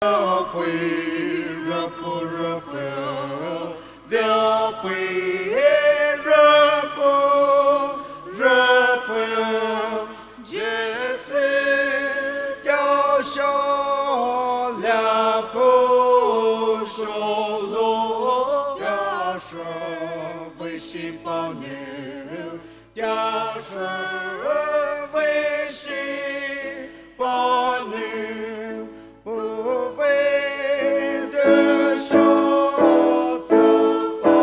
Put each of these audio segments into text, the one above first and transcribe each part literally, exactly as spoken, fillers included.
Vei pei rüpou rüpei, vei pei rüpou rüpei, Jisu tea sho la pei sho lo, tea sho vei shi panou. Tea sho vei shi panou, puvei de sho tsu pa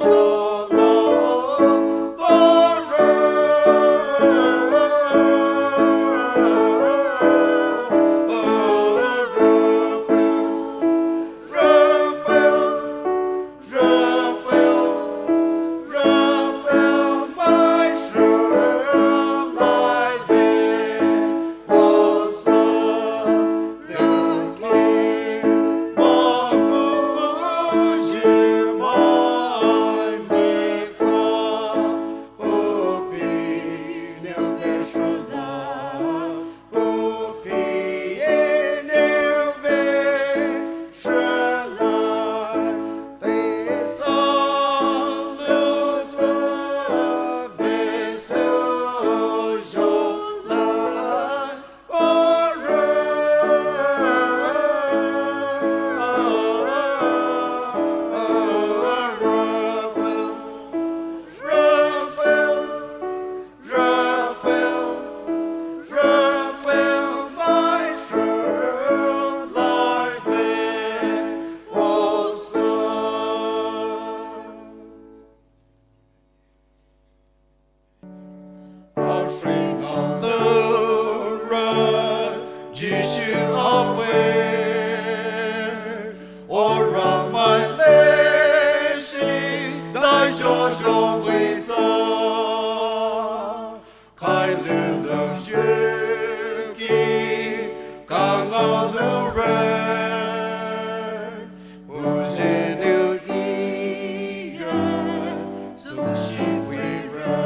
sho la pa re. Jisu awe, ora mai leshi, dai sho sho vei sa. Kai lulu shuki, kanga lure. Ujinu iya, sushi pire.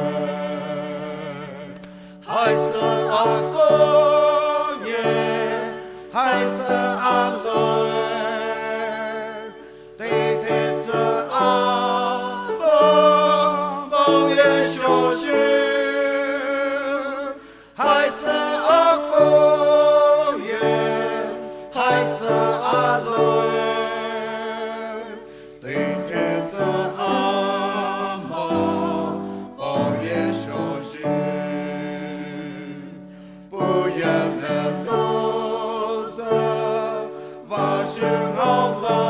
Haisa akonye, haisa aloe. Teitei tsa abang, bang ye shoshu. Haisa akonye, haisa aloe. Teitei tsa abang, bang ye shoshu. Puye le loza, vajing aola.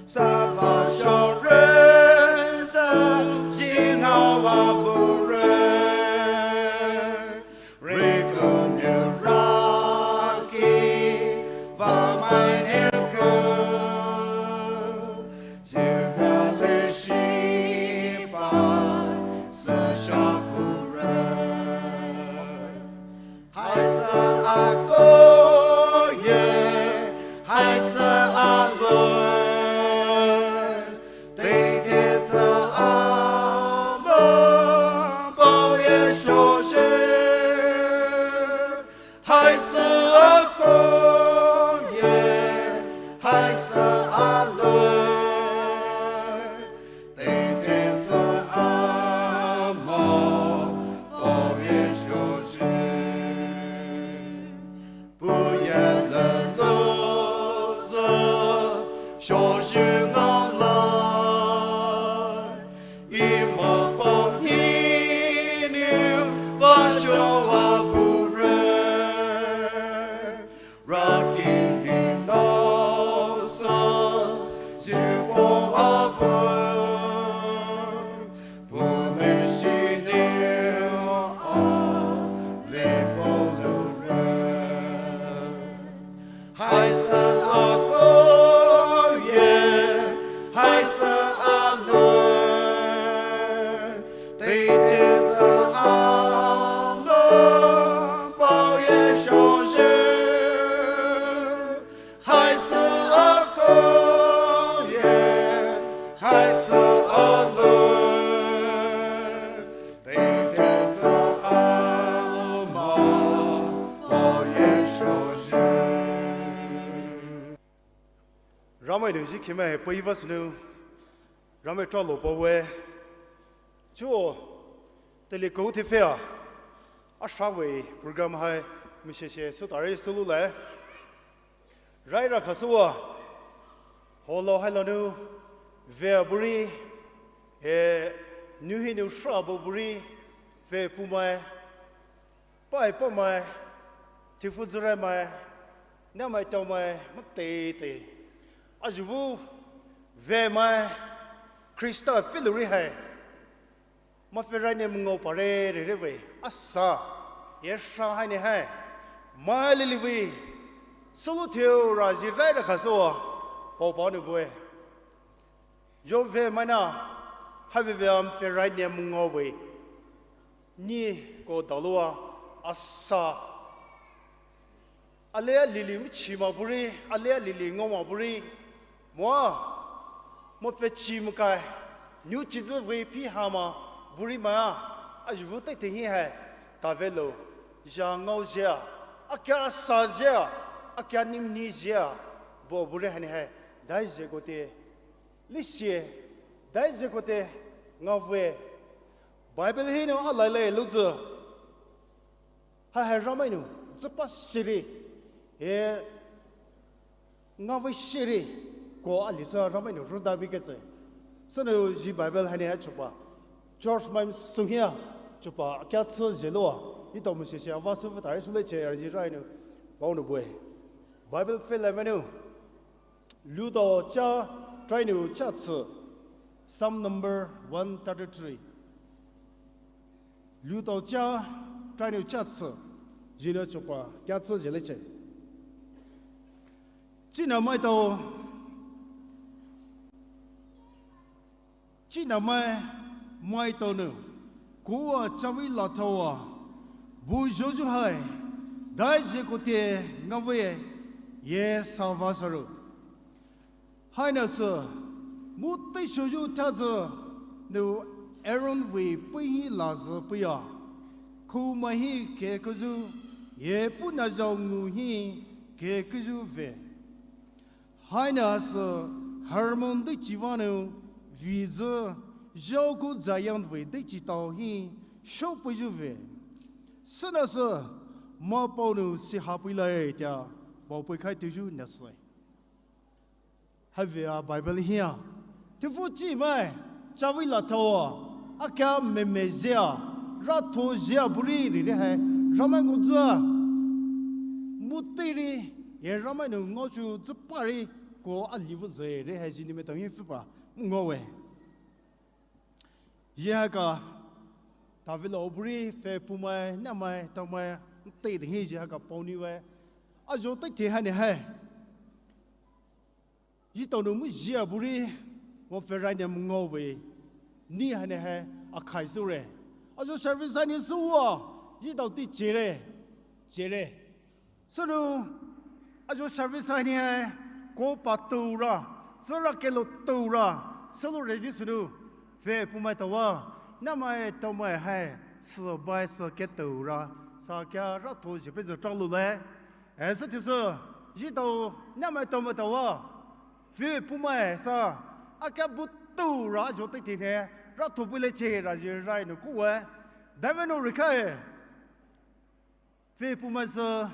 Sa vashore, sa jing aowa bure. Riko niraki, Ramai nou ji khemai pei va sünou, Ramai tralo pawe. Chuo, teile kou the fea, a shawei program hai, misheshe sutare sulu le. Rai ra khasua, holo hai lanu, vea buri, e, nuhi nu shabo buri, ve pumai, pai pamai, tifu zure mai, namai taomai, matete. Ajuvu, ve mai, Krista filuri hai. Mafe rai ne mungao pare re re ve, asa, ye sha hai ne hai. Mai lili ve, sulu thiu ra ji rai ra khasua, pao pao nu bue. Yo ve mai na, hai ve ve am fe rai ne mungao ve. Ni ko dalua, asa. Alea lili michima buri, alea lili ngoma buri. Moa, mo fe chi mukai. Nyu chizu ve pi hama buri ma. Ajuvu te te hi hai. Tavelo. Ja ngao jia. Akia sa jia. Akia nim ni jia. Bo buri hani hai. Dai je kote. Lisie. Dai je kote. Ngavue. Bible hi no alai le luzu. Hai hai Ramai nou, zapa siri, e, ngavei siri, ko alisa Ramai nou ruda bi ketse. Sanu ji Bible hani ha chupa. George Maim sunghia, chupa, kya tsu jeloa, ito musisi ava su vutare sule che, ji rai nou, pao nou bue. Bible fe le menu, Lutao cha, try nou cha tsu. Psalm number one thirty-three. Lutao cha, try nou cha tsu. Jino chupa, kya tsu jele che. China mai tao. China mai, mai tao nou. Koa chawi la taoa. Bu joju hai. Dai je kote ngavei. Ye sava saru. Haina sü, muti shoyu tatsü, nu Aaron vei pei hi lazü pei a. Khuma hi kekuzu, ye puna zhao ngu hi kekuzu ve. Haina sü, Hermon deichi vanu, vizü, zhao ku Zion vei deichi tao hi, shopeizu ve. Süna sü, ma pao nu si hapei lai tia, bao pei khai tuju na sü. Havea Bible hia. Tifu chi mai, chawi la tao, akya meme zia, ratho zia buri ri re hai, Ramai ngozua. Mutiri, ye Ramai nu ngochu zupari, ko alivu ze re hai jini me tao hi fipa, ngowe. Yehaka, tavilo buri, fe pumai, namai, taomai, te de hi yehaka paoni we. Ajo te te hani hai. Yi tao nu mu jia buri, mo fe rai ne mu ngao ve. Ni hani hai, akhai su re. Ajo service hani su wa, yi tao ti che re. Che re. Sulu, ajo service hani hai, ko pa tu ra, sura ke lo tu ra, sulu ready sulu, fe pumai tawa, namai taomai hai, su bai su ke tu ra, sa kya ra to je pe zo tao lu le. E sa ti su, yi tao, namai taomai tawa, fe pumai sa, a kya bu tu ra jo te ti ne, ra to bu le che ra je rai no ku we. Dai ve no ri kai. Fe pumai sü,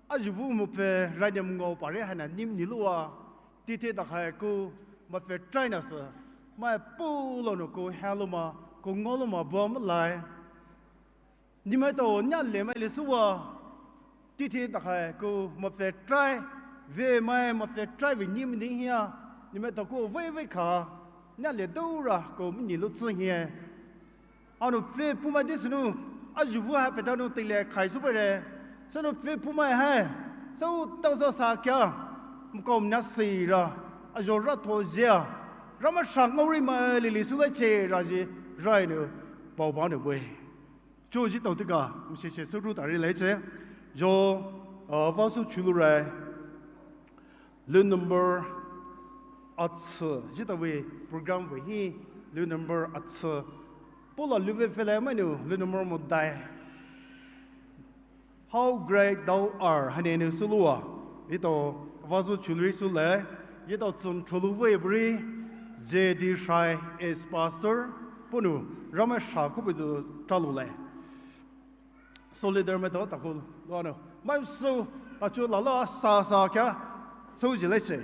ajuvu mo fe rai ne mu ngao pare hana nim ni lua, tite da khai ku, ma fe try na sü, mai pu lo no ku ha lo ma, ku ngao lo ma bua ma lai. Ni mai tao nya le mai le su wa, tite da khai ku, ma fe try, ve mai ma fe try ve nim ni hia, ni mai tao ku ve ve kha, nya le do ra ku mi ni lu tsu hia. Anu fe pumai di sunu, ajuvu hai petanu tile khai su pere. Sunu fe pumai hai, sau tau sa sa kya, mkom na si ra, ajo ra to zia, rama shang ngau ri mai lili su lai che ra ji, rai nu, pao ba nu bui. Cho ji tau tika, mshe she su ru ta ri lai che. Jo, uh, va su chulu rai. Lu number atsü, jita we program we hi, lu number atsü. Paula lu ve fele manu, lu number mo dai. How great thou art, hane ne sulua. Ito, vazu chulri sule. Etao tsün throlu vei buri, J D Shai as pastor, puhnou Ramai sha khoubu zü talo le. Sü leader maitao takou lou nou. Mai sü tachu lala sa sa kya, sü zhi le se.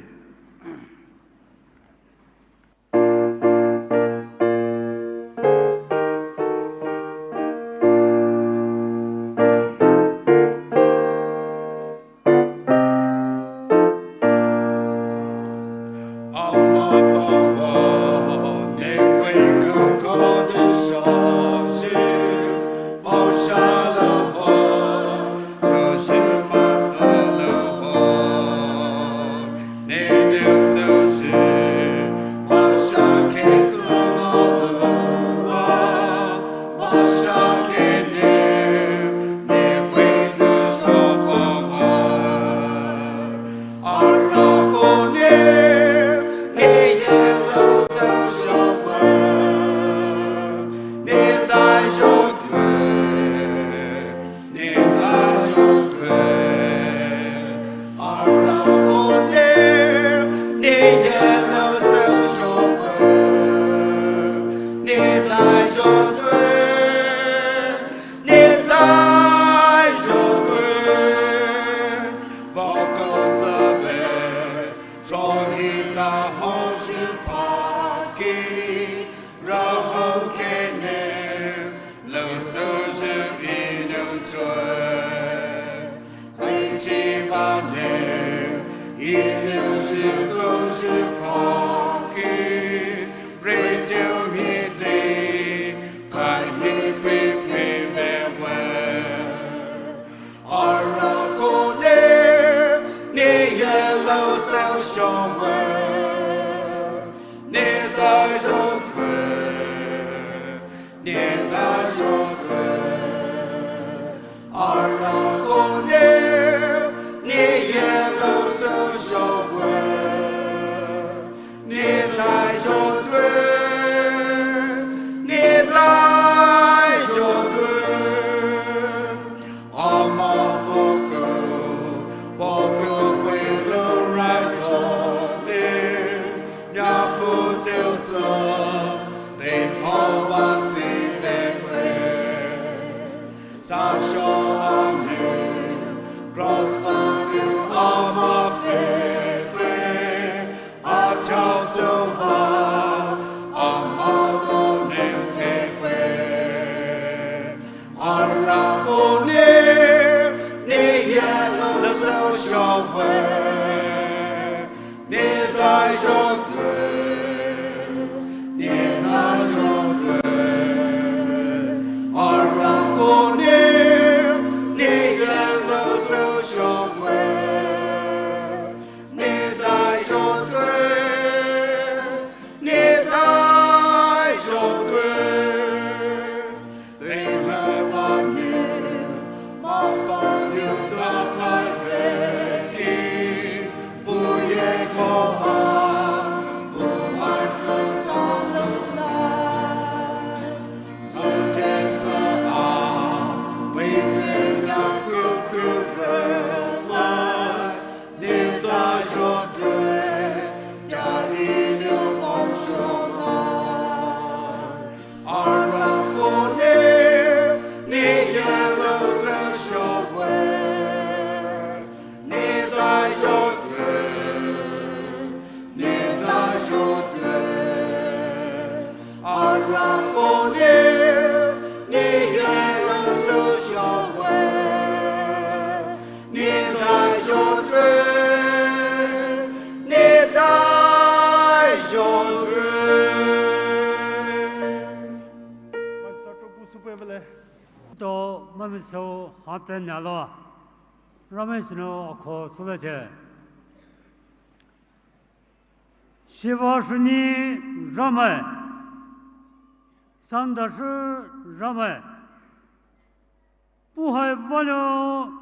To mami so hate nyalo. Ramai sino akho sulache. Shiva shuni Ramai. Sanda shi Ramai. Puhai valo.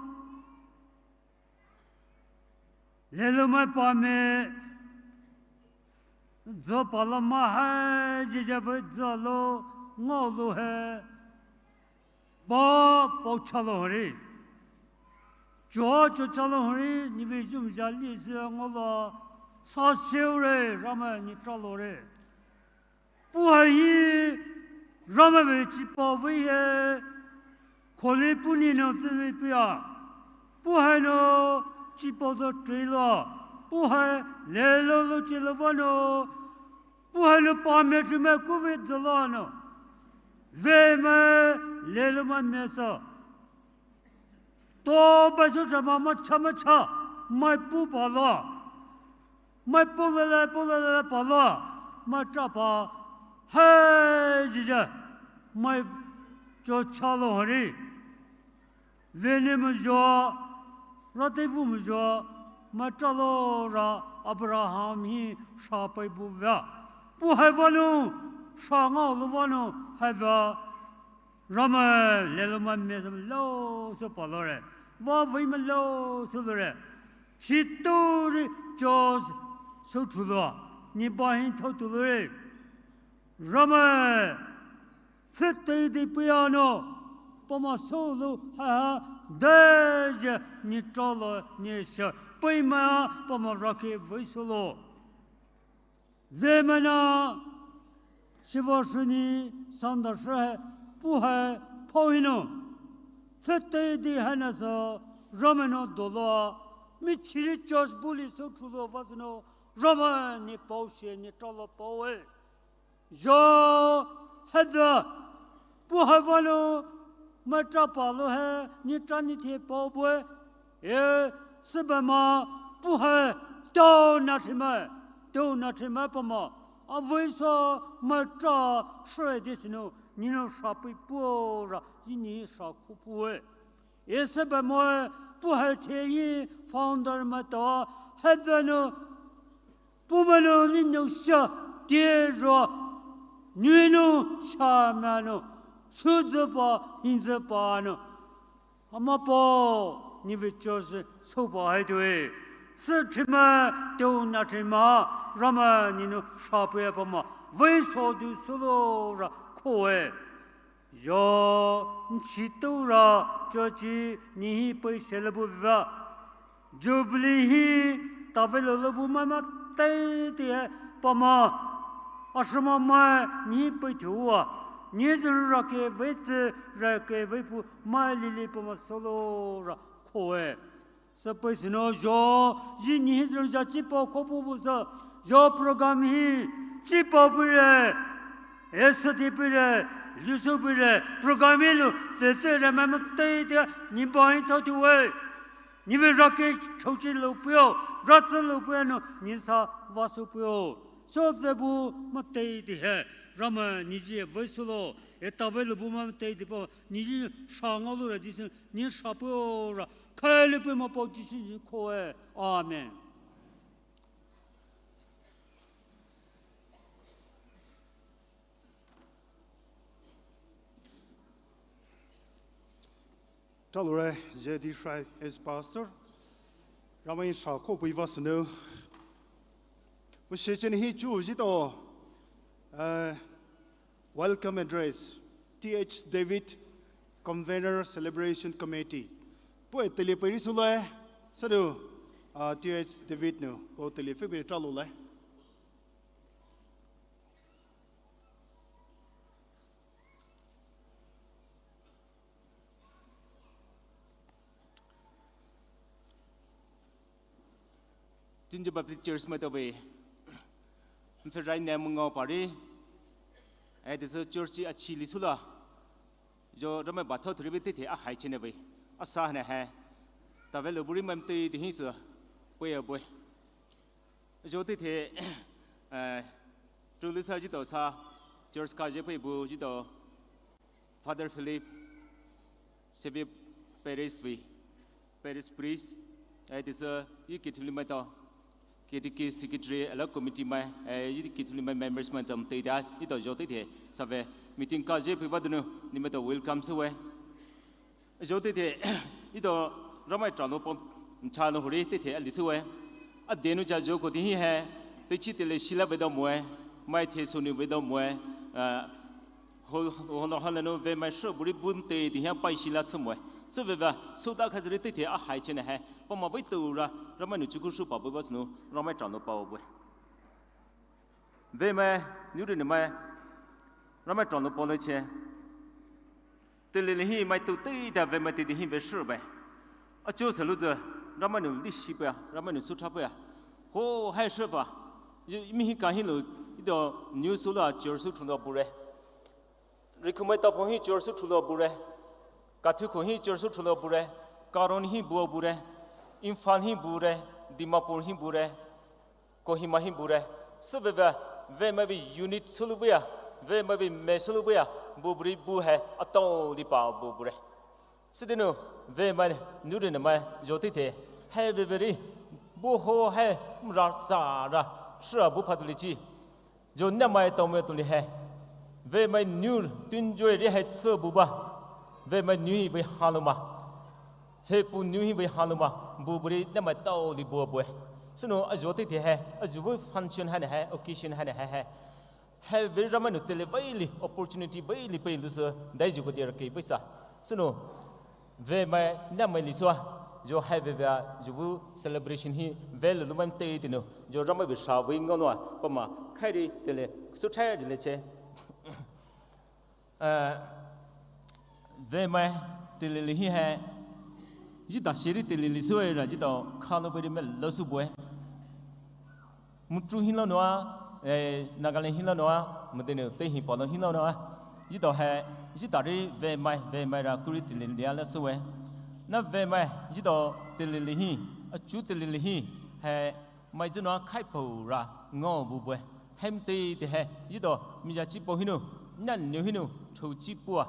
Lelumai pame, zopala mahai jijavai zalo ngolo he, pa pau chalo hari. Cho cho chalo hari, nivi jum jali se ngolo, Sa seure, Ramai ne tralore. Puhai hi Ramai vei chipao vei he. Khole puhnou tsüvei puhya. Puhai nou chipao do trei lo. Puhai lelou lou chi lo vanou. Puhai nou pame tumai kuvei zülo nou. Vemai lelou mai mesa. To basu chama macha macha, mai pu palo. Mai polele, polele palo. Mai trapa. Hai jija. Mai cho chalo hari. Vene mujo. Rate vu mujo. Mai tralo ra Abraham hi sa pai bu vea. Puhai vanou. Sa ngao lo vanou. Hai vea. Ramai lelou mai mesa lou sü palore. Vavei mai lou sü lore. Chituri chos sü chulo. Ni bahin thotulore. Ramai. Fete di pia nou. Pama solo ha ha. Deje ni tralo ni sha. Pema pama rake vei solo. Zemana, shivashini, sandashe, puhai, pohino. Fete di hanasa, Ramai nou dolo, michiri church buli so chulo vasno, Ramai ni paoshe ni tralo paoe. Jo, heda, puhai vanou, mai trapa lo he, ni tra ni the pao bue. E, sebema, puhai, tao na thimai, tao na thimai pama. Avei sa, mai tra, sre de sino, ni nou sa pui puo ra, yi ni sa ku pue. E sebema, puhai the yi, founder mai ta, heda nou, Pumano ni nou sha, tiro, ni nou sha mano, shudzapa, hindzapa no. Ama po, ni vei church sopa hai tue. Sü thima, teo na thima, Ramai ni nou sha pue pama, vei so du solo ra koe. Yo, nchi tura, chochi, ni hi pei shele bu va. Jubilee hi, tave lo lo bu mai ma tei te pama. Ashrama mai, ni pei thua. Ni zuru ra ke vei tse, ra ke vei pu, mai lili pama solo ra koe. Sü pei sino yo, yi ni hi zeng ja chi pao ko bu bu sü, yo program hi, chi pao pire, e sü ti pire, lu sü pire, program hi lu, te te re ma ma te te, ni ba hi thao tu we. Ni vei ra ke chou chi lo pio, ra tse lo pio no, ni sa va sü pio. So te bu ma te te he, Ramai ni ji vei solo, e tave lo bu ma te te pao, ni ji sa ngao lo ra di sü, ni sa pio ra, Kali pui ma pao Jisu ni koe. Amen. Talure, J D Shai as pastor. Ramai sa ko pui va sino. Mo she chen hi chu ji to. Eh, Welcome address, T H David, Convener Celebration Committee. Pue tele peri sule, sadu, ah, T H David no, ko tele fe peri tralo le. Tinje Baptist Church maitao vei. Mfe rai ne mungao pari. Ai, this church chi achi li sula. Jo Ramai batho thuri vei tithe a hai chene vei. Asa ne hai. Tave lo buri mam te ti hin su. Pue a boy. Jo tithe, eh, truly sa jito sa. Church ka je pei bu jito. Father Philip, Xavier Parish vei, Parish Priest, ai, this, uh, yi ki thuli maitao, K T K Secretary, ala committee mai, ai, yi ki thuli mai members maitao, te da, ito jo te the, save, meeting ka je phi ba dunu, ni maitao welcome sü we. Jo te the, ito Ramai tralo pom, cha no huri te the, ali sü we. A denu cha jo ko ti hi hai, te chi te le shila ve do mo e, mai the so ni ve do mo e, ah, Ho, ho, ho, ho, no, ve mai sho, buri bun te, ti hia pai shi la tsu mo. Sü ve va, sü da kha zri te te a hai chene hai. Pama vei tu ra, Ramai nou chuku shupa bui ba snu, Ramai tran lo pao bue. Vemai, nuri nemai, Ramai tran lo pao le che. Tele le hi mai tu tei da vemai tei di hi ve sure bai. Achu se lu ze, Ramai nou li shi pa, Ramai nou su tra pa. Ho hai sure pa. Yi, mi hi ka hi lo, ido news su la chur su thun lo bure. Rikhumai Tapong hi chur su thulo bure. Kathiko hi chur su thulo bure. Karon hi buo bure. Imphal hi bure. Dimapur hi bure. Kohima hi bure. Sübübü, vemai bi unit sulu buya. Vemai bi me sulu buya. Bu buri bu hai. Atao li pa bu bure. Südinu, vemai, nuri nemai, jotite. Hai veveri. Bu ho hai, mra sa ra. Sura bu phatuli chi. Jo nemai tao me tuli hai. Vemai nu tunjoi ri hai tsü bu ba. Vemai nu hi vei haluma. Fepu nu hi vei haluma. Bu buri nemai tao li bu bue. Sünu ajo te te hai. Ajo bu function hai hai. Occasion hai hai hai. Hai vei Ramai nou tele vei li. Opportunity vei li pei lu sü. Dai ju ko dia ke pei sa. Sünu. Vemai nemai li sua, jo hai vevea, jo bu celebration hi, ve lulu mai tei tinu, jo Ramai bi sha vei ngolua, pama, khairi tele, su chai tele che. Eh, vemai tele li hi hai, ji da shiri tele li sua ra, ji da khalo beri me lo su bue. Mutru hinlo noa, eh, Nagaland hinlo noa, mudene te hi palo hinlo noa. Jito hai, jitari vemai, vemai ra kuri tele lia la suwe. Na vemai, jito tele lihi, achu tele lihi, hai, mai juno khai pau ra, ngo bu bue. Hem te te hai, jito, mi ja chi po hinu, nan nyu hinu, thu chi pua,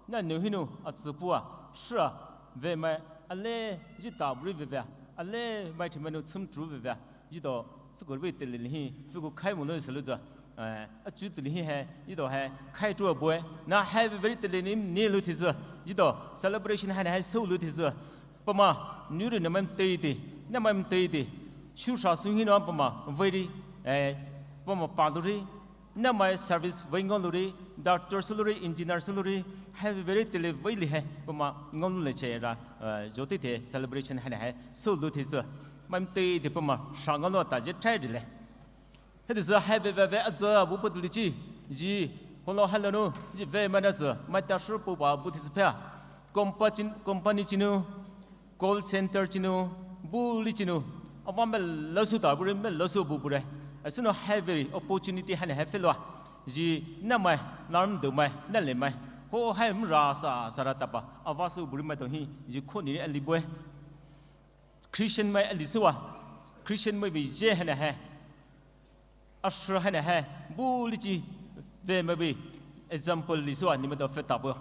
nan nyu hinu, atsu pua, shra, vemai, ale, jita bri vevea, ale, mai thimanu tsum tru vevea. Jito, sukur bi tele lihi, fuku khai mulu salu za. Eh, achu tele hi hai, jito hai, khai tu abue. Na hai very tele ni ni lu thizu. Jito, celebration hai hai so lu thizu. Pama, nuri na mam teiti, na mam teiti. Shu sha su hino pama, very, eh, pama paluri. Na mai service very ngoluri, doctor suluri, engineer suluri. Hai very tele very li hai, pama ngolu le che ra, eh, jotite celebration hai hai, so lu thizu. Mam teiti pama, sha ngolu ta je try le. Hedi sü hai ve ve ve a zü a bu pu du li chi, ji, holo hai lo nu, ji ve mai na sü, mai ta shu pu ba bu thi sü phe a. Company chin, company chinu, call center chinu, bu li chinu, a va me lo su ta bu re, me lo su bu bu re. A sü no hai ve ri, opportunity hai ne hai fe lo a. Ji, na mai, lam du mai, na le mai. Ho hai mra sa, sa ra ta pa, a va su bu re mai to hi, ji kho ni a li bu e. Christian mai a li su a, Christian mai bi je hai ne hai. Asher hai ne hai, bu li chi, ve mai bi, example li su a, ni me do fe ta bu.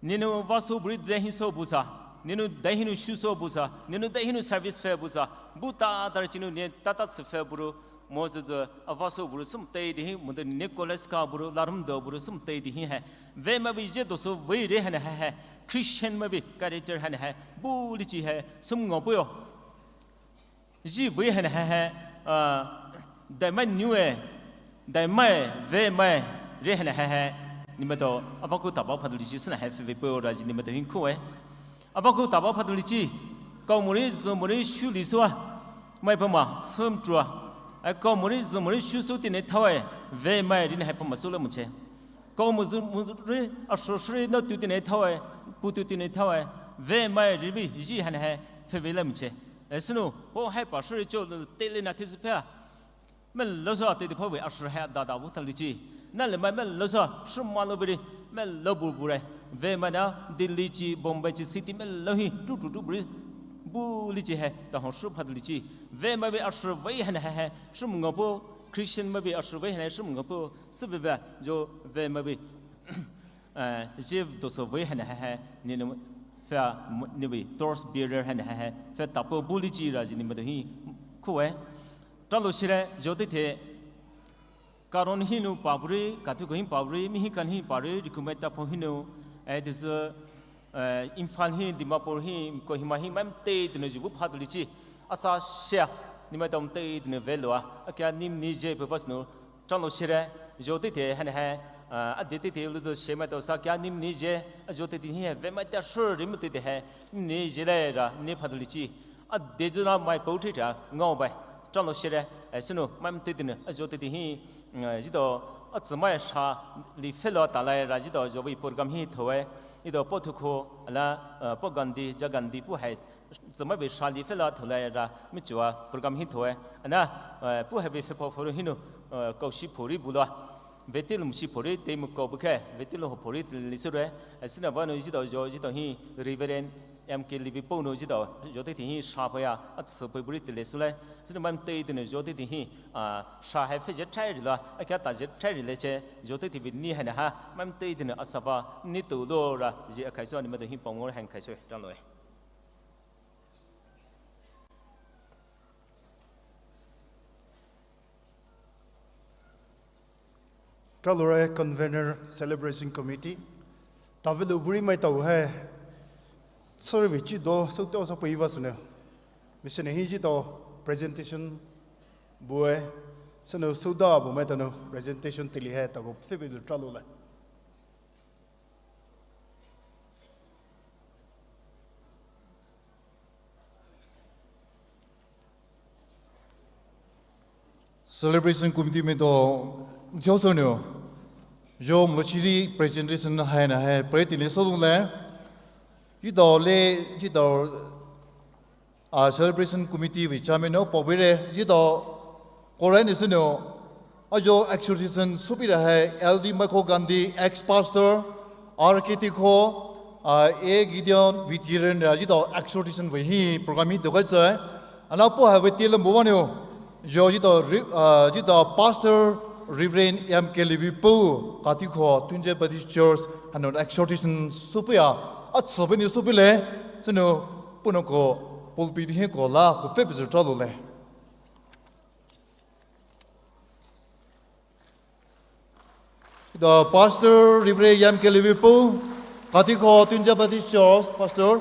Ninu va su bu ri de hin so bu sa, ninu de hinu shu so bu sa, ninu de hinu service fe bu sa, bu ta ta ri chinu ne ta ta tsu fe bu ru, mo zü zü, a va su bu ru sum te de hin, mo de ne college ka bu ru, larum do bu ru sum te de hin hai. Ve mai bi je do su ve re hai ne hai hai, Christian mai bi character hai ne hai, bu li chi hai, sum ngo bu yo. Ji vei hai ne hai hai, ah, dai mai nyu e, dai mai, ve mai, re hai ne hai hai, ni me to, a va ku ta ba pha du li chi sü na hai fe ve pe o ra ji ni me to hin ku e. A va ku ta ba pha du li chi, kau mu ri, zu mu ri, shu li su a, mai pa ma, sum tru a. A kau mu ri, zu mu ri, shu su ti ne thao e, ve mai ri ne hai pa ma su le mu che. Kau mu zu mu ri, a shu shu ri, no tu ti ne thao e, pu tu ti ne thao e, ve mai ri bi, ji hai ne hai, fe ve le mu che. E sü nu, ho hai pa shuri cho lu te le na thi sü phe a. Me lo sa te de pha ve a shuri hai da da bu ta li chi. Na le mai me lo sa, shuri ma lo beri, me lo bu bu re. Ve mai na, Delhi chi, Bombay chi, city me lo hi, tu tu tu beri. Bu li chi hai, ta ho shuri pha li chi. Ve mai ve a shuri ve hai ne hai hai, shuri ngo po, Christian mai ve a shuri ve hai ne shuri ngo po, sü ve ve, jo ve mai ve. Eh, je do so vei hai ne hai hai, ni nu fe a, ni bi torch bearer hai ne hai hai, fe ta po bu li chi ra ji ni me do hi, ku e. Ta lo shi re, jo te te, Karon hinu pa bu ri, Kathu ko hin pa bu ri, mi hi kan hin pa ri, Rikhumai Tapong hinu, eh, this, eh, Imphal hi, Dimapur hi, Kohima hi, mam te te nu ju bu pha du li chi, asa shia, ni me tom te te nu ve lo a, a kya nim ni je pe pas nu, Chang lo shire, jo te te hai ne hai, ah, a de te te lu zo she mai to sa kya nim ni je, a jo te te hi hai, ve mai ta shur rim te te hai, ni je le ra, ni pha du li chi. Adei zhuna mai pou thei thai ngaobai. Talo shere, eh, sünou mai mtei tea nou, eh, zho teitei hi, eh, zhido, atsümai sha li felou talai ra zhido zho vei program hi thoe. Zhido po thuko, ala, eh, po Gandhi, ja Gandhi pu hai, tsümai vei sha li felou talai ra, michua program hi thoe. Ana, eh, pu hai vei fepo furu hinou, eh, koushi phuri bulua. Vete lum shi phuri, te mu kou buke, vete lum phuri li sure. Eh, sünou vanou zhido zho, zhido hi Reverend M K Levi pou nou zhido, zho teitei hi sha paya, atsü pei buri tele sule. Sünou mai mtei tea nou zho teitei hi, ah, sha hai fe zhe thai rila, akia ta zhe thai rile che, zho teitei vei ni hai na ha, mai mtei tea nou asaba, ni tu lo ra, zhe akai so ni mado hi pamor hai kai so, talo e. Talo re Convener Celebration Committee. Tavelu buri mai tau hai. Sorry, vei chido, so teo so pei va sünou. Mission hi zhido presentation bue. Sünou soda bu mai tano presentation tili hai tao ko fe be talo le. Celebration Committee mai do, zho so nou. Zho mlo chiri presentation hai na hai, pre tili so le. Zhido le, zhido ah, Celebration Committee vei chairman nou, pabire, zhido, korai ni sünou, ajo exhortation supira hai, L D Michael Gandhi, ex-pastor, R K T ko, ah, A Gideon, veteran, zhido exhortation vei hi, program hi dokai zai. Ana po hai vei tila mbo vanou, zho zhido, re-, ah, zhido Pastor Reverend M K Levi pou, Katiko, Tunje Baptist Church, hanou exhortation supia, atsü vei ni supile, sünou, punou ko pulpit hi ko la ko fe pizhi talo le. The Pastor Reverend M K Levi pou, Katiko Tunja Baptist Church, Pastor.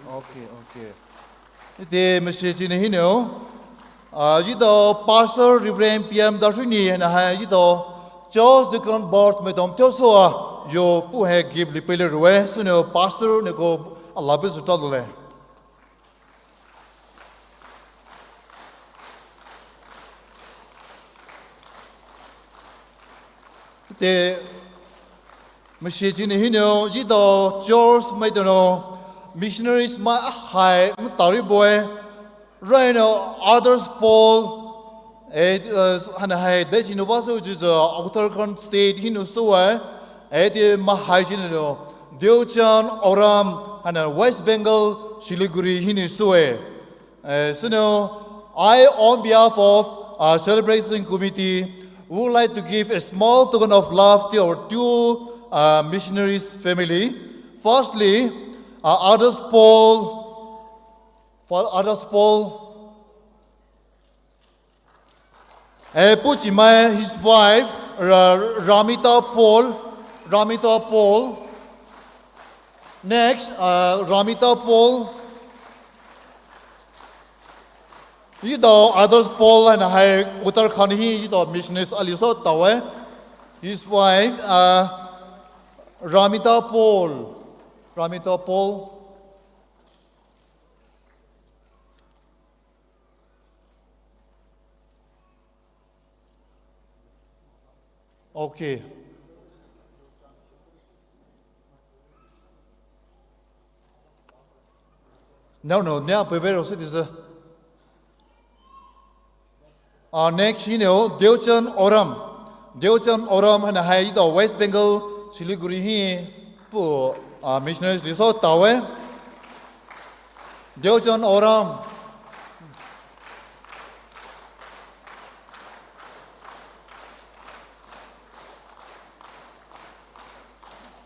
Okay, okay. Ite message ni hinou. Ah, zhido Pastor Reverend P M Dashini na hai zhido Charles Deacon Board mai dom teo so a, yo pu hai gift li pele rue, sünou Pastor ne ko alabe su talo le. Te message ni hinou, zhido church mai donou, missionaries mai ahai, mtari boy, Raino Others Paul, eh, eh, hana hai, dei chino vaso jizo Uttarakhand State hinou soe, eh, te mahai chino, Deochan Oram, hana West Bengal, Siliguri hinou soe. Eh, sünou, I, on behalf of our celebration committee, would like to give a small token of love to our two, uh, missionaries family. Firstly, uh, Others Paul, Fa-, Others Paul, eh, puchimai, his wife, Ra-, Ramita Paul, Ramita Paul. Next, uh, Ramita Paul. Zhido Others Paul and hai Uttarakhand hi zhido missionaries ali so tawe. His wife, uh, Ramita Paul. Ramita Paul. Okay. No, no, nia pebero citizen. Uh, next, you know, Deochan Oram. Deochan Oram, hana hai zhido West Bengal, Siliguri hi, pu, uh, missionaries li so tawe. Deochan Oram.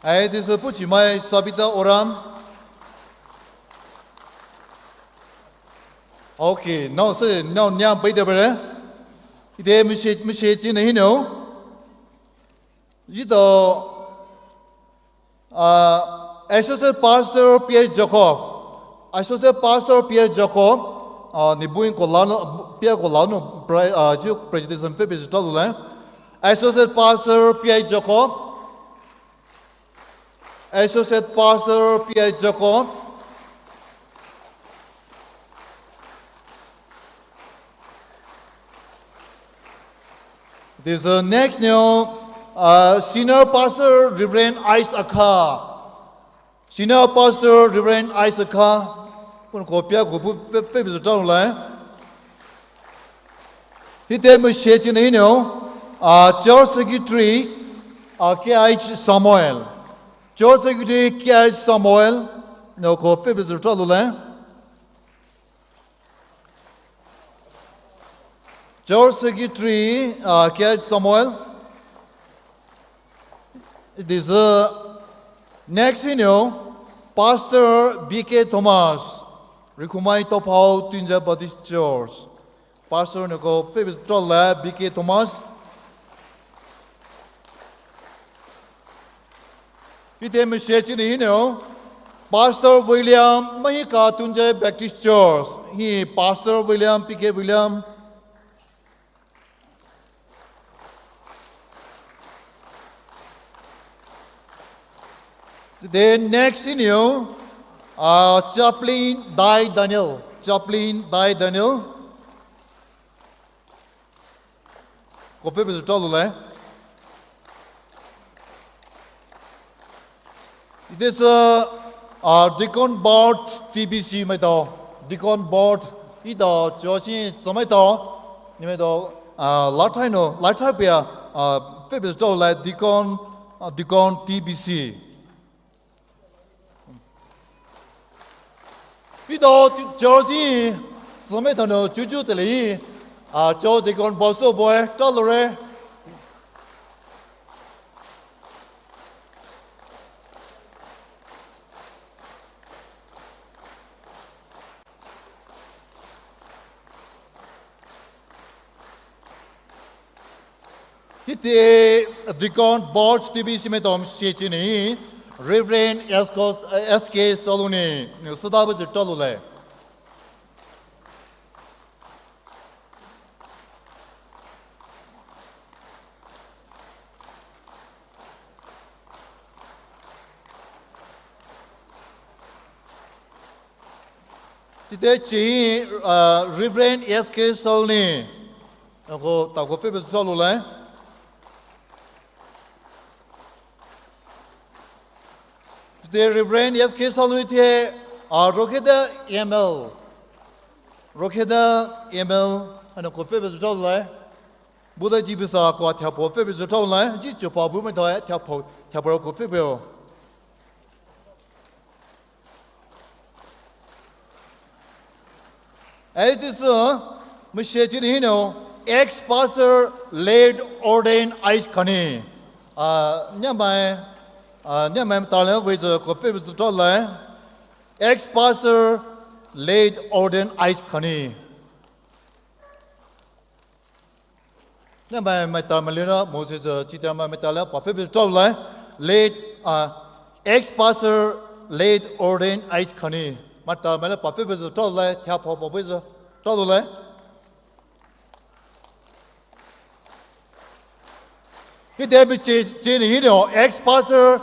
Ai, this is puchimai Sabita Oram. Okay, now say, now nia pei de bere. Ite message, message ni hinou. Zhido, uh, Associate Pastor Pierre Jacob. Associate Pastor Pierre Jacob, uh, ni buin ko lano, Pierre ko lano, pre-, uh, zhiu presentation fe pizhi talo le. Associate Pastor Pierre Jacob. Associate Pastor P I Jacob. This uh, next new uh, Senior Pastor Reverend Isaac Kha. Senior Pastor Reverend Isaac Kha. Puhnou ko pia ko pu pe pe pe zutao lai. Hite mo she chin hino. Uh, Church Secretary uh, K H Samuel. Church Secretary K H Samuel. No ko pe pe zutao lai. Church Secretary uh, K H Samuel. This uh, next hino, Pastor B K Thomas, Rikhumai Tophao Tunja Baptist Church. Pastor noko favorite trola B K Thomas. Hite mo she chin hino, Pastor William Mahika Tunja Baptist Church. Hi Pastor William, P K William. Then next hino, uh, Chaplain Dai Daniel. Chaplain Dai Daniel. Ko favorite trola. This uh, uh, Deacon Board T B C maitao. Deacon Board ito chosi samaitao. Nimaitao uh, lathai no, lathai pia uh, favorite trola Deacon uh, Deacon T B C. Ito chosi samaitao no chuchu tele. Uh, cho Deacon Board so boy trolore. Hite Deacon Board T B C maitao mo she chin hi Reverend S K Saluni. Ni suda bu trola. Hite chi uh, Reverend S K Saluni. Ako tako favorite trola. The Reverend S K Saluni the uh, Rokheda M L. Rokheda M L. Ano ko favorite trola. Buddha ji bisa ko thiapo favorite trola. Ji chopa bu maitao thiapo thiapo ko favorite. As this uh, mo she chin hino, ex-pastor late ordained Isaac Khani. Uh, nyamai, uh, nyamai talen wei ko favorite trola. Ex-pastor late ordained Isaac Khani. Nyamai maitao malira Moses uh, chita mai maitao la pa favorite trola. Late uh, ex-pastor late ordained Isaac Khani. Maitao mai la pa favorite trola. Thiapo pa favorite trola. Hite mo chi chin hino ex-pastor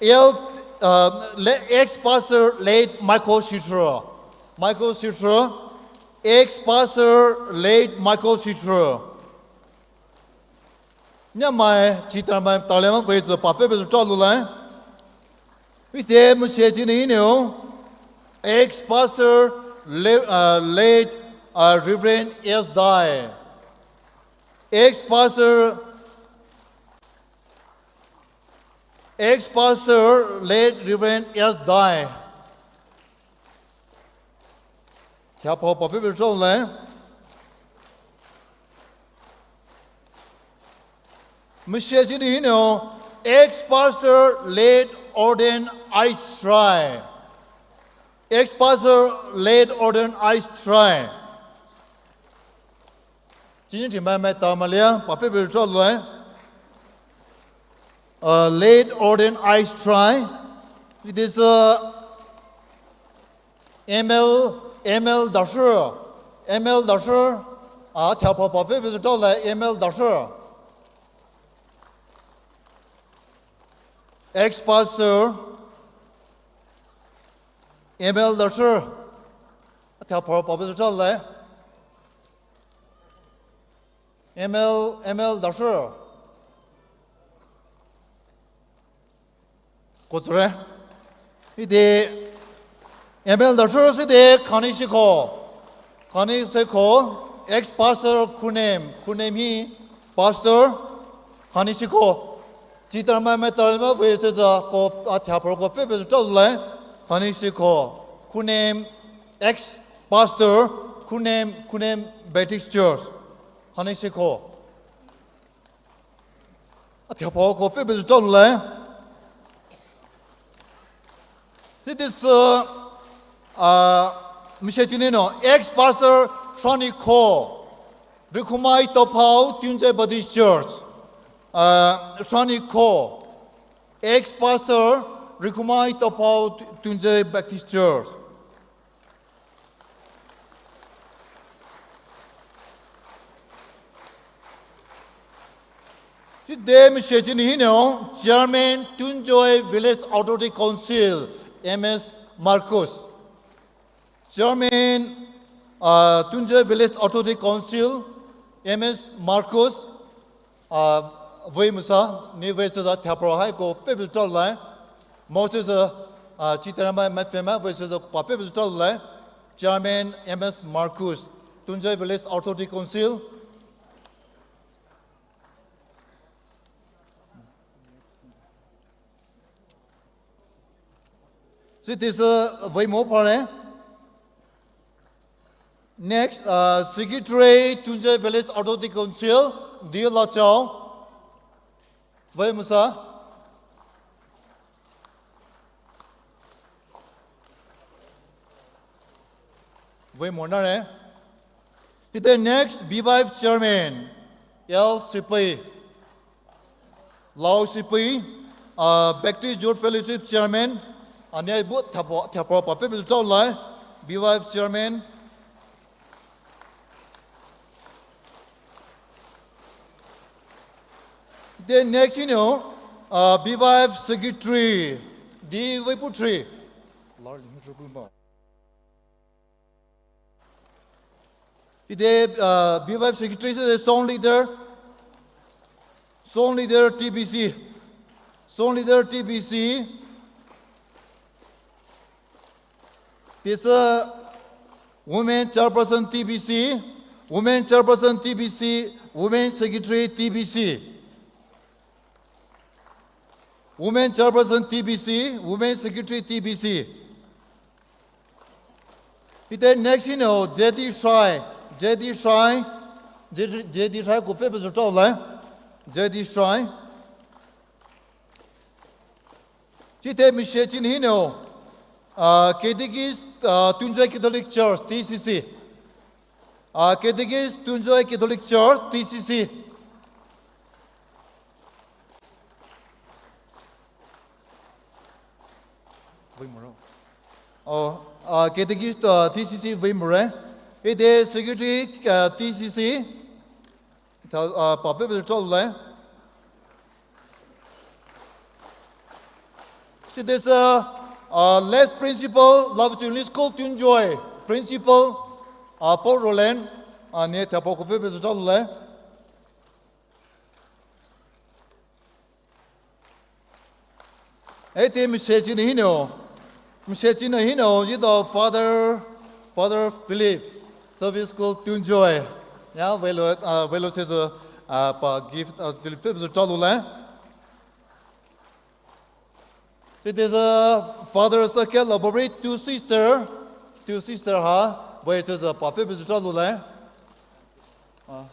L uh, le, ex-pastor late Michael Shitra. Michael Shitra. Ex-pastor late Michael Shitra. Nyamai chita mai talen wei pa favorite trola. Hite mo she chin hino ex-pastor le, uh, late uh, Reverend S Dai. Ex-pastor Ex-pastor late Reverend S Dai. Thiapo pa favorite trola. Mo she chin hino ex-pastor late ordained Isaac Tri. Ex-pastor late ordained Isaac Tri. Chini thimai maitao malia pa favorite trola. Uh, late ordained Isaac Tri. It is uh, M L M L Dasher. M L Dasher. Ah, thiapo pa favorite trola M L Dasher. Ex-pastor M L Dashur, athiaphao pa pezü tao lai. M L, M L Dashur. Kotsure. Ite M L Dashur side khani shiko. Khani shiko, ex-pastor Khunem, Khunem hi pastor khani shiko. Chitarama metarama vei seza ko athiaphao ko fe pezü tao lai. Khani shiko. Khunem ex-pastor Khunem, Khunem Baptist Church. Khani shiko. Athiaphao ko fe pezü tao lai. It is, uh, uh, Mister Chinino, ex-pastor Shani Ko, Rikhumai Tophao, Tunjoy Baptist Church. Uh, Shani Ko, ex-pastor Rikhumai Tophao, Tunjoy Baptist Church. Today, Mister Chinino, Chairman, Tunjoy Village Authority Council, M S Marcus. Chairman, uh, Tunjoy Village Authority Council, M S Marcus, uh, vei musa, ne vei seza thiaphao hai ko fe pezü tao lai. Moses, uh, uh, Chitarama Matfema, vei seza pa fe pezü tao lai. Chairman M S Marcus, Tunjoy Village Authority Council. Sitisa vei mo pare. Next, uh, Secretary, Tunjoy Village Authority Council, Dio Lachao. Vei musa. Vei mo nare. Ite next, B Y F Chairman, L Sipui. Lao Sipui, uh, Baptist Youth Fellowship Chairman, ane bu thiaphao, thiaphao pa fe pezü tao lai, B Y F Chairman. Then next, you know, uh, B Y F Secretary, D Viputri. Ite, uh, B Y F Secretary side song leader, song leader T B C, song leader T B C. Tisa women chairperson T B C, women chairperson T B C, women secretary T B C. Women chairperson T B C, women secretary T B C. Ite next, you know, J D Shai, J D Shai, J D, J D Shai ko fe pezü tao lai, J D Shai. Chite Mister Chinino, uh, Catechist, uh, Tunjoy Catholic Church, T C C. Uh, Catechist, Tunjoy Catholic Church, T C C. Vei moro. Oh, uh, Catechist, uh, T C C vei more. Ite Secretary, uh, T C C. Tha, uh, pa fe pezü tao lai. Chitisa, uh, late principal, Love English School, Tunjoy. Principal, uh, Paul Roland, uh, ne thiaphao ko fe pezü tao lai. Ite Mister Chinino, Mister Chinino, you know, Father, Father Philip, Service School Tunjoy. Ya, velo, uh, velo seza, uh, pa gift, uh, Philip, Philip tao lai. It is a father second library, two sister, two sister ha, vei seza pa fe pezü tao lai. Uh.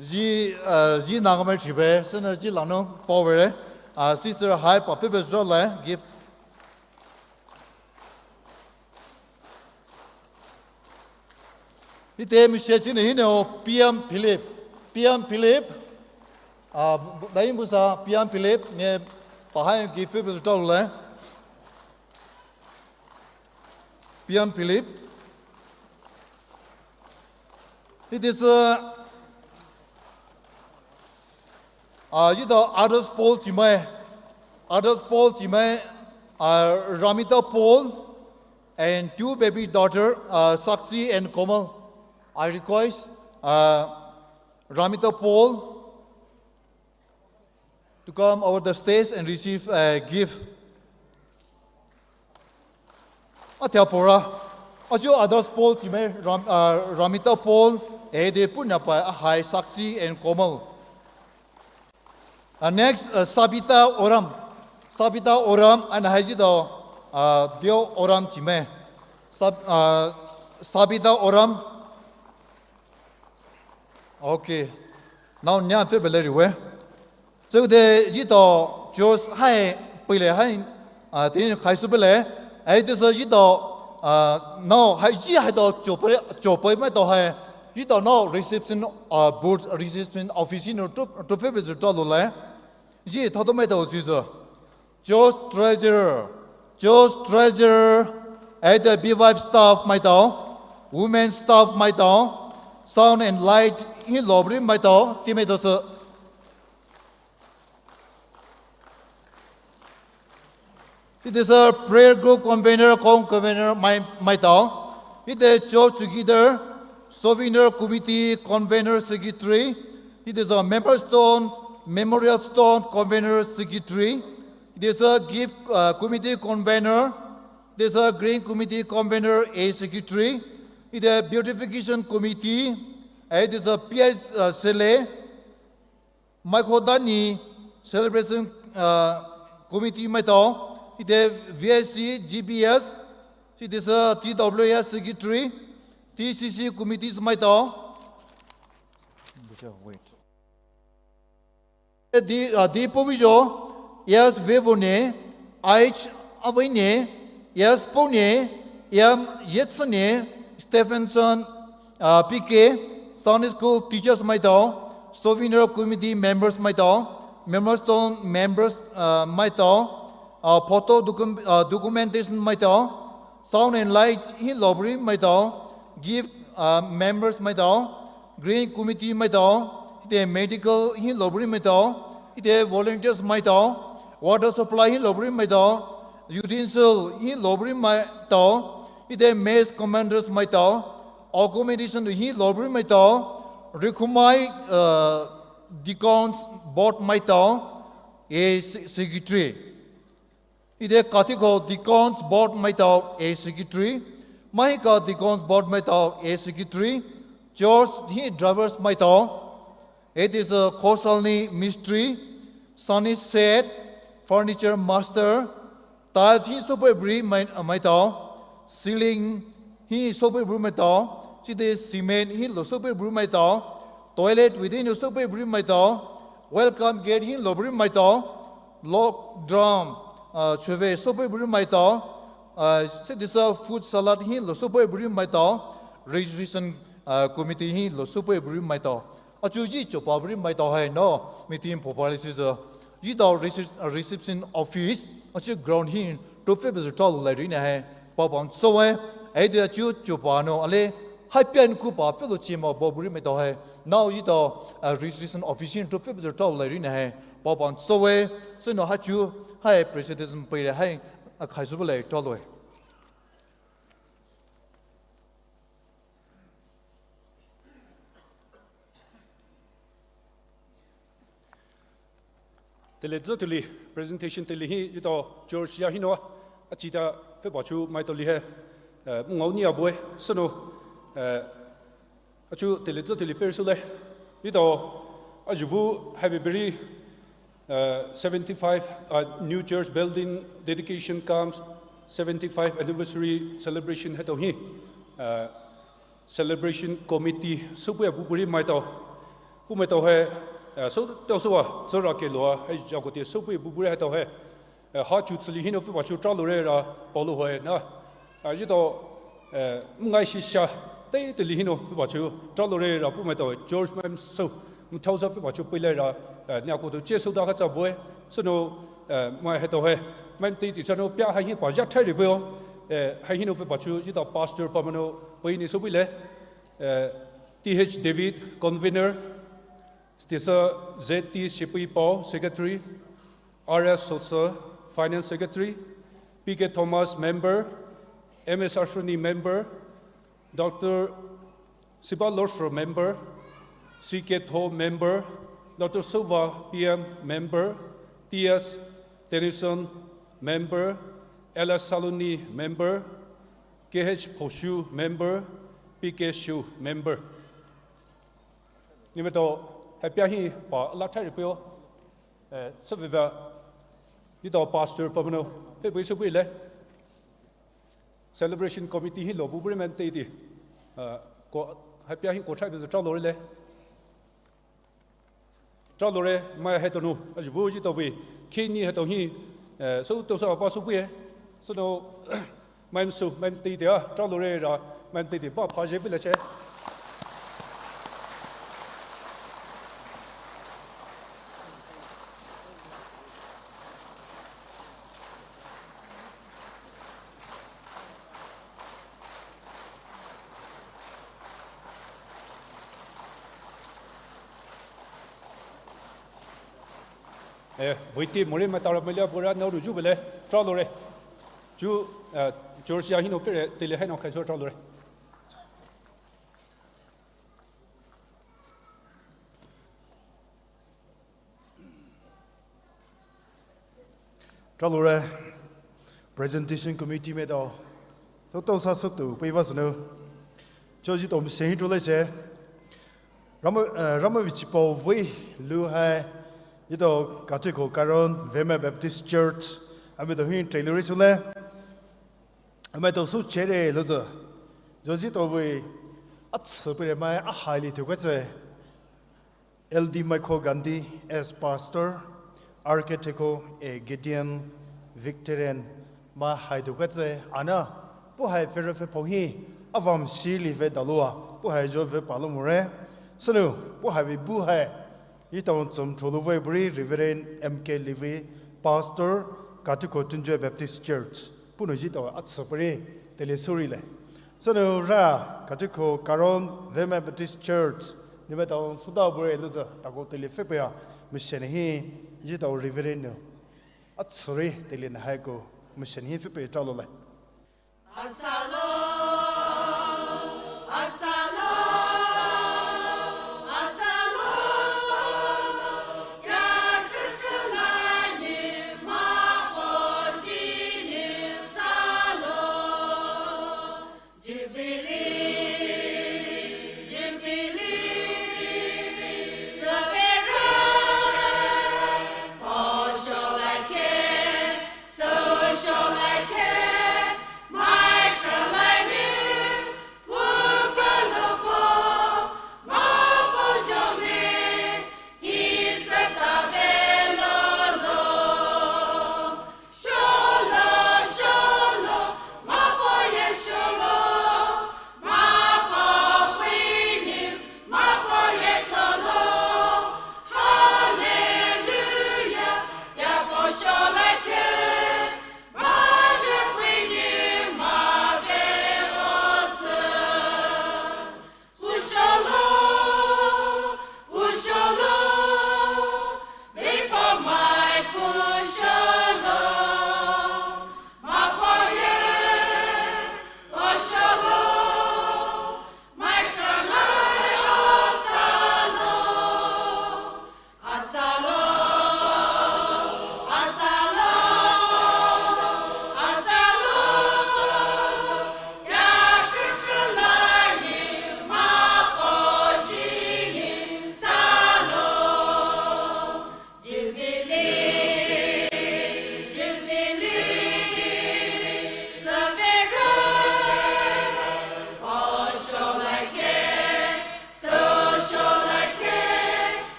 Ji, uh, ji naga mai chibe, sena ji lano power, uh, sister hai pa fe pezü tao lai, gift. Ite Mister Chinino, P M Philip, P M Philip, uh, dai musa P M Philip, ne pa hai gift fe pezü tao lai. P M Philip. It is, uh, Uh, yito Others Paul Chimai, Others Paul Chimai, uh, Ramita Paul, and two baby daughter, uh, Sakshi and Komal. I request, uh, Ramita Paul to come over the stage and receive a gift. Athea pora. Achu Others Paul Chimai, Ram, uh, Ramita Paul, eh, de punapai, ahai Sakshi and Komal. Uh, next, uh, Sabita Oram. Sabita Oram, and hai yito, uh, Bio Oram Chimai. Sab, uh, Sabita Oram. Okay. Now, nya fe bele riwe. Chode yito George hai pile hai, uh, tin khai su bele. Ai te so yito, uh, now hai ji hai to chope, chope mai to hai. Yito now reception, uh, board reception office no to, to fe be to lo le. Ji to to mai to ji so. George Treasurer, George Treasurer, at the B five staff maitao, women staff maitao, sound and light hi lobri maitao, ti maitao sü. It is a prayer group convener, con convener mai, maitao. It is church leader, souvenir committee convener secretary. It is a member stone, memorial stone convener secretary. It is a gift, uh, committee convener. It is a green committee convener, a secretary. It is a beautification committee. It is a P S, uh, Sele. Maikho Dani celebration, uh, committee maitao, ite V S C, G B S, ite sa T W S secretary, T C C committees maitao. Wait. Di, uh, di Povijo, yes, Vevone, Aich Avine, yes, Pone, yam, Yetsone, Stephenson, uh, P K, Sunday School teachers maitao, souvenir committee members maitao, memorial stone members, uh, maitao, uh, photo docu-, uh, documentation maitao, sound and light hi lobri maitao, gift, uh, members maitao, green committee maitao, ite medical hi lobri maitao, ite volunteers maitao, water supply hi lobri maitao, utensil hi lobri maitao, ite mess commanders maitao, accommodation hi lobri maitao, rikhumai, uh, deacons board maitao, a se-, secretary. Ite Katiko deacons board maitao, a secretary. Mahika deacons board maitao, a secretary. Church hi drivers maitao. It is a Khosalni mistri, Sunny shed, furniture master, tiles hi sope bri mai-, maitao, ceiling hi sope bri maitao, chide cement hi lo sope bri maitao, toilet within lo sope bri maitao, welcome gate hi lo bri maitao, log drum, uh, cheve sope bri maitao, uh, se disa fruit salad hi lo sope bri maitao, registration, uh, committee hi lo sope bri maitao. Achu ji chopa bri maitao hai no, meeting properly si so. Yitao rece-, uh, reception office, achu ground hi, to fe bezu tao lai ri na hai, pa pang so hai, ai de achu chopa no, ale, hai pian ku pa fe lo chi ma bo bri maitao hai. Now yitao, uh, registration office hi, to fe bezu tao lai ri na hai, pa pang so hai, so no ha chu, hai presentation pe re hai, uh, khai su lai tao lo hai. Tele zo tele presentation tele hi yitao church ya hino a, achita fe pa chu maitao li hai, eh, mungao ni abue, sono, eh, achu tele zo tele fe su le, yitao, ajuvu hai very, eh, seventy-five, eh, new church building dedication cum seventy-five anniversary celebration haitao hi, eh, celebration committee, soupui a buburi maitao. Pu maitao hai, eh, so, tao so wa, zora ke lo a, hai jako te soupui buburi haitao hai. Eh, ha chu tsili hino fe pa chu tra lo re ra, pa lo hai na. Ah, yitao, eh, mngai shisha, tei teli hino fe pa chu tra lo re ra, pu maitao, George Mam so, mthao sa fe pa chu pui le ra, eh, nya ko to che so da ka tsa bue, sono, eh, mai haitao hai, mam tei ti sa no pia hai hi pa ya thai re bue o, eh, hai hino fe pa chu, yitao pastor pa mano, pui ni soupui le, eh, T H David, convener, Stisa Z T Sipuipao, Secretary, R S Sotsa, Finance Secretary, P K Thomas, Member, M S Ashuni, Member, Doctor Siba Losro, Member, C K Tho, Member, Doctor Suva, P M, Member, T S Tennyson, Member, L S Saluni, Member, K H Phoshu, Member, P K Shu, Member. Neletao, happy hi pa la thai puyo. Eh, so viva, etao pastor pamano, te pui so pui le. Celebration committee hi lo bu buri man te ti. Eh, ko, happy hi ko thai bu tra lo le. Tra lo re, mai hai to no, aji bu ji to bi, kini hai to hi, eh, so to sa pa so pui, so no, Mai msu, mai mtiti a, tra lo re ra, mai mtiti ba pha je bi le che. Eh, vuiti muri matara milia bura nau ruju bele, tra lo re. Ju, eh, Georgia hino fere, tele hai no kaiso tra lo re. Tra lo re, presentation committee maitao. Toto sa sotu, pui va sunu. Cho ji tom se hi tro le che. Rama, eh, Rama vichi pao vei lu hai. Etao Katiko Karon, Vema Baptist Church. Ami to hi trailer su le. Ami to su chere lo zo. Cho ji to vei. A tsu pui re mai a hai li tu ka che. L D Michael Gandhi as pastor, R K Teko, eh, Gideon, Victorian, ma hai tu ka tse, ana, pu hai fere fe pong hi, avam si li ve dalua, pu hai jo ve palo mure. Sunu, pu hai ve bu hai, etao tsum thulu ve buri, Reverend M K Levi, pastor, Katiko Tunjue Baptist Church. Puno ji to a tsu puri tele suri le. Sunu ra Katiko Karon Vema Baptist Church ni me to suda bure luza tako tele fepe ya mission hi ji to Reverend no. A tsuri tele na hai ko mission hi fepe tra lo le. Asalo, asalo, asalo,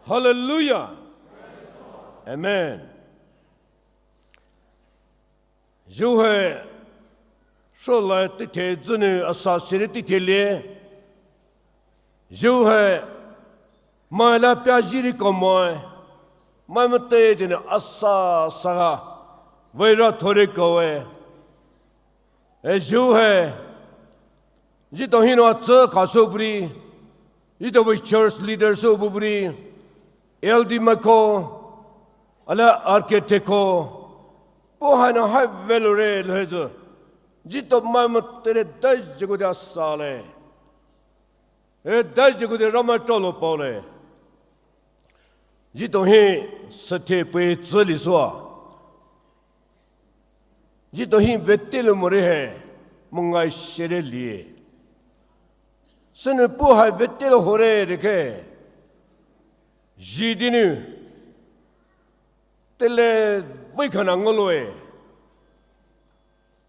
Hallelujah. Amen. Zhu hai, sholai tithe zünou asa sire tithe le. Zhu hai, mai la pia ziri komoi. Mai mate tene asa saga. Vaira thore kowe. E zhu hai, zito hino atsa kaso bri, zito vei church leader so bubri, L D mako, ala architect ko, po hana hai velore lezo, zito mai matere dai zego de asale. E dai zego de rama tolo pole. Zito hi sathe pui tsili swa. Zito hi vetelo more he, mungai shere lie. Sene pu hai vetelo hore reke. Zidinu. Tele vaikana ngoloe.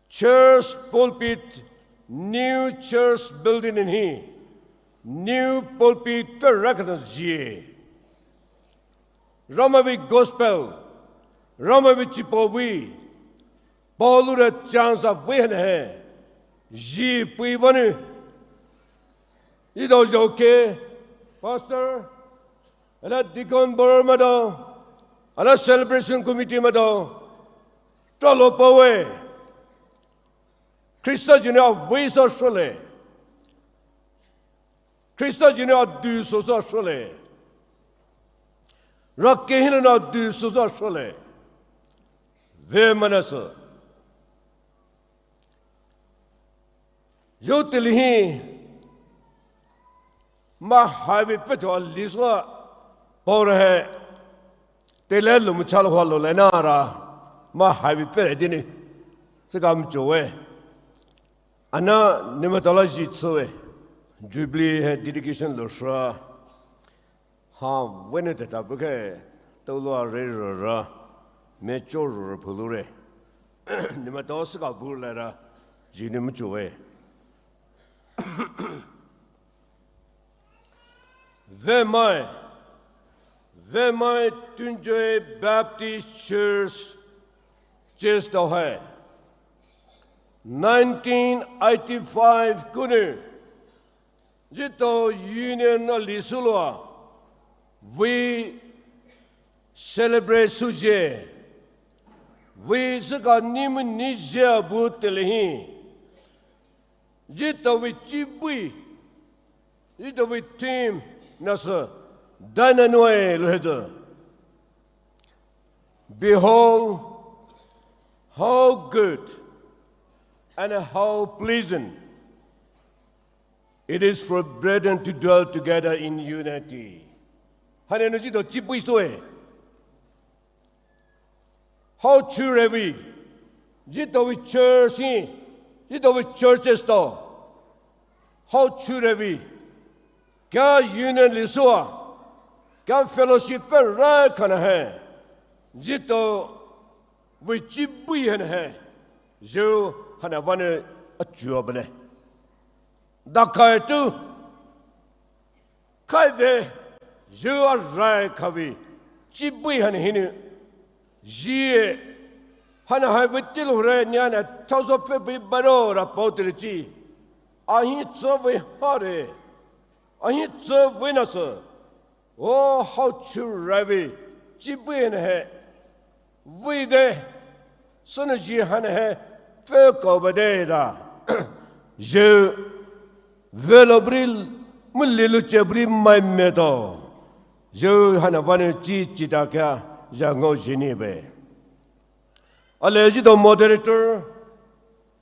Church pulpit, new church building in hi. New pulpit te rakana zie. Ramavi gospel, Ramavi chipovi, Paulu re chance of we he, ji pui vanu. Ido joke, pastor, ala deacon bor mado, ala celebration committee mado, tolo pawe. Krista junior a vei so shole. Krista junior a du so so shole. Rake hina na du so so shole. Ve manasa. Yo tili hi. Ma hai vi peto a liswa. Pore he. Tele lu muchal hwa lo le na ra. Ma hai vi pere dini. Sekam chowe. Ana nimatala ji tsue. Jubilee he dedication lo shra. Ha, vene te ta buke, tolo a re ro ra, me cho ro ro pulu re. Nimato sika bur le ra, ji ni mucho e. Vemai, Vemai Tunjoy Baptist Church, Church to hai. Nineteen eighty-five kunu, Zito union na lisulua, we celebrate suje, we zika nimu nije bu telehi, zito we chibui, zito we team nasa, dana noe luheta. Behold, how good and how pleasant it is for brethren to dwell together in unity. Hane no zito chibui soe. How true we. Zito we church ni. Zito we churches to. How true we. Kya union lisua. Kya fellowship fe ra kana hai. Zito we chibui hane hai. Zio hane vane achua bale. Dakai tu. Kai ve, zio a rai kavi, chibui hane hinu. Zie, hane hai ve tilu re nyane, thousand fe bui baro ra pau tiri chi. Ahi tso ve hare. Ahi tso ve nasa. O hau chu rai ve, chibui hane hai. Vide, sunu ji hane hai, fe ko bade da. Zio, velo bril, mulilu che bril mai meto. Zio hane vane chi chita kya, ja ngo jini be. Ale zito moderator,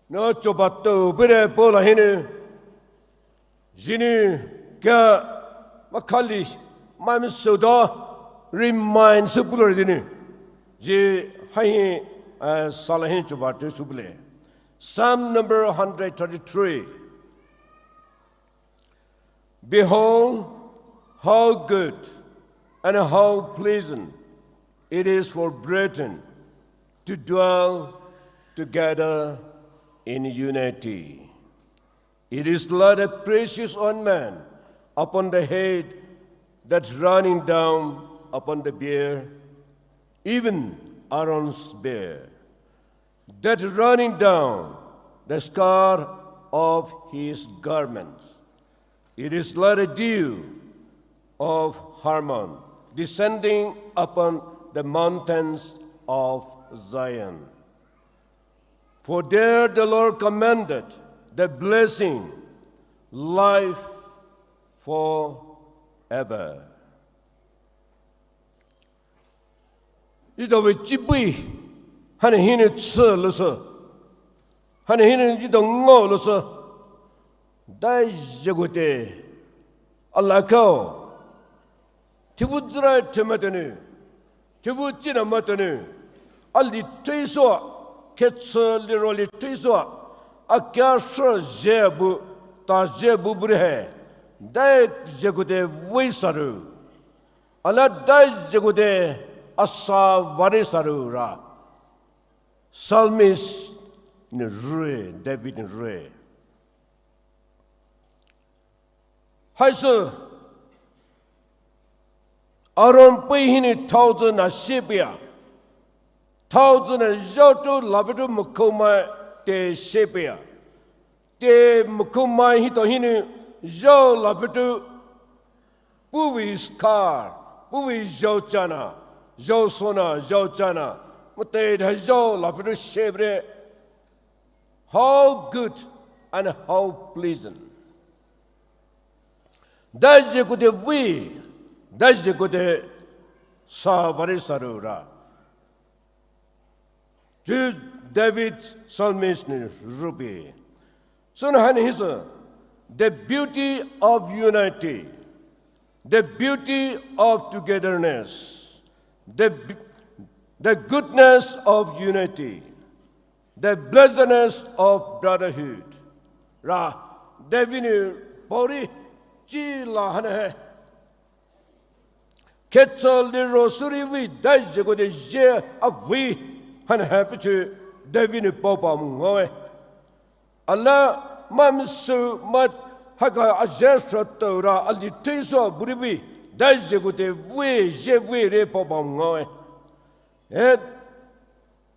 no choba to bire pola hinu. Zinu kya makali, mai misoda, remind supulor dinu. Ji hai, eh, salahin choba to supule. Psalm number hundred thirty-three. Behold, how good and how pleasant it is for brethren to dwell together in unity. It is like a precious ointment upon the head that running down upon the beard, even Aaron's beard, that running down the scar of his garment. It is like a dew of Hermon descending upon the mountains of Zion. For there the Lord commanded the blessing, life forever. Etaowe chibui, haina hinou tsü lousü, haina hinou etao ngao lousü, daizhou koute, alakao, thaibu züra thaimaitao nou, thaibu china maitao nou, ali thaisoua, khetsü liro ali thaisoua, akia sü zhih bu, ta zhih bu bure hai, daizhou koute veisaru. Alia daizhou koute asa varisarura. Psalmist nou rue, David nou rue. Haisü, Aaron pei hinou thousand na shepia. Thousand na zhaotu lavetu mükhoumai te shepia. Te mükhoumai hitao hinou zhao lavetu puhvei scar, puhvei zhao chana, zhao sona, zhao chana, mate da zhao lavetu shepre. How good and how pleasant. Daizhou koute vei, daizhou koute sa varisarura. Chu David psalmist nou rubi. Süna haina hisü, the beauty of unity, the beauty of togetherness, the, the goodness of unity, the blessedness of brotherhood. Ra, David nou paori chi la haina hai. Khetsü liro sürivei daizhou koute zhih avei haina hai peichu David nou paopa ngaoe. Alia maimai sü mai haka azhih sü taora ali thaisoua burivei daizhou koute vei zhih vei re paopa ngaoe. E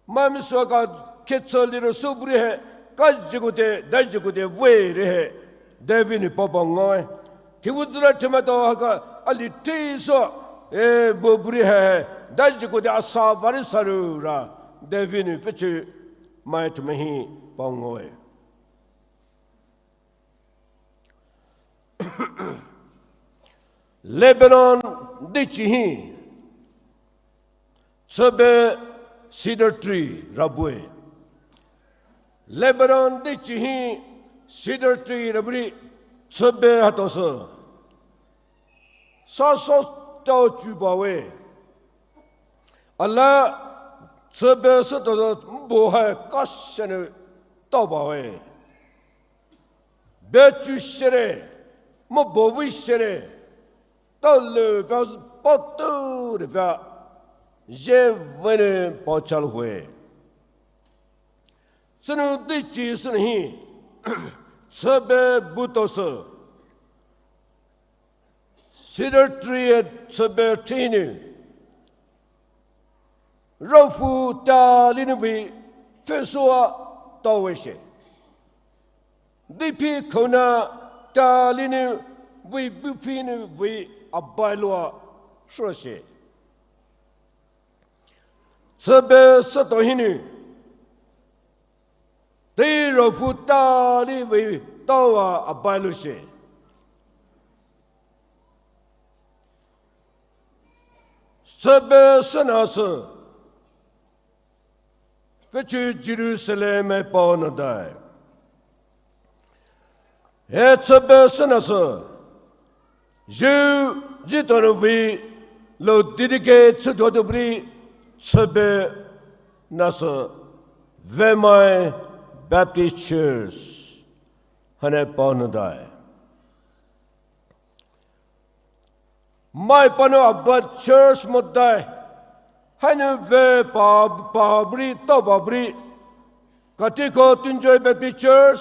maimai sü ka khetsü liro sü bure hai, kazhou koute, daizhou koute vei re hai, David nou paopa ngaoe. Thaibu züra thaimaitao haka ali thaisoua, e, bu bure hai, daizhou koute asa varisarura, David nou peichu mai thumai hi pao ngaoe. Lebanon deichi hi, tsübe cedar tree ra bue. Lebanon deichi hi cedar tree ra bure, tsübe hataosü. Sa sa tao chubawe. Alia tsübe sütaosü mbo hai kashanou taobawe. Bechu shere, mbo vei shere, taolou pa paotou de pa, zhih vei nou paochal hue. Sünou deichi sünou hi, tsübe butaosü. Cedar tree e tsübe tree nou. Raofu tali nou vei pfüsoua taowe she. Deiphi khaona tali nou vei buphi nou vei abailoua sho she. Tsübe sütao hinou. Dei raofu tali vei taowa abailou she. Tsübe sünasü. Peichu Jerusalem e paonadai. E tsübe sünasü. Zhih zhih tao nou vei lou didike tsütao tou bri tsübe nasü Vemai Baptist Church haina paonadai. Mai panou abad church modai. Haina ve pa, pa bri, tao pa bri. Katiko Tunjoy Baptist Church.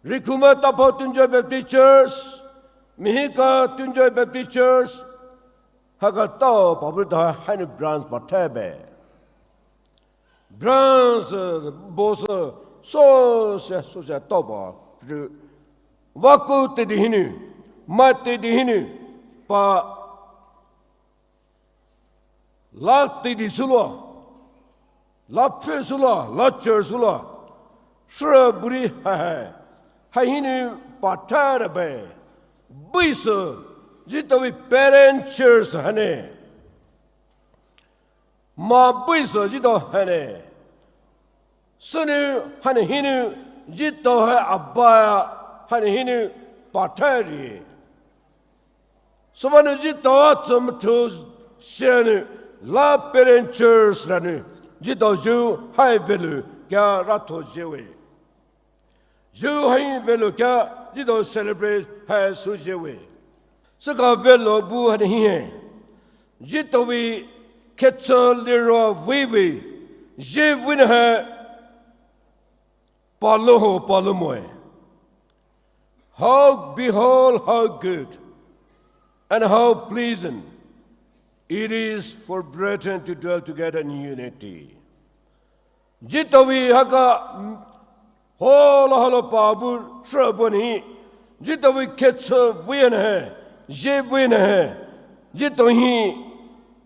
Rikuma Tapo Tunjoy Baptist Church. Mihika Tunjoy Baptist Church, haka tao pabu ta haini branch pathai be. Branch, eh, boss, eh, so se, so se tao ba. Vaku te di hini, ma te di hini, pa la te di sula, la phe sula, la church sula, sura buri hai hai, hai hini pathara be, bui se, jito vi parent church hane. Ma bui se jito hane. Sunu hane hini jito hai abaya hane hini pathari. Suvanu jito a tsumthu senu la parent church ranu jito ju hai velu kya ratho jewe. Ju hai velu kya jito celebrate hai su jewe. Sika velu bu hane hi hai. Jito vi khetsa liro vi vi. Je vin hai. Palo ho, palo moe. How, behold, how good and how pleasant it is for brethren to dwell together in unity. Jito vi haka, mm, holo holo pabu sura buni. Jito vi khetsa vin hai. Je vin hai. Jito hi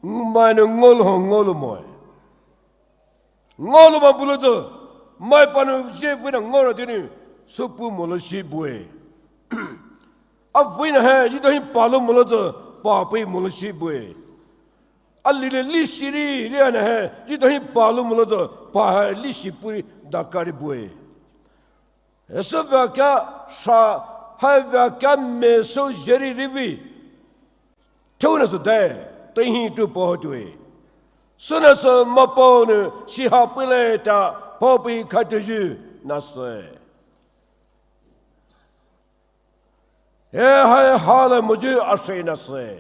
manu ngol ho ngol moe. Ngolo ma bulo zo, mai panu je vina ngora dini, supu molo shi bue. A vina hai, jito hi palo molo zo, pa pui molo shi bue. A lile li shiri, li ana hai, jito hi palo molo zo, pa hai li shi pui dakari bue. Eso vaka sa, hai vaka meso jeri rivi. Tuna so dai, te hi tu po tu e. Suna so ma po nu, si ha pile ta, po pi ka tu ju, na se. E hai ha le mu ju a se na se.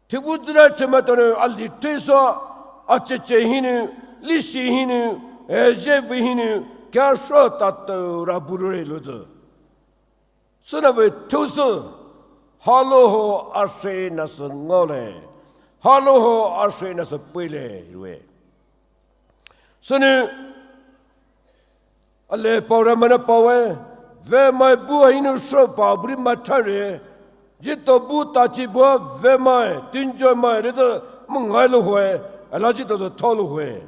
Thivu zira thimatonu a li tisa, a cheche hinu, li si hinu, e je vi hinu, kya so ta tu ra buru re lu zu. Suna ve thusu, halo ho ase na se ngole, halo ho ase na se pile rue. Sunu, ale paura mana pawe, ve mai bu hinu so pa buri mathare, jito bu tachi bu ve mai, tinjo mai, rito mungai lo hue, ala jito zo tholo hue.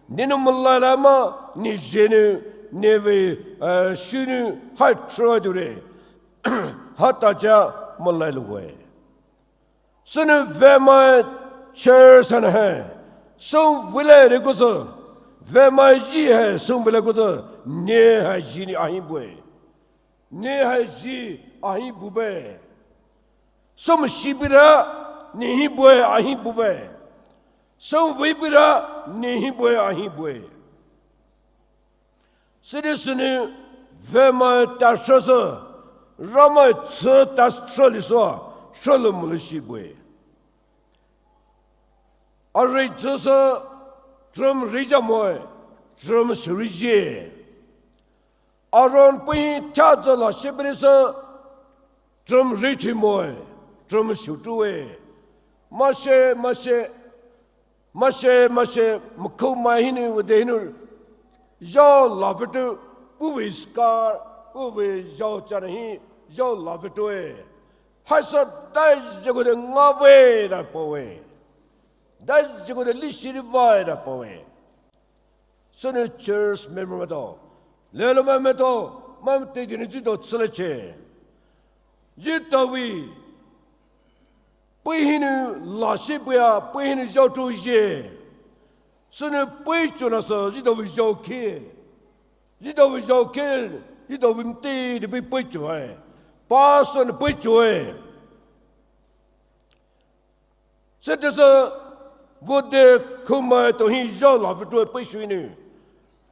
Ninu mulala ma, ni jenu, ni ve, eh, shunu, hai tro dure. Hata ja mulai lo hue. Sunu ve mai church ana hai. Sung vile re kuzo. Ve mai ji hai, sung vile kuzo. Ne hai ji ni ahi bue. Ne hai ji ahi bube. Sung shibira, ne hi bue ahi bube. Sung vibira, ne hi bue ahi bue. Sidi sini ve mai ta shasa, ra mai tsa ta sali sa, sali muli shi bue. A ri tsa sa, trum ri ja moi, trum shi ri je. Aron pui tha za la shi bri sa, trum ri thi moi, trum shi tu e. Ma she, ma she, Mashe, mashe, mukhu mai hinu, vede hinu, yao la vetu, puvi skar, puvi yao chana hi, yao la vetu e. Haisa dai jago de ngave da poe. Dai jago de lishiri vai da poe. Sunu church member mato. Lelo ma mato, mam te dini jito tsile che. Jito vi. Pui hinu lashi puya, pui hinu yao tu ye. Sunu pui chu na sa, jito vi yao ke. Jito vi yao ke, jito vi mti, di pui pui chu hai. Pastor ni pui chu hai. Sete sa, vode khumai to hi yao la vetu pui shu hinu.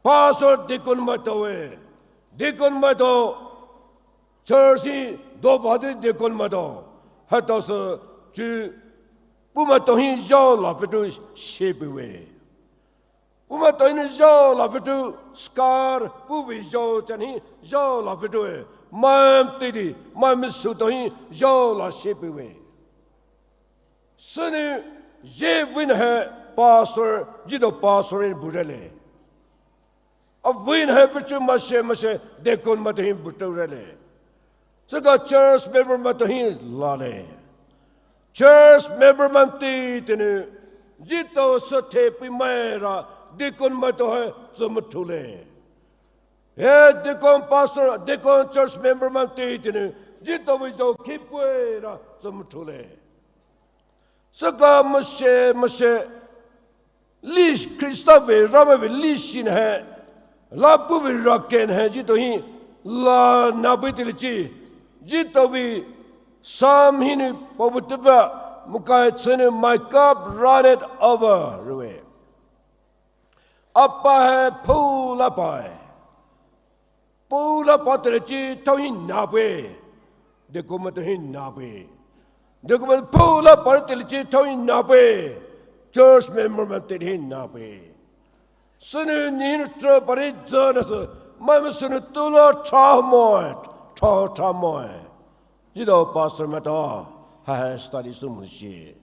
Pastor deacon mato e. Deacon mato. Church hi do ba de deacon mato. Hata sa chu pu mato hi yao la vetu shepi we. Pu mato hi yao la vetu skar pu vi yao chan hi yao la vetu e. Mai tidi, mai mi sütao hi, zhao la shi peiwe. Sünou, zhe vei na hai pastor, zhitao pastor in burele. A vei na hai pechu mashi mashi, deacon maitao hi butourele. Süka church member maitao hi lale. Church member mai tidi nou, zhitao sü thepei maira, deacon maitao hai tsümüthole. He deacon pastor, deacon church member mai tidi nou, zhitao vei zhao khipei ra tsümüthole. Süka mashi mashi, leash Khrista vei, Ramai vei leash na hai, lapu vei raken hai, zhitao hi, la na pei tilichi, zhitao vei, Psalm hinou paobu teva, mukai tsünou, my cup runneth over, rewe. Apa hai phoula pae. Phoula pa tilichi thao hi na pei. Deacon maitao hi na pei. Deacon mai phoula pa tilichi thao hi na pei. Church member mai tidi hi na pei. Sünou ni hinou tra pari zhao na sü. Mai mi sünou tula tha moe. Tha tha moe. Zhitao pastor maitao. Hai hai study sümüshi.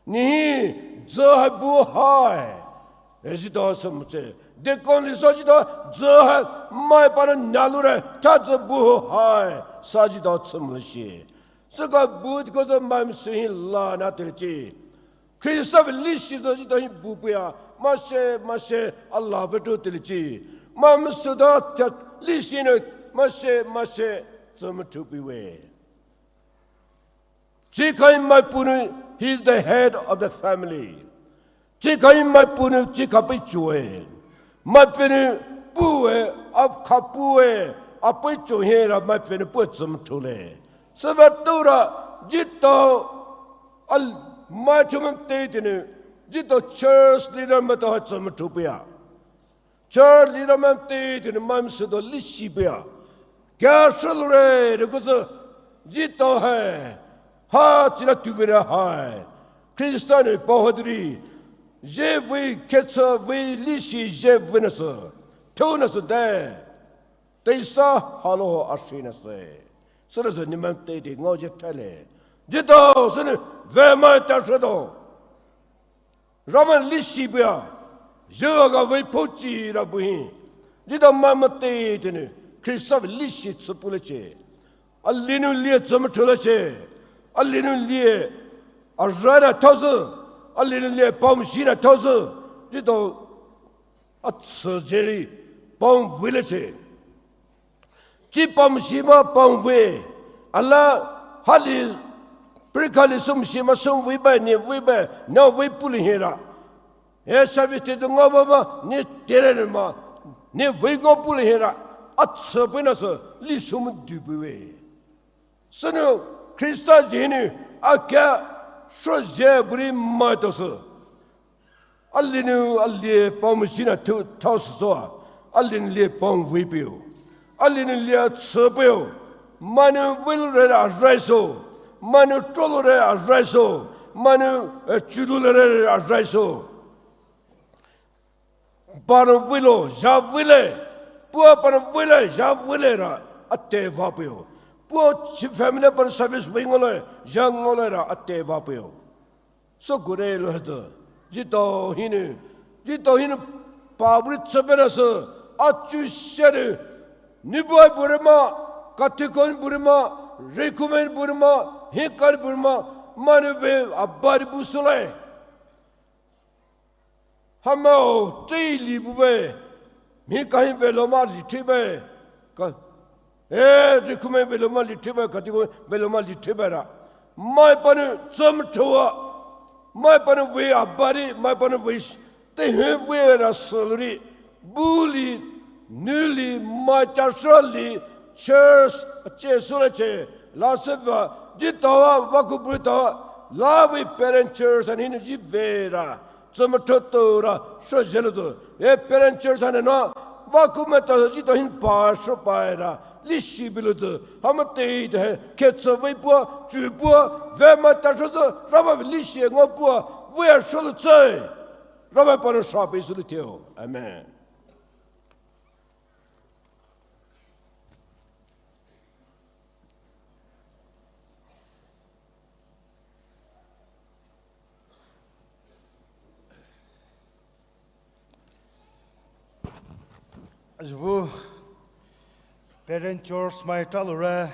Ni hi, zhao hai bu hai. E zhitao sümüshi. Deacon li sü zhitao, zhao hai, mai pa nou nalure, tha zhao bu hai. Sa zhitao tsümüshi. Süka bu tiko zhao mai mi sü hi la na tilichi. Khrista vei leash zhao zhitao hi bu pei a. Mashi mashi, a la veto tilichi. Mai mi sütao, leash nou, mashi mashi, tsümüthu peiwe. Chikha hi mai puhnou, he is the head of the family. Chikha hi mai puhnou, chikha peichoe. Mai puhnou, pue, a kha pue, a peicho hira mai puhnou pue tsümüthole. Süvatura, zhitao, a, mai thumam tidi nou, zhitao church leader maitao hai tsümüthu pei a. Church leader mai tidi nou mai mi sütao leash pei a. Kya shalure, de kusa, zhitao hai. Ha, chila tuvira hai. Khrista nou pao hadiri. Zhe vei khetsa vei leash zhe vei na sü. Thou na sü de. Teisa halo ho ashi na sü. Süna sü ni mai tidi ngao zhe thale. Zhitao, sünou, vei mai ta shado. Ramai leash pei a, zhouga vei phochi ra bu hi. Zhitao mai mi tidi nou, Khrista vei leash tsüpule che. Alinou lie tsümüthole che. Alinou lie, a rana thaosü. Alinou lie pamshi na thaosü. Zhitao, a tsü jeri, pamvile che. Chi pamshi ma pamvei. Ala hali, prikali sümshi ma sümvei bai, ni vei bai, na vei puli hira. E service tidi ngao ba ma, ni tere ma, ni vei ngao puli hira. A tsü pei na sü, li sümü du peiwe. Sünou, Khrista zhinou, a kya, sho zhe buri maitao sü. Alinou alie pamshi na thu thao sü soa. Alinou lie pamvei peiwo. Alinou lie tsü peiwo. Mainou veilure a raiso. Mainou tolure a raiso. Mainou, eh, chulure a raiso. Panou veilo, zha veile. Pua panou veile, zha veile ra. Ate va peiwo. Pua chi family panou service vei ngaole, zha ngaole ra. Ate va peiwo. Sokure lo hete. Zhitao hinou. Zhitao hinou. Pabri tsepena sü. Achu shade. Nibuai burima. Katikon burima. Recommend burima. Hikan burima. Mainou vei abari busule. Hamao. Teili bube. Mikahi veloma litibe. Ka Eh, recommend veloma litibe, katikon veloma litibe ra. Mai panou tsümüthoa. Mai panou vei abari, mai panou vei s-, te he vei ra süluri. Buli, nuli, mai church li, church, che sule che. La seva, zhitaoa, vaku buritaoa. La vei parent church, ani ni zhi vei ra. Tsümüthoto ra, sho zhelo zo. E parent church ane na, vaku meta zhitao hin pa sho pa ra, leash bilo zo. Hama te de, khetsa vei pua, chu pua, vei mata sho zo, Ramai leash ngao pua, vei a sho lo zai. Ramai panou sa pe su lo teo. Amen. Zhivu parent church mai talo re.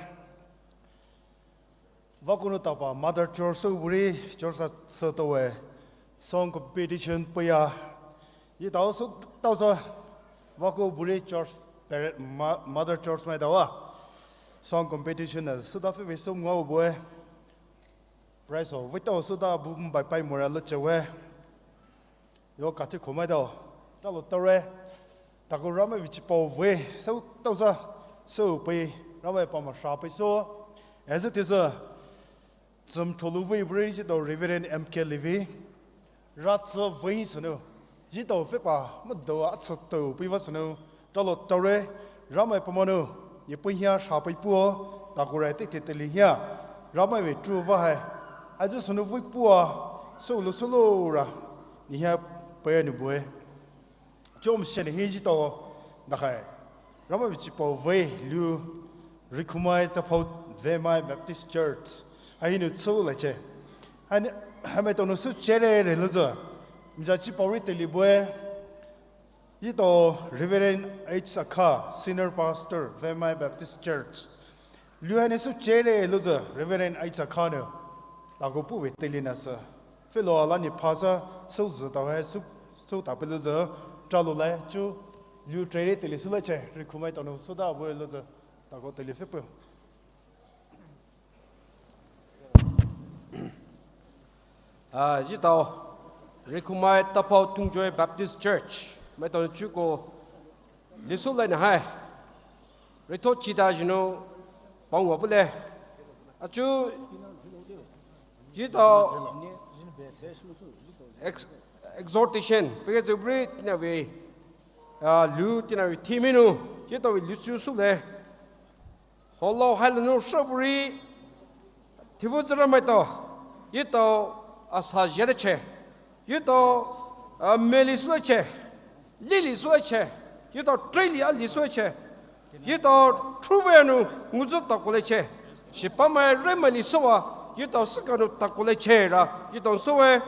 Vakunu tapa mother church sü buri church a sü towe song competition paya. Yi tao sü tao sa vaku buri church parent ma-, mother church mai tawa song competition na sü da fe ve sü ngau bue. Prize o vei tao sü da bu bai pai mora lo chewe. Yo kathi khomai dao, talo tare, tako Ramai vei chipao vei, sü tao sa, sü pei, Ramai pama sha pei so, as it is a, zum tholu vei buri ji dao Reverend M K Levy, ra tsu vei sunu, ji dao fe pa, ma dao a tsu tao pei va sunu, talo tare, Ramai pamanu, yi pei hia sha pei puo, tako re te te te li hia, Ramai vei tru va hai, a ji sunu vei puo, sü lu sü lu ra, ni hia pei nu bue. Chom shen hi ji to, da hai, Ramai vei chipao vei, lu, Rikhumai Taphou Vemai Baptist Church, a hi nu tsu le che. Hani, hame to nu sü chere re lu zo, mja chipao ri te li bue, Yi to Reverend H Akha, Senior Pastor, Vemai Baptist Church. Lu hani sü chere lu zo Reverend H Akha nu. Lagu pu vei te li na sa. Felo ala ni phasa, sü zi tao hai, sü, sü ta pe lu zo, talo lai, chu, lu chere te li sü le che, Rikhumai tao nu, sü da bu lu zo, tako te li fe pe. Ah, yi tao, Rikhumai Taphou Tungjoy Baptist Church, mai tao chuko, lisu lai na hai, ritho chida jino, pangwa pule, achu, yi tao, ex-, exhortation, pege zubri tinawe, ah, lu tinawe thiminu, yi tao lisu su le, Holo hailanu shaburi, thivu zira mai to, yi to asa jia de che, yi to, ah, meli sule che, lili sule che, yi to treli ali sule che, yi to truve anu nguzu to kole che, shipa mai re meli suwa, yi to sikanu to kole che ra, yi to suwe,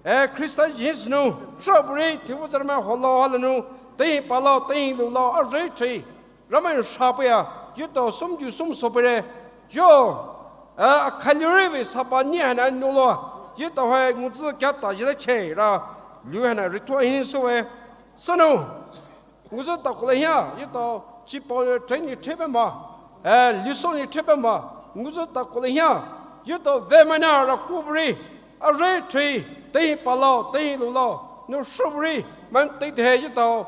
eh, Christian jins nu, shaburi, thivu zira mai holo hailanu, tehi palo, tehi lulao, a re che. Ramai shapeya, yi to sum ju sum sopere, jo, eh, akhaliri vei sapa ni hana nulo, yi to hai nguzu kya ta jile che ra, lu hana ritho hin suwe, sunu, nguzu ta kule hia, yi to chipao ni treni trebe ma, eh, lisu ni trebe ma, nguzu ta kule hia, yi to ve mana ra kubri, a re tre, tehi palo, tehi lulao, nu shubri, man te de yi to,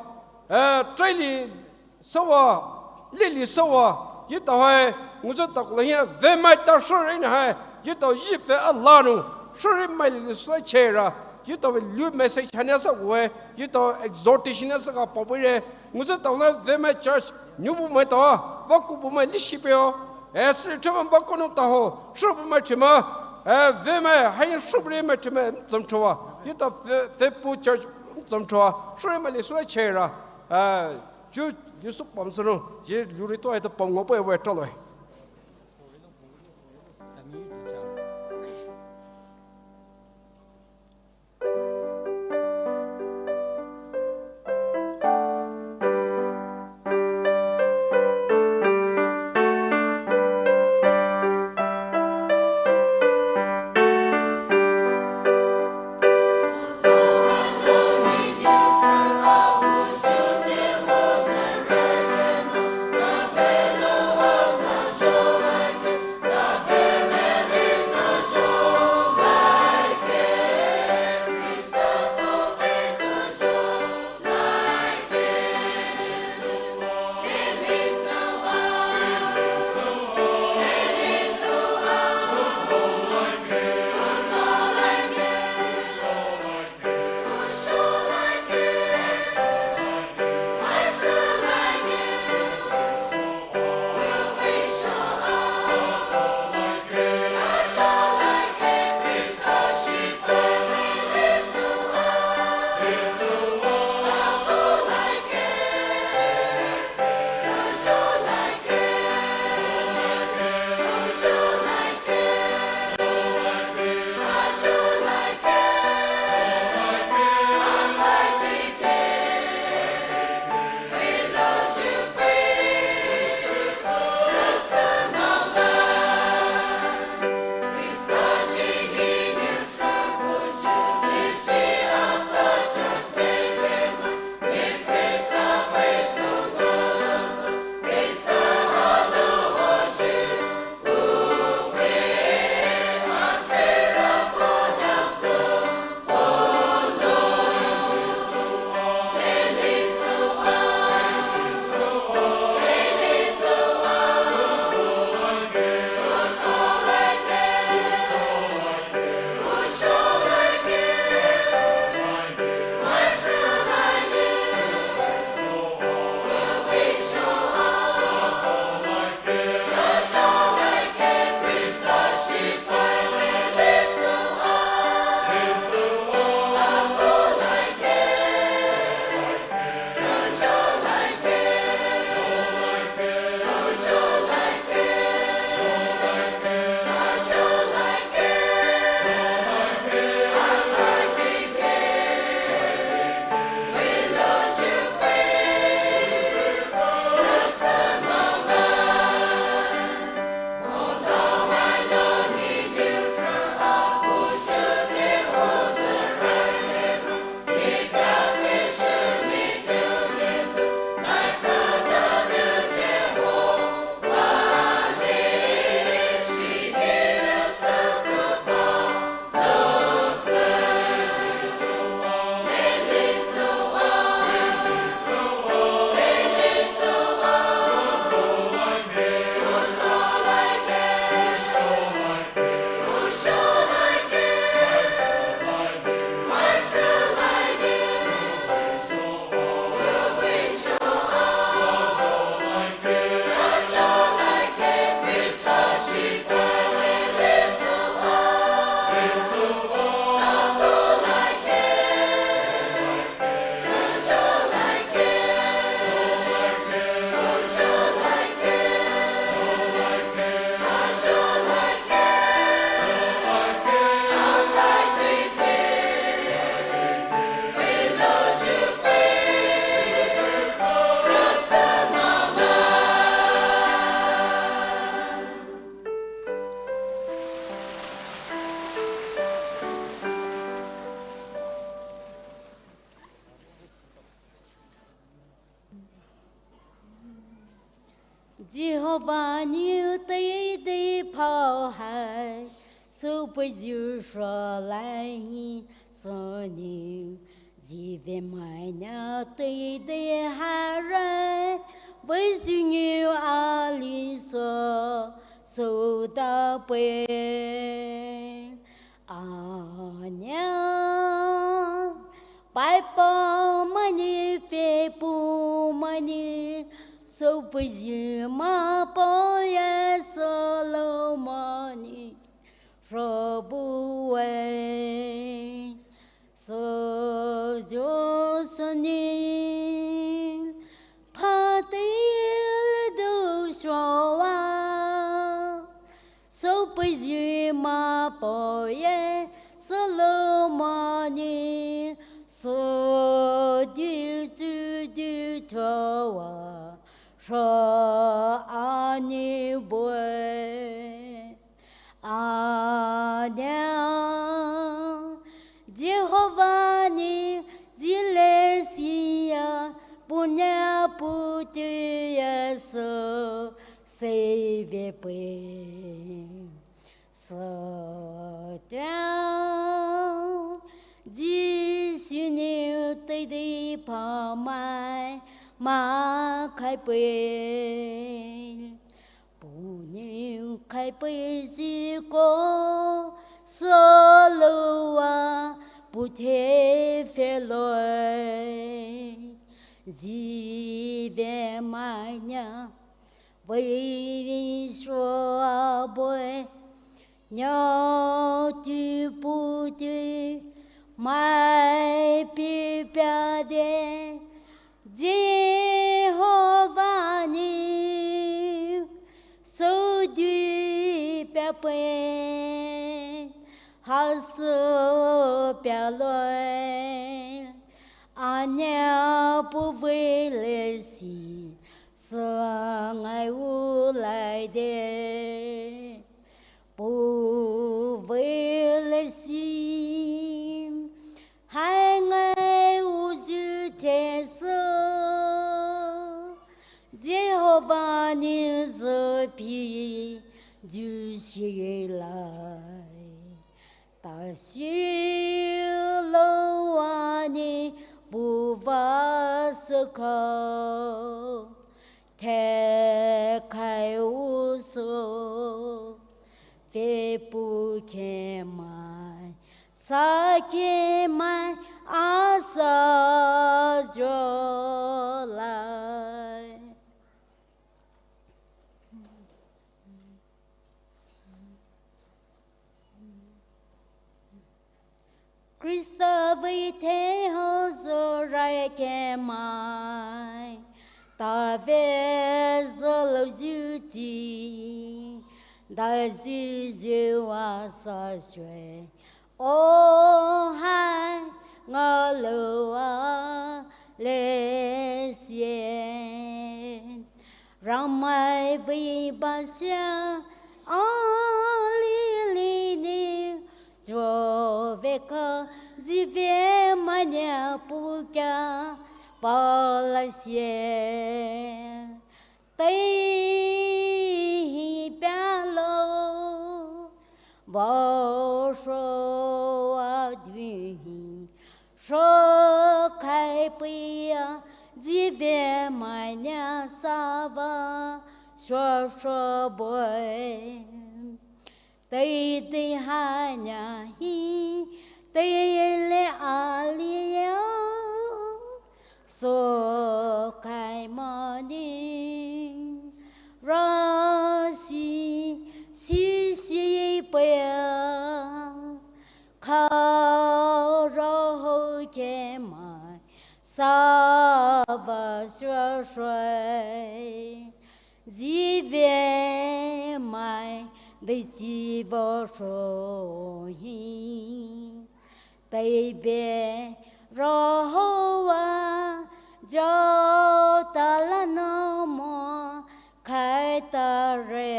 eh, treli, Sawa, lili sawa, yi to hai, nguzu ta kule hia, ve mai ta shuri na hai, yi to yi fe a la nu, shuri mai lili sule che ra, yi to ve lu message hania sa we, yi to exhortation sa ka pa re, nguzu ta kule ve mai church, nyu bu mai to, va ku bu mai li shi pe o, eh, sri trema va ku nu ta ho, shuri bu mai trema, eh, ve mai, hai shuri mai trema, zam chua, yi to ve, ve pu church, zam chua, shuri mai li sule che ra, eh, Ju, Yusuf pam sunu, ye luri to ai to pam ngo pa we to loi. Jehovah nou teidei paohai, süpeiyu hrolai hi sünou, zhivemaina teidei harai, peiyu nou ali sü, süda pei. Ana, paipa mani, fepu mani, süpeiyu mapaoye sülou mani, hrobue. Süjo sünou, phateile dou showa, süpeiyu mapaoye sülou mani, südi südi thowa, hro ani bue. Ana, Jehovah nou zhilai siya, puhnou puhtuye sü, seive pei. Sütao, Jisu nou teidei pamai, makhai pei. Puhnou khai pei zhiko, süloua puhthai pheiloi. Zhivemaina, vei shoa bue, nou tu puhtu, mai pipia de, Jehovah nou, südi pia pei, hasü pia loi, ana puh vei lesi, sü ngai wu lai de. Puh vei lesi, hai ngai wu zhu tesü, Jehovah nou zhipei zhu shilai. Tasü loua nou puh vah sükha, tekhai wu sü, fepu kemai, sa kemai, asa zholai. Khrista vei thaiho zhoraya kemai, tave zholou zhuti, daizhi zhuwa sa shwe, o hai ngaloua lesie. Ramai vei basia, alili nou, zhoveka zhivemaina puhkha palaisie. Tei hi pia lou, vao shoa dui hi, shokhai peia, zhivemaina sava, shosho bue. Teidei haina hi, teile aliya, sokhai mani, rasi, sisi peia, kharao kemai, sava shosho, zhivemai, dei zhivo shohi. Teibe rohowa, zhao tala nou mo khaitare.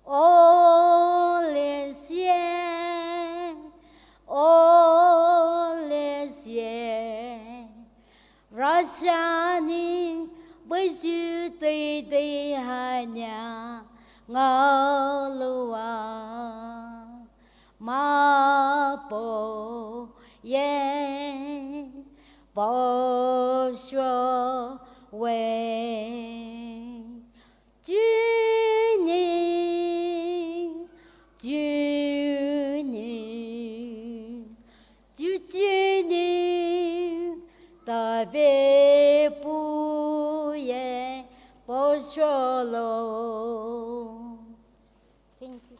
O lesie, o lesie, rasa nou vei zhitei Ngaoloua mapoye poshowe. Jini, jini, ju jini, tave puye posholo. Thank you.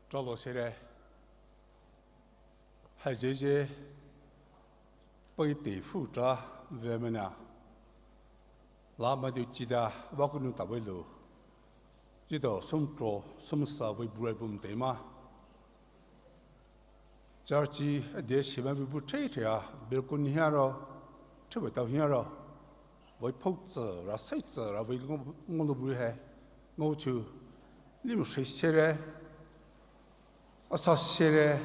Talo sere. Hai jeje. Pai te fu tra ve mena. La ma du chida wa kunu ta wei lo. Jito sum tro, sum sa wei bu wei bum te ma. Church a de shi ma wei bu tre tre a, balcony hia ro, tre wei tau hia ro. Wei pau tse ra, sai tse ra, wei ngo, ngo lo bu he. Ngo chu, lim shi sere. Asa sere,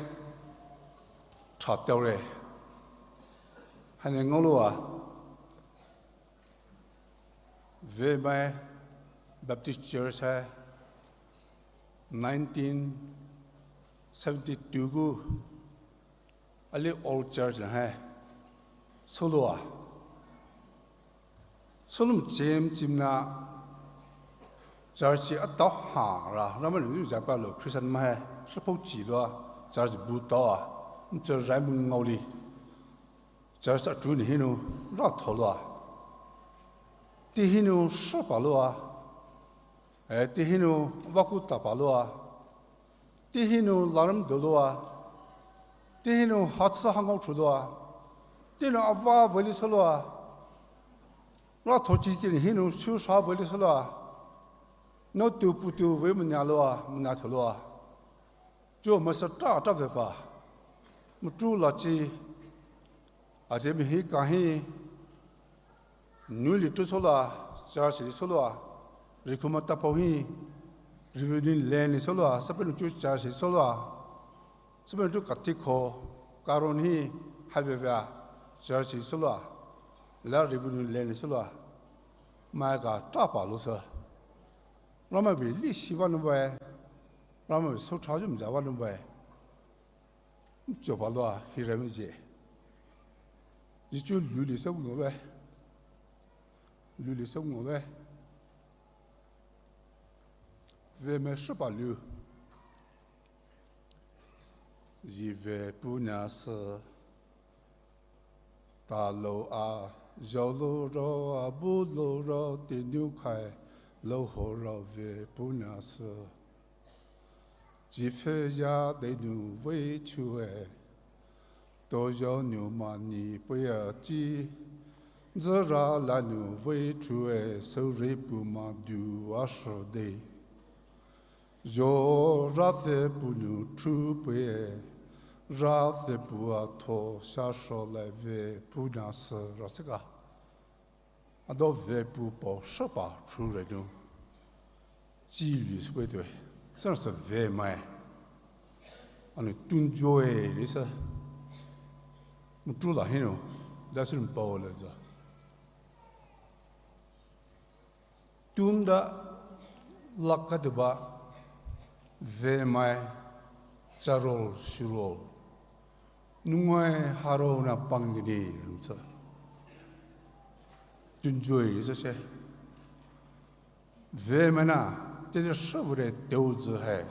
tra tau re. Hane ngolo a, Vemai Baptist Church hai, nineteen seventy-two gu, ali old church na hai, solo a. Solum chim chim na church a tau ha ra, Ramai lu japa lo Christian ma hai, shapou chi lo a, church bu tau a, mche rai mu ngau li. Church a tu ni hinu, ra tho lo a. Ti hinu shapa lo a. Eh, ti hinu waku tapa lo a. Ti hinu laram do lo a. Ti hinu hatsa hangau chu lo a. Ti hinu ava veli so lo a. Ra tho chi ti hinu su sa veli so lo a. No tu pu tu ve mnya lo a, mnya tho lo a. Chu masa ta ta ve pa. Mutru la chi. Aje mi hi ka hi. Newly tu so la, church li so la, rikuma ta pau hi, revenue land li so la, sapen tu church li so la, sapen tu katiko, karon hi, hai ve ve a, church li so la, la revenue land li so la, mai ka ta pa lo sa. Ramai ve li shi va no ba, Ramai ve so cha jum ja va no ba. Chopa lua, hi remi je. Jichu luli sa ngole. Luli sa ngole. Vemai shapa lu. Ji ve punya se. Ta lo a, zhao lo ro a, bu lo ro, ti nu kai, lo ho ro ve punya se. Ji phe ya de nu vei chu e. To yo nu ma ni pui a chi. Zhe ra la nu vei chu e, so ri pu ma du a shi de. Yo ra phe pu nu chu pui e. Ra phe pu a to sha sho lai ve pu na se ra se ka. Ado ve pu po shapa chu re nu. Chi li su pe tue. Sa sa ve mai. Anu tun joy li sa. Mutru la hinu. Da su pa le za. Tun da la ka de ba. Ve mai. Charol surol. Nungai haro na pang ni ni sa. Tun joy li sa se. Vemai na, te te shevure teu zi hai.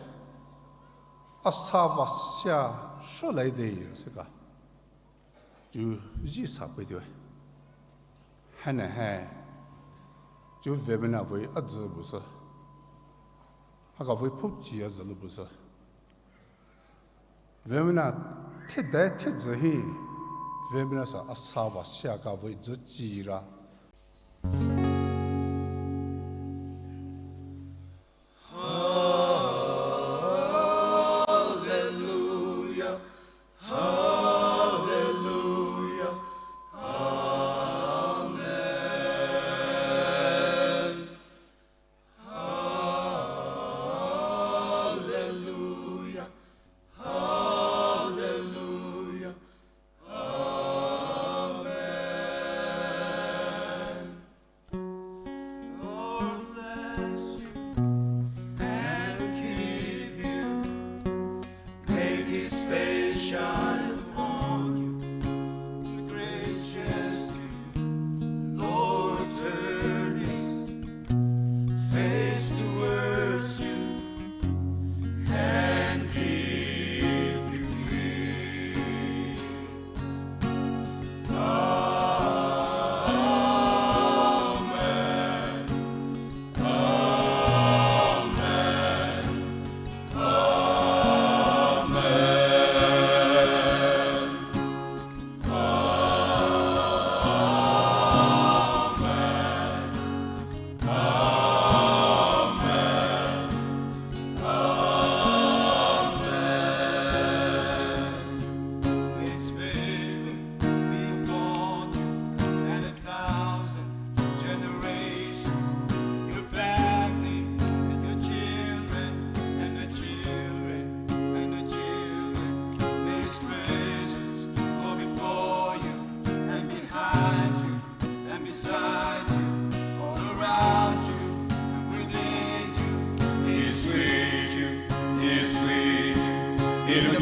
Asa va sia sho lai de se ka. Ju ji sa pe de. Hai na hai. Ju vemai na vei a zi bu se. Ha ka vei phu chi a zi lu bu se. Vemai na the dai the zi hi, vemai na sa asa va sia ka vei zi chi ra. Hallelujah,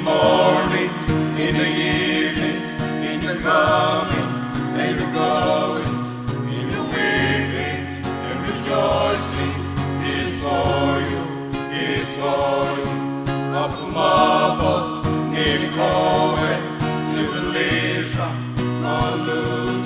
Morning, in the evening, in the coming, in the going, in the weeping, in rejoicing is for you, is for you. Apumapa, nikoe, jubileesha, hallelujah.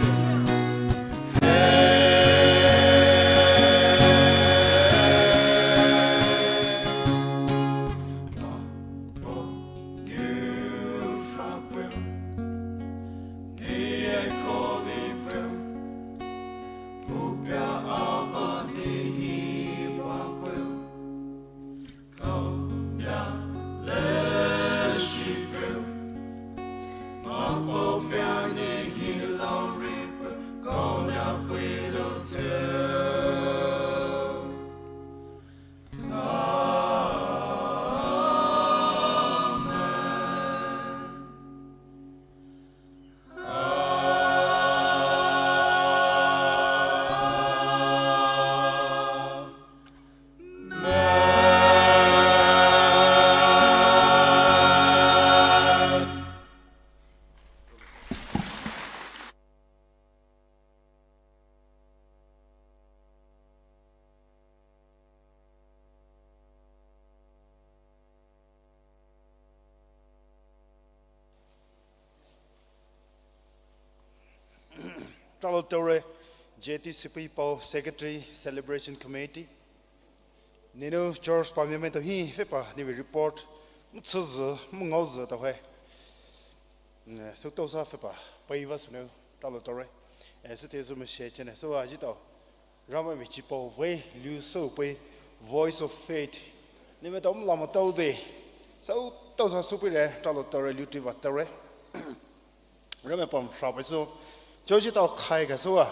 Talo tore, J T C P pao Secretary Celebration Committee. Ninu George pa miame to hi fepa niwe report, mtsuzü, mngaozü to he. Sou tosa fepa, paiva sunu, talo tore. Ese te sou mshe chene, sou aji to. Ramai ve chipao vei liu sou pei Voice of Faith. Ni ve tao mlama tao de. Sou tao sa sou pei re, talo tao re, liu tiva tao re. Ramai pam hra pei sou. Joji tao khai ka sou a.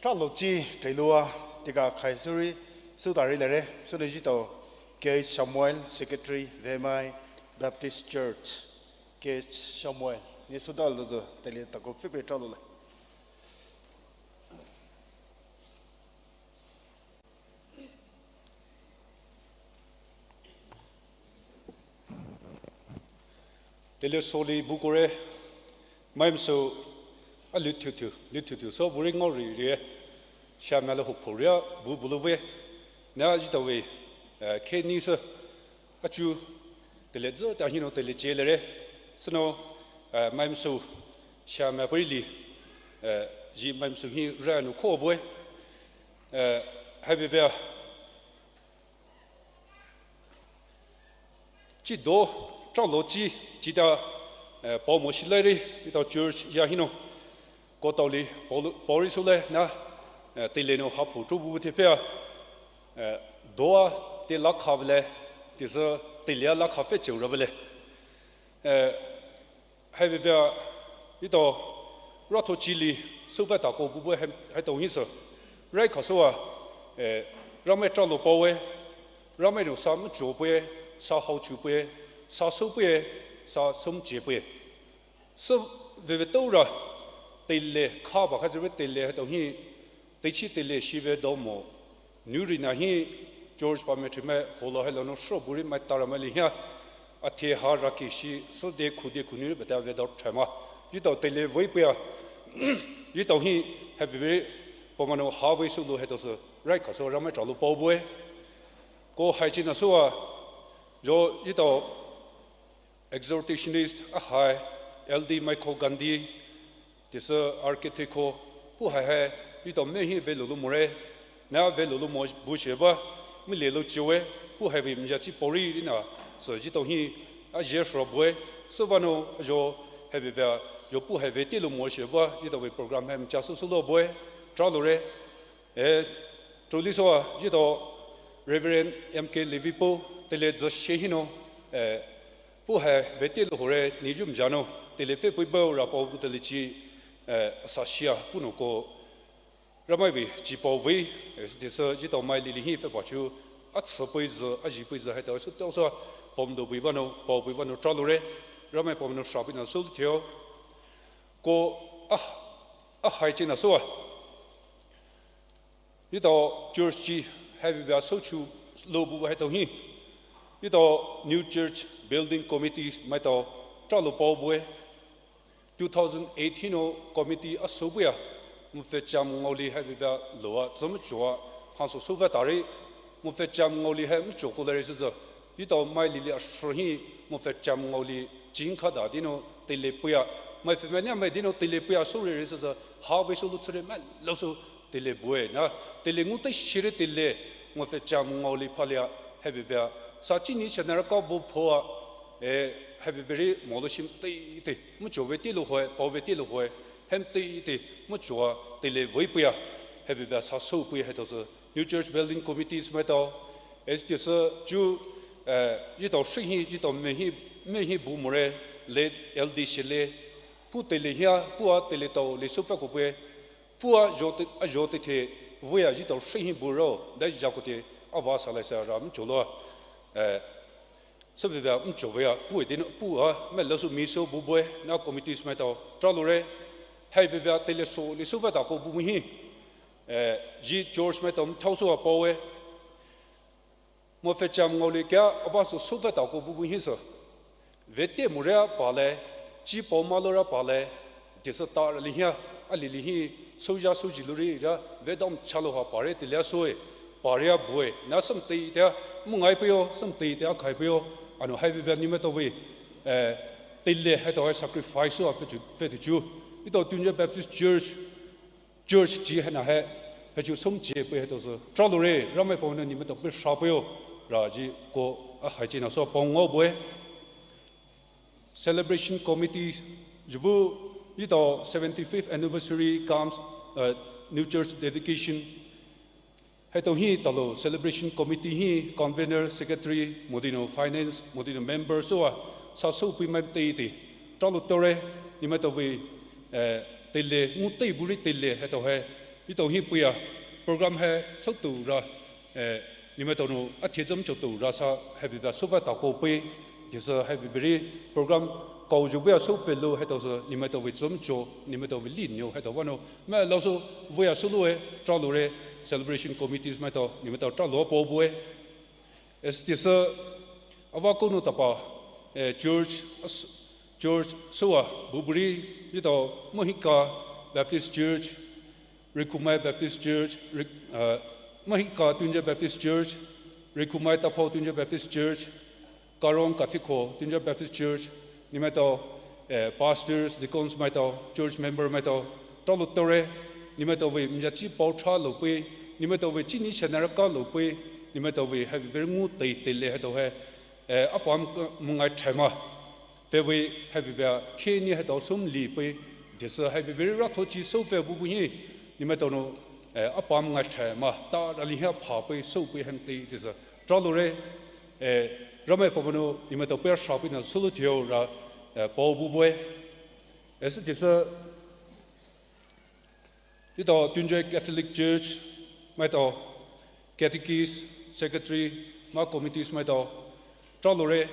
Talo chi, tei lua, tika khai sou ri, sou tari le re. Sou le ji tao K H Samuel, Secretary, Vemai Baptist Church. K H Samuel. Ni sou talo zo, tele tako fepe talo le. Tele soli bu kore, maimsou, a luthutu, luthutu, so buri ngori rie, shamala hupuria, bu buluve, na jitawe, eh, ke ni se, achu, tele zo, ta hino tele che le re, seno, eh, maimsou, shamapuri li, eh, ji maimsou hi ranu ko bue, eh, havevea, Chi do, talo chi, chi ta, eh, pao mo shi lai ri, ita church ya hino. Ko tao li, pao lu, pao ri su lai, na, eh, tele no hapu tu bu te pea, eh, doa, te la kha bele, te se, tele la kha fe cheu ra bele. Eh, Havevea, ito, ratho chili, suva tako bubu hai, hai tong hi so. Rai kha so a, eh, Ramai talo pawe, Ramai no sa mcho pue, sa hao chu pue, sa so pue, sa som che pue. So veve to ra, tele kha ba kha zwe tele hai tong hi, Teichi tele shive domo. Nuri na hi George pa me trime holo helo no sro buri mai tara mai li hia. Athe ha raki shi so de khu de khu nuri beta ve dor thema. Yito tele voi pia. Yito hi have very pomano ha voi su lo heto so. Rai kha so Ramai talo pao bue. Ko hai chi na so a. Jo yito Exhortationist ahai, L D Michael Gandhi, tisa architect ho, pu hai hai, ito me hi ve lulu more, na ve lulu mo bu sheba, mi le lo chiwe, pu hai ve mja chi pori rina, so ito hi, a je shro bue, so vano jo, hai ve ve, jo pu hai ve te lo mo sheba, ito ve program hai mja su su lo bue, tra lo re, Eh, truly so, jito Reverend M K Levy po, tele za she hino, eh, pu hai ve te lo hore, ni jum jano, tele fe pui bao ra pao pu tele chi, eh, sa shia, pu no ko, Ramai ve, chi pao ve, eh, si te sa, jito mai li li hi fe pa chu, a tsa pui za, a ji pui za hai ta, so tao sa, pom do pui vano, pao pui vano, tra lo re, Ramai pom no sra pui na so teo, ko, ah, ah, hai chi na so a, Ito church chi hai via so chu lo bu hai to hi. Etao New Church Building Committee maitao tralo paoh bue. Two thousand eighteen nou committee asou buya, mofet cha ngaoli haibüa loua zümchoa, hansou souva tare, mofet cha ngaoli hai mchoko lare süzü. Etao mai lili asho hi, mofet cha ngaoli chingkha da dinou teile puya, mai fümai nia mai dinou teile puya soure re süzü, ha vei sou lu tsure mai laosou teile bue na, teile ngutei shire teile, mofet cha ngaoli phalia, haibüa, sa chini chanara ka bu phoa, eh, haibüa re molo shim teitei, mchove tilo hoe, paove tilo hoe, hem teitei, mchoa teile vei puya, haibüa sa sou puya haitao sü, New Church Building Committees maitao, S T S chu, eh, etao shi hi, etao me hi, me hi bu more, late L D Shele, pu teile hia, pua teile tao le souva ko bue, pua zho te, a zho te the, vuya etao shi hi bu ro, da zha ko te, ava sa lai sa ra mcholo, eh, sübüa mchoveya, pue dinou, pua, mai laosou mi sou bu bue, na committees maitao, tralo re, haibüa teile sou, le souva ta ko bu mi hi, eh, zi church maitao mthao sou a paoh e, mofet cha ngaoli kya, ava sou souva ta ko bu mi hi sü. Vete murea pale, chi pao malora pale, tisa ta rali hia, alili hi, souja souji luri ra, vedom chalo ha pare teile soue, parea bue, na sümtei tea, mungai puyo, sümtei tea, khai puyo, ano haibüa ni maitao vei, eh, teile haitao hai sacrifice sou a fetu, fetu chu, etao Tunja Baptist Church, Church chi haina hai, hachu sum chi pui haitao sü. Tralo re, Ramai paonou ni maitao pei sha puyo, ra zi ko a hai chi na sou paoh ngao bue. Celebration Committee, zhivu, etao seventy-fifth anniversary comes, uh, New Church dedication. Haitao hi talo Celebration Committee hi Convener, Secretary, mo dinou Finance, mo dinou Member soua, sa sou pui mai teitei. Tralo tore, ni maitao vei, eh, teile, ngutei buri teile, haitao hai. Etao hi puya, program hai, sou tu ra, eh, ni maitao nou, a thie zam cho tu ra sa, haibüa souva ta ko pui, tisa haibüa re, program, kao zhuvuya sou pelo, haitao sü, ni maitao vei zam cho, ni maitao vei li nyo, haitao vanou, mai laosou, vuya sou lue, tralo re, celebration committees maitao, ni maitao tralo paoh bue. S T S, ava konou tapa, eh, church, as-, church soua, bu buri, etao, Mohika Baptist Church, Rikhumai Baptist Church, Rik-, uh, Mohika Tunja Baptist Church, Rikhumai Taphou Tunja Baptist Church, Karong Kathiko Tunja Baptist Church, ni maitao, eh, pastors, deacons maitao, church member maitao, tralo tore, ni maitao vei mja chi pao cha lo pui, ni maitao vei chini chanara ka lo pui, ni maitao vei haibüa re ngutei teile haitao hai, eh, apam ka mungai chai ma. Fevei haibüa kheni haitao sum li pui, tisa haibüa re ratho chi sou fe bu bu hi, ni maitao nou, eh, apam ngai chai ma, ta rali hia pha pui, sou pui hem tei tisa. Tralo re, eh, Ramai paonou, ni maitao pei sha pui na sou lu theo ra, eh, paoh bu bue. S T S, etao Tunjoy Catholic Church, maitao, Catechist, Secretary, ma committees maitao, tralo re,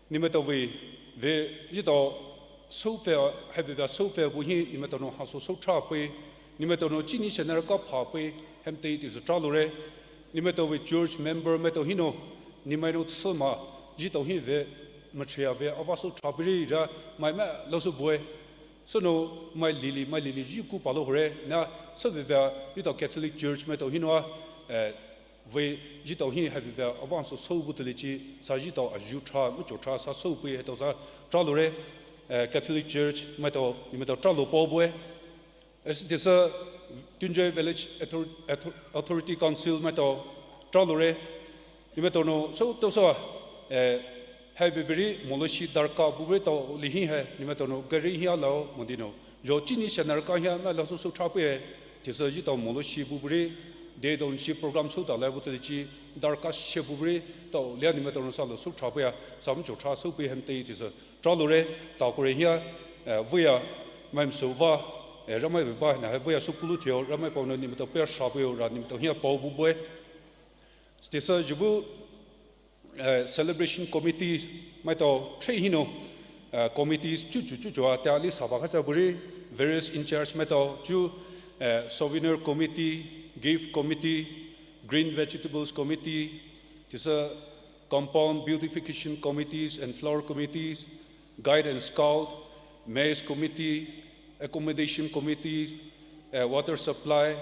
ni maitao vei, vei, etao, sou fe, haibüa sou fe bu hi, ni maitao nou hansou sou cha pui, ni maitao nou chini chanara ka pha pui, hem tei tisa tralo re, ni maitao vei church member maitao hinou, ni mai nou tsü ma, etao hi vei, machia vei, ava sou cha pui ri ra, mai mai laosou bue. Sünou mai lili, mai lili zi ku palo hore, na, sübüa, etao Catholic Church maitao hinou a, eh, vei, etao hi haibüa, ava sou sou bu teile chi, sa etao a yu cha, mcho cha, sa sou pui haitao sa, tralo re, eh, Catholic Church maitao, ni maitao tralo paoh bue. S T S, Tunjoy Village Author-, Author-, Authority Council maitao, tralo re, ni maitao nou, sou tao sou, eh, haibüa re, molo shi darka bu re tao li hi hai, ni maitao nou, gari hia lao, mo dinou, zho chini chanara ka hia, na laosou sou cha pui hai, tisa etao molo shi bu re, de don shi program sou ta lai bu teile chi, darka she bu re, tao lia ni maitao nou sa laosou cha puya, sa mcho cha sou pui hem tei tisa, tralo re, ta ko re hia, eh, vuya, mai msou va, eh, Ramai vei va, na hai vuya sou pulu theo, Ramai paonou ni maitao pei sha puyo, ra ni maitao hia paoh bu bue. Tisa zhivu, eh, celebration committee, maitao, che hinou, eh, committees, chu chu chu chu a, tia li sa ba ka cha bu re, various in charge maitao, chu, eh, souvenir committee, gift committee, green vegetables committee, tisa, compound beautification committees and flower committees, guide and scout, mess committee, accommodation committee, uh, water supply,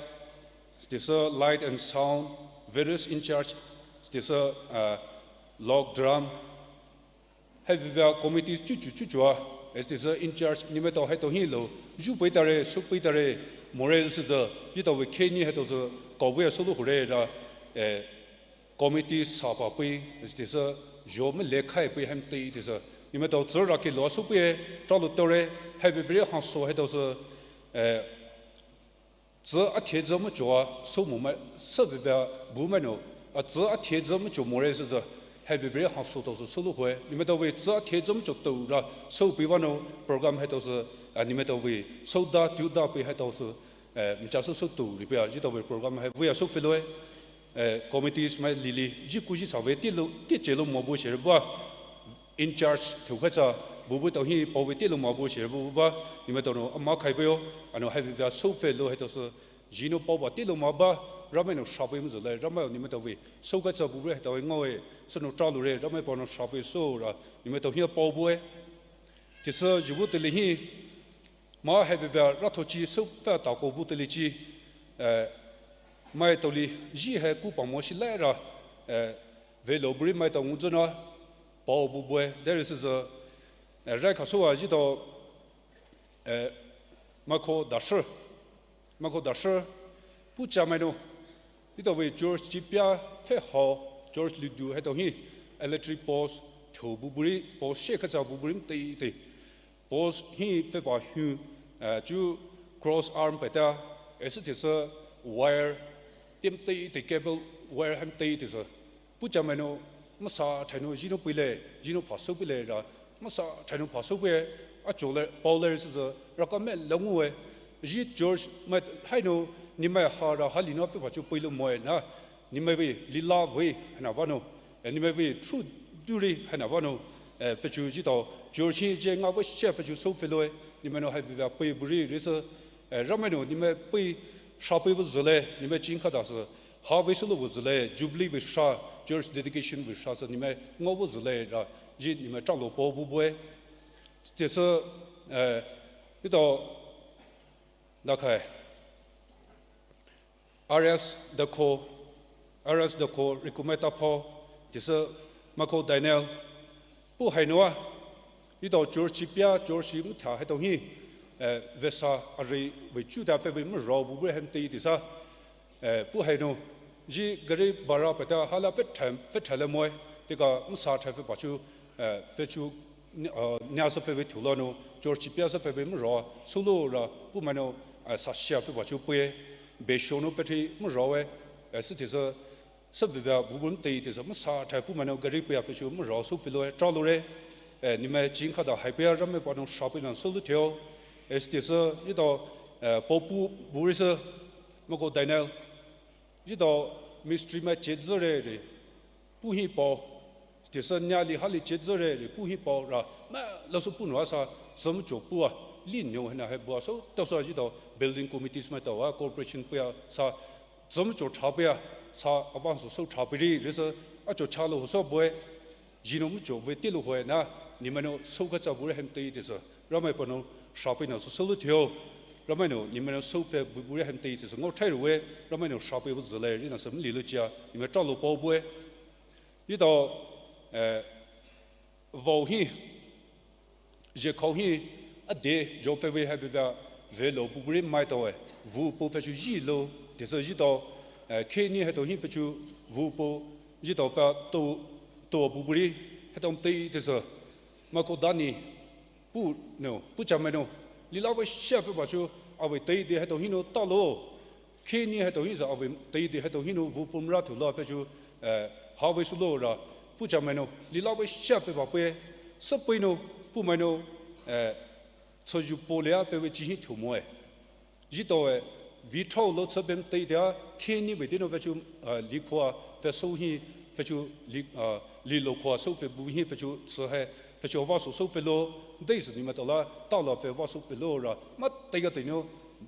sitisa light and sound, various in charge, sitisa, uh, log drum, haibüa committee chuchu chuchua, sitisa in charge nemaitao haitao hi lou, zhupei tare, soupei tare, more sitisa, yetaowe kheni haitao sü, kaovea soulou hure ra, eh, committee sapa pei, sitisa, zho mele khai pei haimtei tisa, nemaitao tsü raki lou soupeie, tralou tore, haibüa vere hangso haitao sü, eh, tsü athie tsü machoa, sou mo mai, sübüa bu mai nou, a tsü athie tsü macho more sitisa, haibüa vere hangso tao sü soulou hoe, nemaitao vei tsü athie tsü macho tao ra, soupei vanou, program haitao sü, a nemaitao vei, souda, tuda pei haitao sü, eh, mcha sü sou tao ripeia, yetaowe program hai vea soupei loue, eh, committees mai lili, zhi ku zhi sa vei tilou, tiche lou mo bu shere bua, in charge thou khatsa, bubu tao hi paovei tilou mo bu shere bu ba, nemaitao nou ama khai peio, anou haibüa soupei lou haitao sü, zhinou paoba tilou mo ba, Ramai nou shapei mzülai, Ramai nemaitao vei, sou khatsa bubu haitao ngaoe, sünou traloure, Ramai panou shapei sou ra, nemaitao hi pao bue. Tisa zhibu tele hi, ma haibüa rathochi soupei tako bu tele chi, eh, maitao li zhi hai ku pamo shilai ra, eh, velou buri maitao nguzüna, pao bu bue, there is a, eh, rai khasoua yetao, eh, Makho Dasher, Makho Dasher, pucha mai nou, yetaowe church chipia, phe hao, church lidu haitao hi, electric post, thou bu buri, post she khatsa bu buri mtei tei. Post hi pfepa hu, eh, chu cross arm peita, sitisa wire, timtei tei cable wire haimtei tisa. Pucha mai nou, masa thai nou, zhinou peile, zhinou pha soupeile ra, masa thai nou pha soupei, acho le, paole sitisa, raka me langu e, zhi church mai, hai nou, nemai ha ra hali nou pfepa chu peilou moe na, nemai vei, lila vei, haina vanou, eh, nemai vei, true duri, haina vanou, eh, pfechu yetao, church hi je nga vei shia pfechu soupei loue, nemai nou haibüa pei buri risa, eh, Ramai nou, nemai pei, shapei vuzüle, nemai ching khada sü, ha vei soulou vuzüle, jubilee vei sha, church dedication vei sha sü, nemai ngao vuzüle, ra, zhi nemai tralou pao bu bue. Tisa, eh, yetao, dakhai, R S Dakho, R S Dakho, Rikumai Taphao, tisa Makho Daniel, pu hai noua, yetao church chipia, church chi mtha haitao hi, eh, vesa ari vei chuta pfevei mrao bu buri haimtei tisa, eh, pu hai nou, zhi gari bara peita hala pfetha, pfetha le moe, tika msa thai pfepa chu, eh, pfechu, ni-, uh, nia sü pfevei thou la nou, church chipia sü pfevei mrao, soulou ra, pu mai nou, uh, sa shia pfepa chu peie, beisho nou pfethi mrao e, eh, sitisa, sübüa bu buri mtei tisa, msa thai pu mai nou gari peia pfechu mrao soupei loue, traloure, eh, nemai ching khada hai peia Ramai panou shapei na soulou theo, eh, sitisa, yetao, eh, paopu buri sü, Makho Daniel, yetao mistri mai chezüre re, pu hi pao, tisa nia li hali chezüre re, pu hi pao ra, ma la sü pu nou a sa, tsü macho pua, li nou haina hai bua, so, tao sa yetao building committees maitao a, corporation peia sa, tsü macho tha peia, sa, avan sü sou tha pei ri, risa, acho cha lou sü bue, zhinou macho vei tilou hoe na, nemai nou sou khatsa buri haimtei tisa, Ramai panou shapei na sü soulou theo, Ramai nou, nemai nou soupei bu buri haimtei tisa, ngao thai rue, Ramai nou shapei vuzüle, rina sü mli lou chia, nemai tralou pao bue. Yetao, eh, vao hi, zhekhao hi, ade, zho pfevei haibüa, velou bu buri maitao e, vu pao pfechu zhi lou, tisa yetao, eh, kheni haitao hi pfechu, vu pao, yetao pfetou, tou bu buri, haitao mtei tisa, Makho Daniel, pu nou, pucha mai nou, lila vei shia pfepa chu, avei teidei haitao hi nou talou, kheni haitao hi sa avei teidei haitao hi nou, vu pao mra thou la pfechu, eh, ha vei soulou ra, pucha mai nou, lila vei shia pfepa peie, süpei nou, pu mai nou, eh, tsüyu pao lea pfevei chi hi thou moe. Yetao e, vei thao lou tsü pem teidei a, kheni vei dei nou pfechu, eh, li khoa, pfesou hi, pfechu li, eh, lilou khoa, soupei bu hi pfechu tsü hai, pfechu ava sü soupei lou, dei sü nemaitao la, tala pfei ava soupei lou ra, ma teiga tei nou,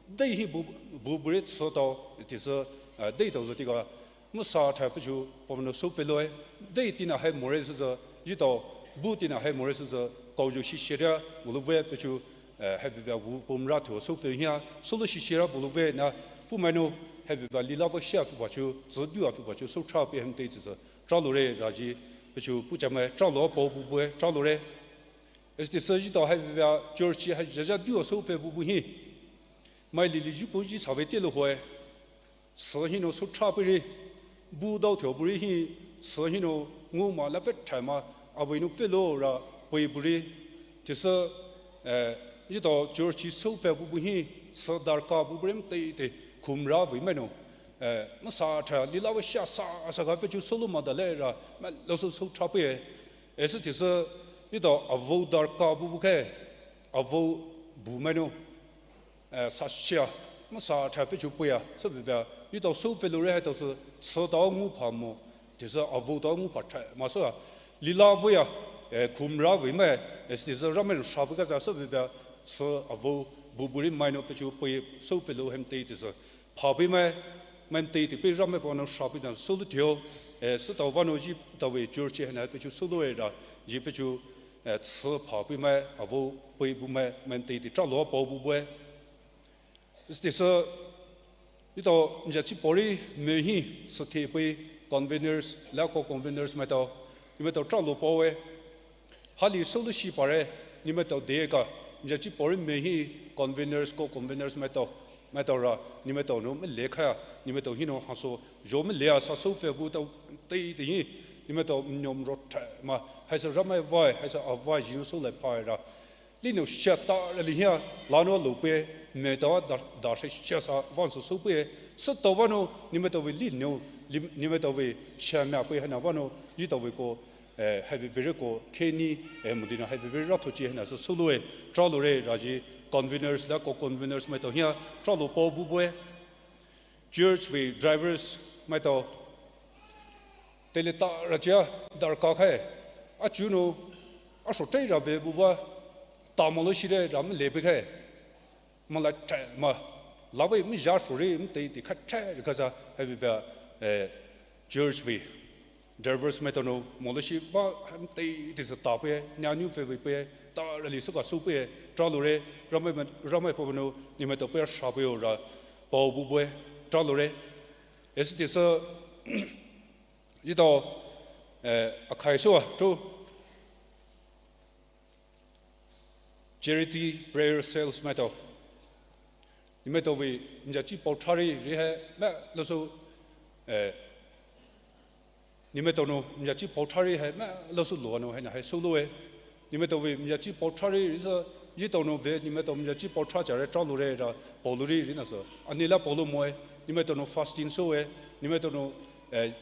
dei hi bu, bu buri tsü tao, tisa, eh, dei tao sü tika, Masa tha pechu pamano sou pelo e, dei tina hai more sü zü, yitao bu tina hai more sü zü, kaoyu shishe ria, wulu ve pechu, eh, hai vevea wu pumra thuo sou pe hia, solo shishe ria wulu ve na, pumaino, hai vevea lila ve shia pepachu, zü dua pepachu, sou tha pe hem tei zü, tralo re raji, pechu pucha mai, tralo pao bu bu e, tralo re. Esti sü yitao hai vevea church hai jaja dua sou pe bu bu hi. Mai lili ju pu ji sa ve te lo hoe. Sü hino sou tha pe ri, bu dao thuo bu ri hi, sü hino ngu ma la phe thai ma, avei no phe lo ra pui bu ri. Te sü, eh, yitao church sou phe bu bu hi, sü darka bu bu ri mtei te khumra vei maino. Eh, masa tha lila ve shia sa, sa ka pechu solo ma da le ra, ma lo sou sou tha pe. Esi te sü, yitao avou darka bu bu ke, avou bu maino. Eh, sa shia, masa tha pechu puya, sü vevea, yitao sou pelo re haitao sü, sü tao ngu pha mo, te sü avou tao ngu pha tha, ma sü a, lila ve ya, eh, khumra ve mai, eh, te sü ramaino sha pe ka ta sü vevea, sü avou bu bu ri maino pechu pui sou pelo hem tei te sü, pha pe mai, mai tei te pe ramai pano sha pe na solo thuo, eh, sü tao vano ji tao ve church hai na pechu solo e ra, ji pechu, eh, sü pha pe mai, avou pui bu mai, mai tei te tralo pao bu bu e. Esti sü, yitao mja chi pori me hi, sü the pui conveners, la ko conveners maitao, ni maitao tralo pao e. Hali solo shi pare, ni maitao de ka, mja chi pori me hi, conveners ko conveners maitao, maitao ra, ni maitao no me le kha ya, ni maitao hino haso, jo me le a sa sou phe bu tao tei te hi, ni maitao nyom ro tha ma, hai sü ramai vai, hai sü avai ji no sou lai pha ra. Li no shia ta ra li hia, la no lo pe, me ta da, da she shia sa, van so so pe, sü tao vano, ni me tao ve li no, li, ni me tao ve shia mia pe hai na vano, li tao ve ko, eh, hai ve ve re ko, ke ni, eh, mo di na hai ve ve ra tho chi hai na so so lo e, tralo re, raji, conveners, la ko conveners maitao hia, tralo pao bu bu e. Church vei drivers maitao. Tele ta ra chia darka khai. A chu no, a sho tei ra ve bu ba. Ta mo lo shi re ra me le be khai. Ma la tha ma. La ve me ja sho re me tei te kha tha re ka za. Hai ve ve, eh, church vei. Drivers maitao no, mo lo shi va, ham tei te sa ta pe, nya nyu pe ve pe, ta ra li sü ka sou pe, tralo re, ramai ma, ramai pa no, ni maitao pe sha pe o ra, pao bu bu e, tralo re. Esi te sü, yitao, eh, akhai sou a, to, charity prayer cells maitao. Ni maitao ve, mja chi pao tha ri, ri hai, ma, lo sou, eh, ni maitao no, mja chi pao tha ri hai, ma, lo sou lo no, hai na hai sou lo e. Ni maitao ve, mja chi pao tha ri, ri sü, yitao no ve, ni maitao mja chi pao tha cha re, tralo re, ra, pao lo ri, ri na sü. Ani la pao lo mo e, ni maitao no fasting sou e, ni maitao no, eh,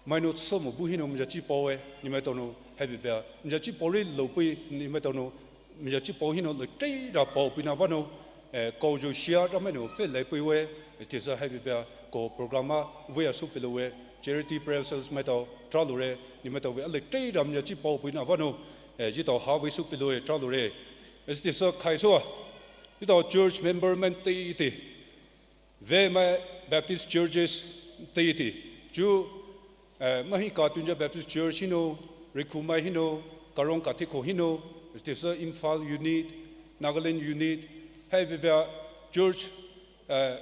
Mai no tsü mo bu hi no mja chi pao e, ni maitao no hai ve ve. Mja chi pao ri lo pui, ni maitao no mja chi pao hi no lo tei ra pao pui na vano, eh, kaoyu shia ra mai no phe lai pui we, te sü hai ve ve, ko program a, vei a sou phi lo we, charity prayer cells maitao, tralo re, ni maitao ve, a lo tei ra mja chi pao pui na vano, eh, yitao ha vei sou phi lo we, tralo re. Te sü khai sou a, yitao church member man tei te, Ve mai Baptist Churches teiti. Chu, eh, mahi ka tunja Baptist Church hino, Rikhumai hino, Karong Kathiko hino, stisa Imphal Unit, Nagaland Unit, hai vevea church, eh,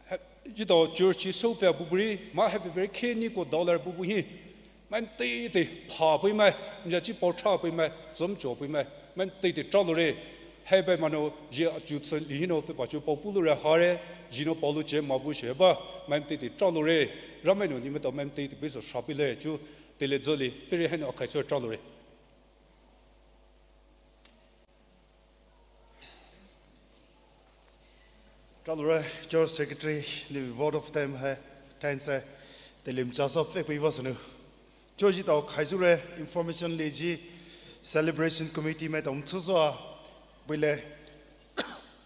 hai, jito church hi sou vea buburi, ma hai vevea khe ni ko dollar bubu hi. Mai teitei pha pui mai, mja chi pao tha pui mai, zom cho pui mai, mai teitei tralo re. Hai bai mano, ji a chu tsü li hino fe pa chu pao pulu re ha re, ji no pao lu che ma bu she ba, mai teitei tralo re. Ramai no ni maitao mai teitei pui so sha pui le chu, tele zoli, feri hai no akhai so tralo re. Tralo re, Church Secretary, ni vote of time hai, thanks hai, telim cha sa fek pui va sunu. Church jitao khai sou re, information li ji, celebration committee maitao mtsu so a, pui le,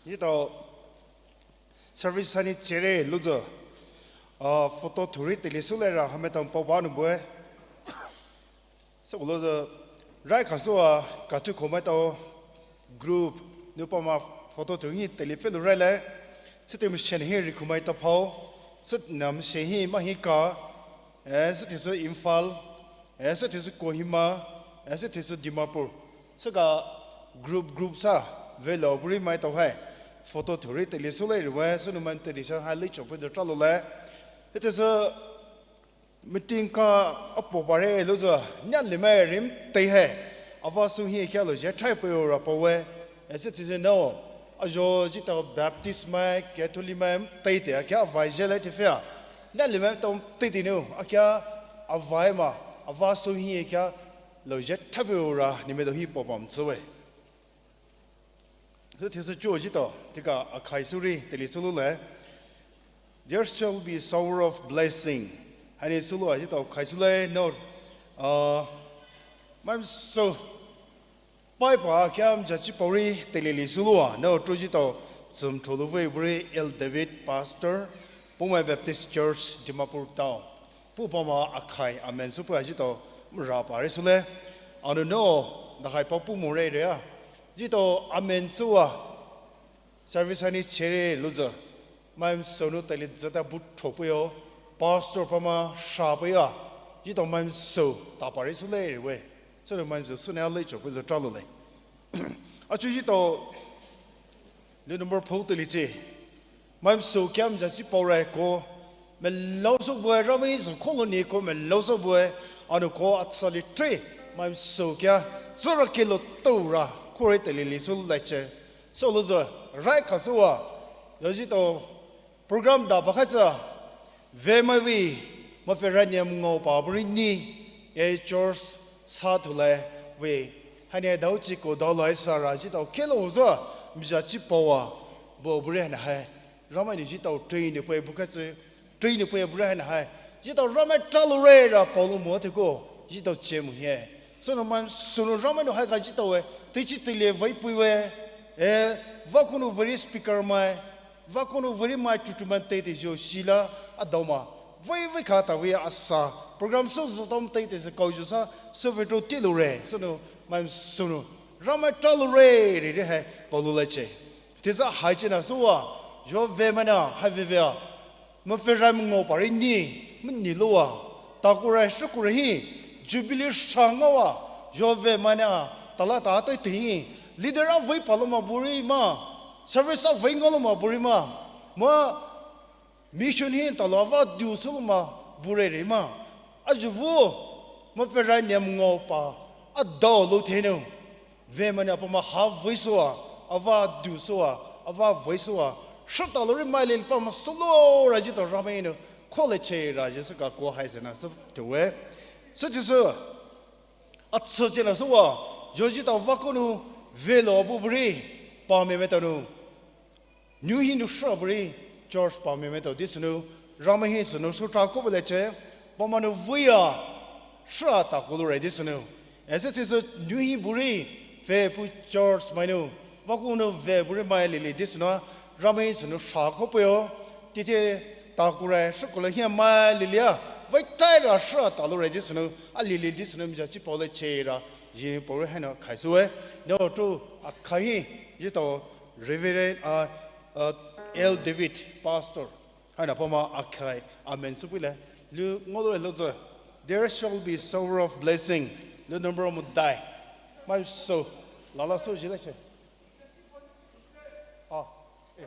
jitao service hani chere luzo, ah, photo thuri tele sou le ra, ha maitao pao ba nu bue. Sou lo zo, rai kha sou a, ka chu kho maitao, group, nu pa ma photo tu ngi tele fe lu rai le, sou te mu shen hi ri khu maitao pao, Süt nam she hi mahi ka, eh, süthisü Imphal, eh, süthisü Kohima, eh, süthisü Dimapur. Süka group group sa, velo buri mai tau hai. Photo thuri teli sule riwe, sünu man teli sa hai li chokpe de tralo le. Süthisü meeting ka apo pare lozo, nya lime rim tei hai. Ava su hi kia lo je thai pe ra pa we. Ese ti je no. Ajo jita Baptist mai, Catholic mai, tei te kia vai je le te fea. Nya lime tom tei te no. Akia avai ma. Ava su hi kia lo je thai pe ra ni me do hi po pam tsu we. Süthisü chuo jito, tika akhai suri, teli sulu le. There shall be shower of blessing. Hani sulu a jito, khai sule, no. Uh, mam so, pai pa kiam jachi pauri, teli li sulu a, no, tu jito, zum thulu vei buri, El David, Pastor, Poumai Baptist Church, Dimapur Town. Pu pama akhai amen su pu a jito ra pa re sule. Anu no, da khai pa pu mo re re a. Jito amen su a. Service ani chere luza. Maim so nu tali zata bu tho pu yo. Pastor pama sha pu ya. Jito maim so ta pa re sule re we. So nu maim so su ne a le cho pu zo tra lu le. Achu jito Lu number pho teli chi. Maim so kiam jachi pau rai ko. Me lau so bue rami so kolo ni ko me lau so bue. Anu ko atsali tre. Maim so kia. Zara kilo to ra. Kore teli li so lai che. So lo zo. Rai ka so wa. Yo jito program da ba kha cha. Ve mai vi, ma fe ra niam ngau pa buri ni, e church sa thu lai vi, hani dau chi ko dau lai sa ra ji tau kelo zo, mi ja chi pau a, bo buri hani hai, Ramai ni ji tau train ni pue bu ka chi, train ni pue buri hani hai, ji tau Ramai tra lu re ra pau lu mo te ko, ji tau che mu hie. So no man, so no Ramai no hai ka ji tau e, te chi te le vai pui we, e, va ko no very speaker mai, Va kono veri mai tutu man tete jo sila a dau ma. Vai vai kha ta vai a sa. Program so zo tom tete se kau jo sa. So ve to ti lo re. So no, man so no. Ramai tra lo re, re, re hai. Pau lo le che. Te sa hai che na so wa. Jo ve ma na, hai ve ve a. Ma fe ram ngo pa re ni. Ma ni lo wa. Ta ko re, so ko re hi. Jubilee sa nga wa. Jo ve ma na. Ta la ta te te hi. Leader a vai pa lo ma buri ma. Service a vai ngalo ma buri ma. Ma mission hi talo ava diu solo ma bure re ma. Ajuvu ma fe ra niam ngo pa a dau lo the no. Ve ma nia pa ma ha vai so a, ava diu so a, ava vai so a. Sha talo re ma le pa ma solo ra ji to Ramai no. Ko le che ra ji sa ka ko hai se na so te we. So ti so. A tsa che na so wa, yo ji tau va kono ve lo bu buri, pa me me tau no. New hi no sha buri, church pa me me tau dis no, Ramai hi so no so tra ko bele che, pa ma no vuya, sha ta ko lo re dis no. Ese ti so new hi buri, fe pu church mai no, va kono ve buri mai lili dis no, Ramai hi so no sha ko pe yo, ti te ta ko re, sha ko le hi mai lili a, vai tai ra sha ta lo re dis no, a lili dis no, mi ja chi pau le che ra, Ji pore hai na khai su e. No tu a khai hi. Ji to Reverend, uh, uh, L David, Pastor. Hai na pama a khai. Amen. Su pui le. Lu ngo lo lo zo. There shall be shower of blessing. Lu number mo dai. Mai so. La la so ji le che. Ah. Eh.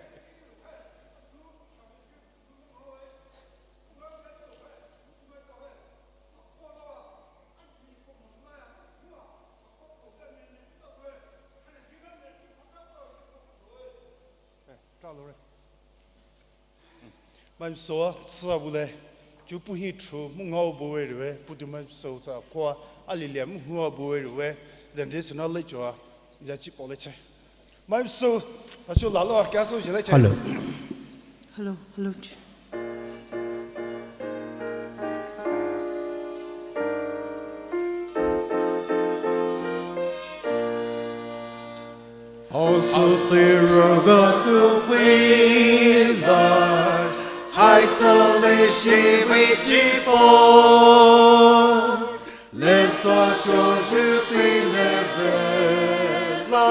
Mai so a sa bu le. Ju pu hi tru mu ngau bu we re we. Pu tu mai so sa kwa a li le mu hua bu we re we. Then this na le cho a. Ja chi pau le che. Mai so, a so la lo a kya so je le che. Hello. Hello, hello. Osu siro ga tu pui la, hai so le shi vi chi po. Le sa cho ju ti le ve la,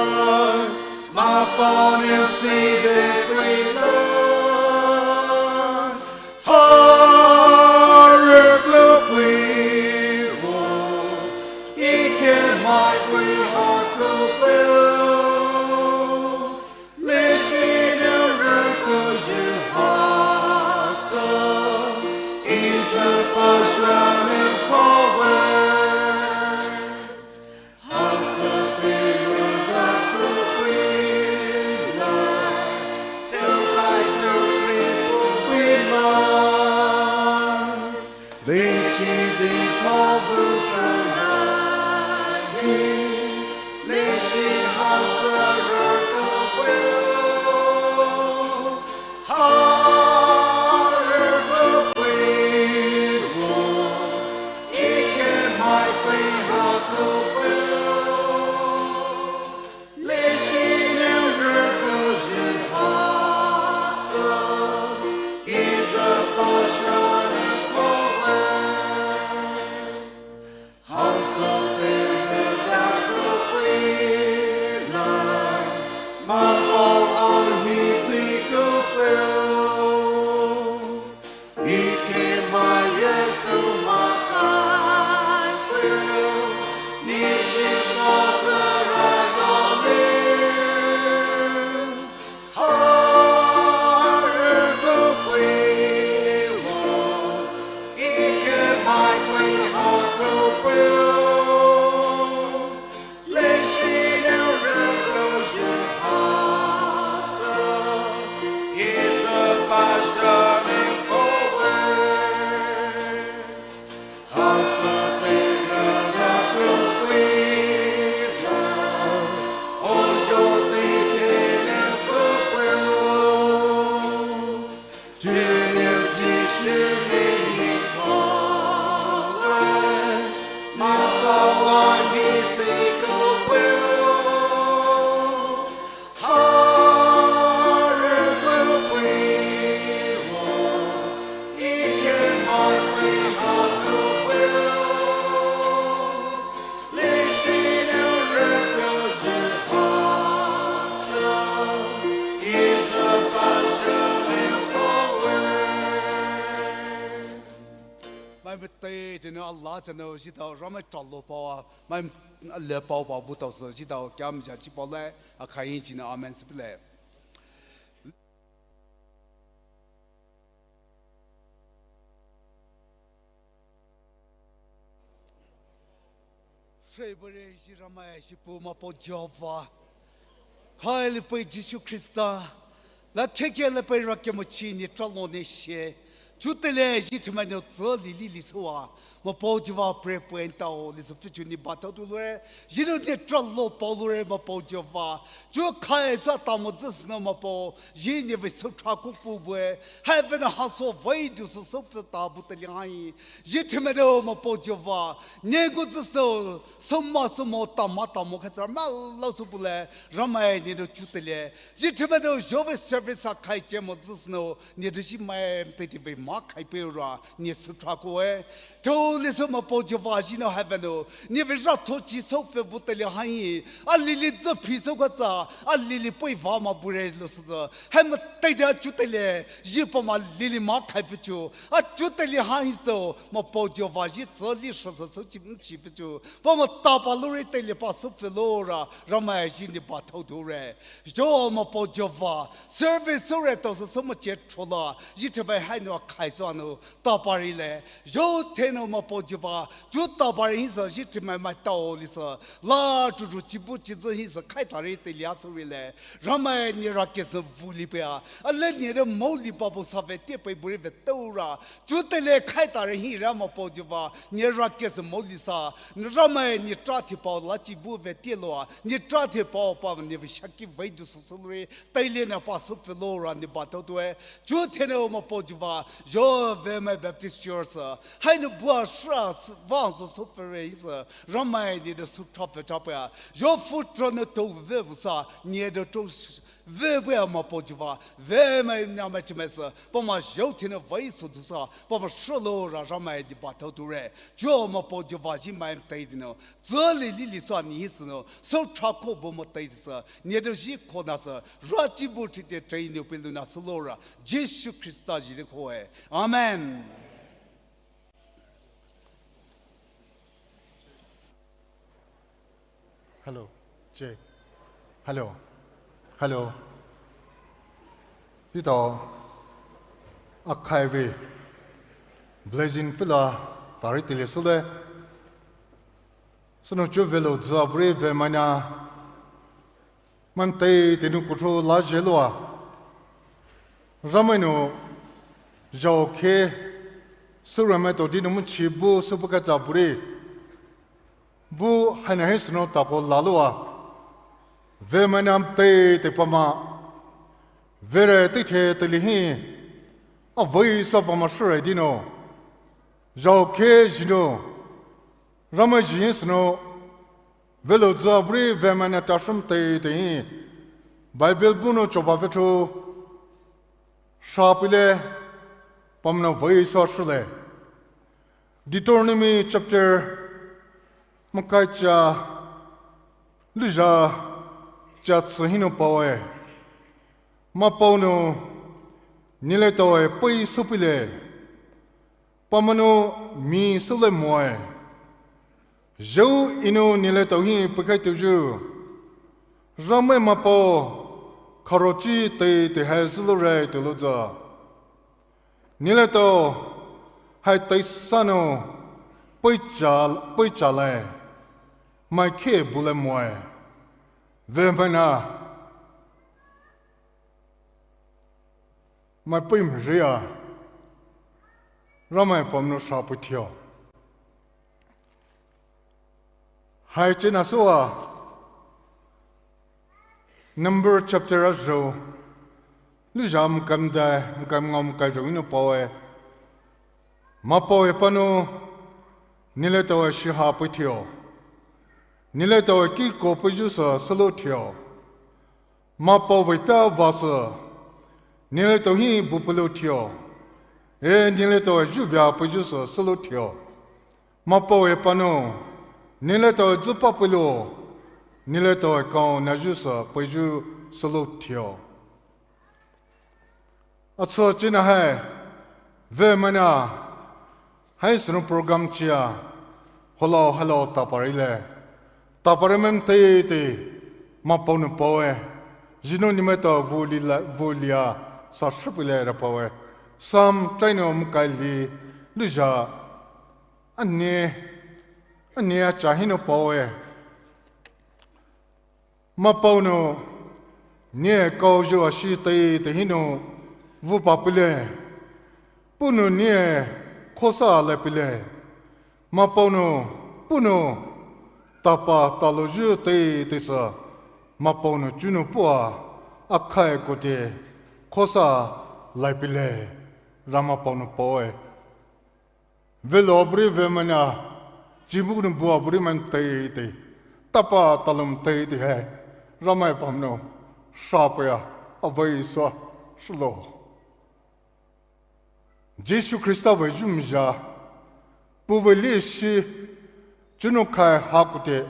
ma pa ne si ve pui la. Leshi de kavu shana, leshi hasara kavu. Mai mete dinu ala chanu jitao Ramai tralo paoa, mai le paoa butao se jitao kiam ja chipao le, akhai jinu amen sipile. Shebere shi Ramai shi pu Mapao Jehovah. Khai le pai Jisu Khrista. La theke le pai rake mo chi ni tralo ne she. Chutele ji themai no tso li li li soa. Mapao Jehovah pray pray tao li so fichu ni ba tao tu lure. Ji no ni tralo pao lure Mapao Jehovah. Chu khai sa ta mo zis no Mapao. Ji ni ve so tra ku pu bue. Heaven ha so vai du so so fe ta bu te li hai. Ji themai no Mapao Jehovah. Ni gu zis no so ma so mo ta ma ta mo kha tsar ma lao so bu le. Ramai ni no chutele. Ji themai no Jehovah service ha khai che mo zis no. Ni de shi mai te ti ve ma khai pe ra. Ni so tra ko e. Tho li so Mapao Jehovah ji no heaven o. Ni ve ra tho chi so fe bu te li hai. A li li zis phi so kha tsa. A li li poi va ma bu re lo so. Hai ma te de chutele. Ji pa ma li li ma khai fe chu. A chutele hai so. Mapao Jehovah ji tso li so so so chi chi fe chu. Pa ma ta pa lo re te li pa so fe lo ra. Ramai ji ni ba tao tu re. Jo Mapao Jehovah. Service so re to so so ma che tro la. Ji themai hai no khai so no. Ta pa ri le. Jo the no Mapao Jehovah. Ju ta pa ri hi so ji themai mai tao li so. La tu tu chi bu chi zo hi so khai ta ri te li a so ri le. Ramai ni ra ke so vu li pe a. A le ni de mo li pa bu sa ve te pe bu ri ve tao ra. Chutele khai ta ri hi ra Mapao Jehovah. Ni ra ke so mo li sa. Ramai ni tra thi pao la chi bu ve te lo a. Ni tra thi pao pa ni ve shaki ve du so so ri. Taile na pa so fe lo ra ni ba tao tu e. Chu the no Mapao Jehovah. Jo ve mai Baptist Church. Hai no bua shra s-, va so so fe re is. Ramai ni de su tra fe tra pa. Jo fu tra no to ve bu sa. Ni de to s-, ve bu a Mapao Jehovah. Ve mai na mai chi mai sa. Pa ma jo the no ve so du sa. Pa ma shra lo ra Ramai ni ba tao tu re. Jo Mapao Jehovah ji mai tai di no. Tso li li li sa ni hi so no. So tra ko bo mo tai di sa. Ni do ji ko na sa, ra chi bu thi te tei ni pe lu na so lo ra, Jisu Khrista ji de ko e. Amen. Hello, check. Hello, hello. Ito, akhai ve, blessing fila, tari tili sule. Sunu chu velo za bri ve mana. Mantei tenu kutro la jeloa. Ramai nu jao khe Süramaitao dino muchi bu süpü kata bure. Bu haina hi sünou tako laloua. Vemai na teitei pama. Vere teithe teili hi. Avei sa pama sürai dino. Zhao khe zhino. Ramai zhi hi sünou. Velou zü bure vemai na tashum teitei hi. Bible bu nou choba vetho. Shapile, pamno vei sa shule. Deuteronomy chapter makai cha, luzha cha tsü hinou paoe. Mapao nou, niletaoe pei sopile. Pamano mi sule moe. Zhou inou niletao hi peikhai touyu. Ramai mapao kharochi teitei hai zülure toulouza. Niletao hai teisa nou peicha, peicha lai. Mai khe bule moe. Vemai na. Mai pei mzhia. Ramai pamno shapei thio. Hai chena soua. Number chapter a zhou. Luzha mkam dai, mkam ngao mkai zhou hinou paoe. Mapaoe panou. Niletaoe shiha pei thio. Niletaoe kiko peiyu sa sülou thio. Mapao vei pia vasa. Niletao hi bu peilou thio. E niletaoe zhuvia peiyu sa sülou thio. Mapaoe panou. Niletaoe züpa peilou. Niletaoe kao nayu sa peiyu sülou thio. Acha chena hai. Vemai na. Hai sünou program chia. Hello, hello, taparile. Taparimai teitei. Mapao nou paoe. Zhino nimaitao vuli la, vulia. Sa shupile ra paoe. Psalm traino mkaili. Luzha. Ani. Ani acha hinou paoe. Mapao nou, nie kaoyu ashi teitei hinou, vupa peile. Puhnou nie khosa lai peile. Mapao nou, puhnou, tapa talouyu teitei sa. Mapao nou chunou pua, akhai koute, khosa lai peile. Ramai pao nou paoe. Velou bure vemai na, chibu nou bua bure mai teitei, tapa talou teitei hai, Ramai pamno, shapeia, avei sa, shilo. Jisu Khrista vei zhumzha, puh vei lishi, chunou khai hakoute,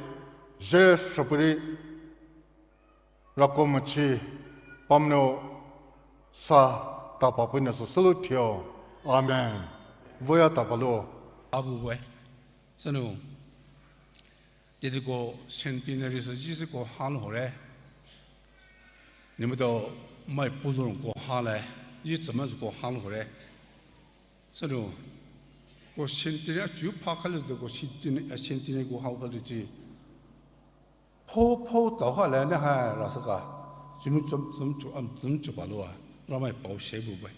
zhe shapuri. Rako machi, pamno sa tapa puina sa sulu thio. Amen. Voya tapa lo. Abu we. Sanu. Tediko centenary sa Jisu ko hal hore. Nimito mai pulun ko hale. Jisu mas ko hal hore. Sanu. Ko centenary achu pha khale ko centenary, centenary ko hal khale ti. Pho pho tao kha le ne hai ra saka. Zhumzhum zhumzhum am zhumzhum pa lo a. Ramai pao she bu bai.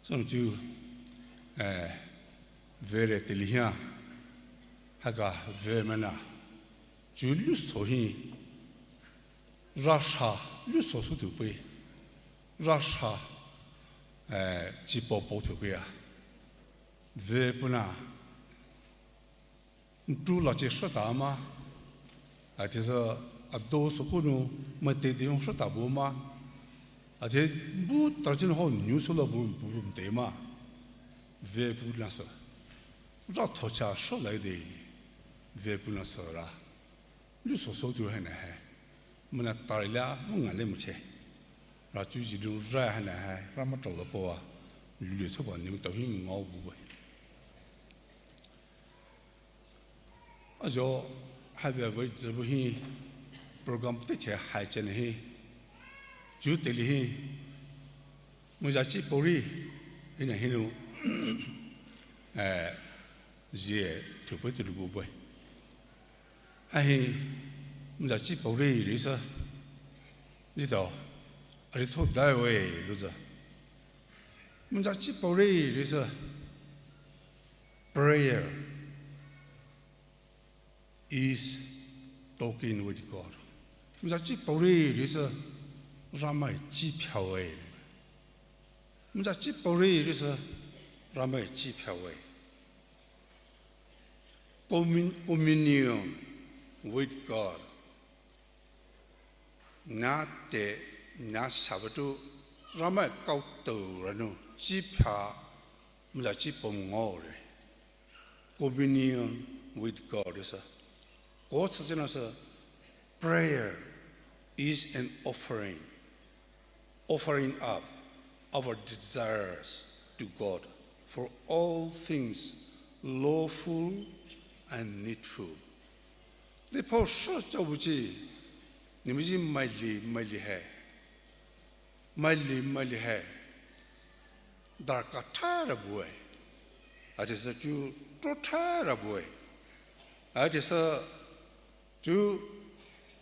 Song chu, eh, vere tili hia. Haka ve mana. Chu lu so hi. Rasha lu so su tu pai. Rasha, eh, chi pao pao tu pai a. Ve puna. Ntu la che shata ma. Ati sa ado so kunu ma te te yong shata bu ma. Ati bu tar chin ho nyu so la bu bu bu te ma. Ve pu na sa. Ra tho cha sho lai de. Ve pu na sa ra. Lu so so tu hai na hai. Mana tar la mu nga le mu che. Ra chu ji lu ra hai na hai. Ra ma to la po wa. Lu le so ba ni mu to hi ngau bu we. Ajo, hai ve ve zhe bu hi program te te hai chen hi. Ju te li hi. Mu ja chi pori. Hi na hi nu. Eh, zie tu pe tu lu bu boi. Hai hi. Mu ja chi pori ri sa. Zi tao. Ari to dai we lu za. Mu ja chi pori ri sa. Prayer is talking with God. Muzha chi paore ri sü Ramai chi pyawe. Muzha chi paore ri sü Ramai chi pyawe. Commun-, communion with God. Nate, na Sabbath Ramai kaotaoranu chi pya, muzha chi pom ngaore. Communion with God is a, ko sü chi na sü, prayer is an offering, offering up our desires to God for all things lawful and needful. Dipao sü cha buchi, nimiji maili, maili hai. Maili, maili hai. Darkha thara bue. Adisü chu tro thara bue. Adisü chu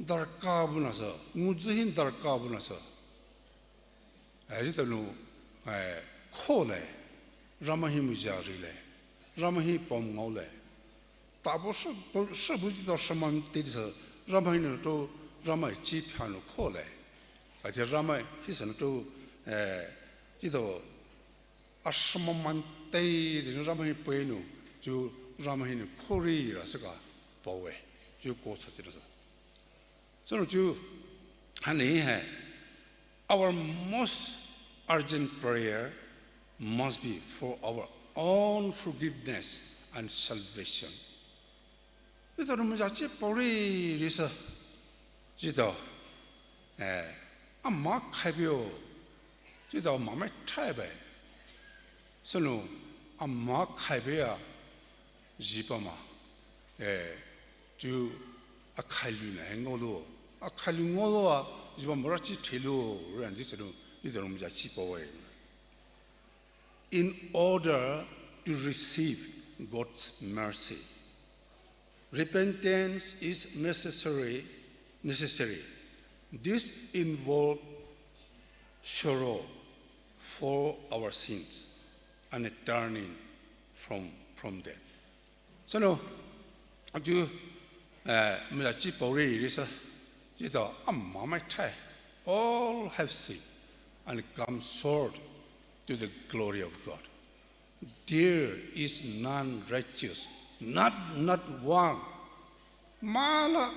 darkha bu na sü, nguji hin darkha bu na sü. Ai, jitanu, ai, khole, Ramai hi muzha rile, Ramai hi pom ngaole. Tabo sü, sü buji to shama te di sü, Ramai hi no to, Ramai chi pyanu khole. Ati Ramai hi sü no to, eh, jito, a shama man te di no Ramai hi pue no, ju Ramai hi no khori ra sü ka pawe, ju ko sü chi ra sü. Sü no ju, hani hai, our most urgent prayer must be for our own forgiveness and salvation. Jitanu muzha chi paore ri sü, jito, eh, ama khaibe o, jito ama mai thaibe. Sü no ama khaibe a, jipa ma, eh, ju akhailu na he ngolo, akhailu ngolo a, jipa mora chi thelo, ran di sü no, jitanu muzha chi pawe. In order to receive God's mercy, repentance is necessary, necessary. This involves sorrow for our sins and a turning from, from them. Sü no, ju, eh, muzha chi paore ri sü, jito ama mai thai, all have sinned and come short to the glory of God. There is none righteous, not, not one. Mai la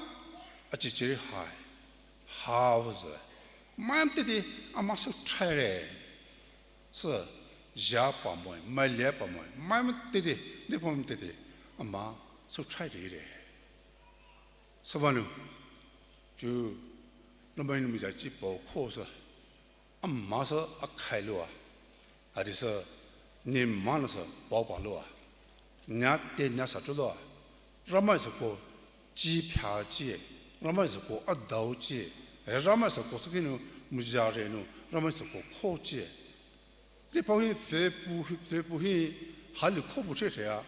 achichiri hai, ha vuzü. Mai mtete ama sü thaire. Sü, ja pa moi, mai le pa moi, mai mtete, ne pa mtete, ama sü thaire re. Sü vanu, ju, Ramai hi no muzha chi pao kho sü, ama sü akhai lua, adisü, ni ma na sü pao pa lua, nya te nya sa tu lua, Ramai sü ko chi pya chi, Ramai sü ko adao chi, eh, Ramai sü ko sü ki no muzha re no, Ramai sü ko kho chi. Dipao hi, fe pu, fe pu hi, hali kho bu che che a.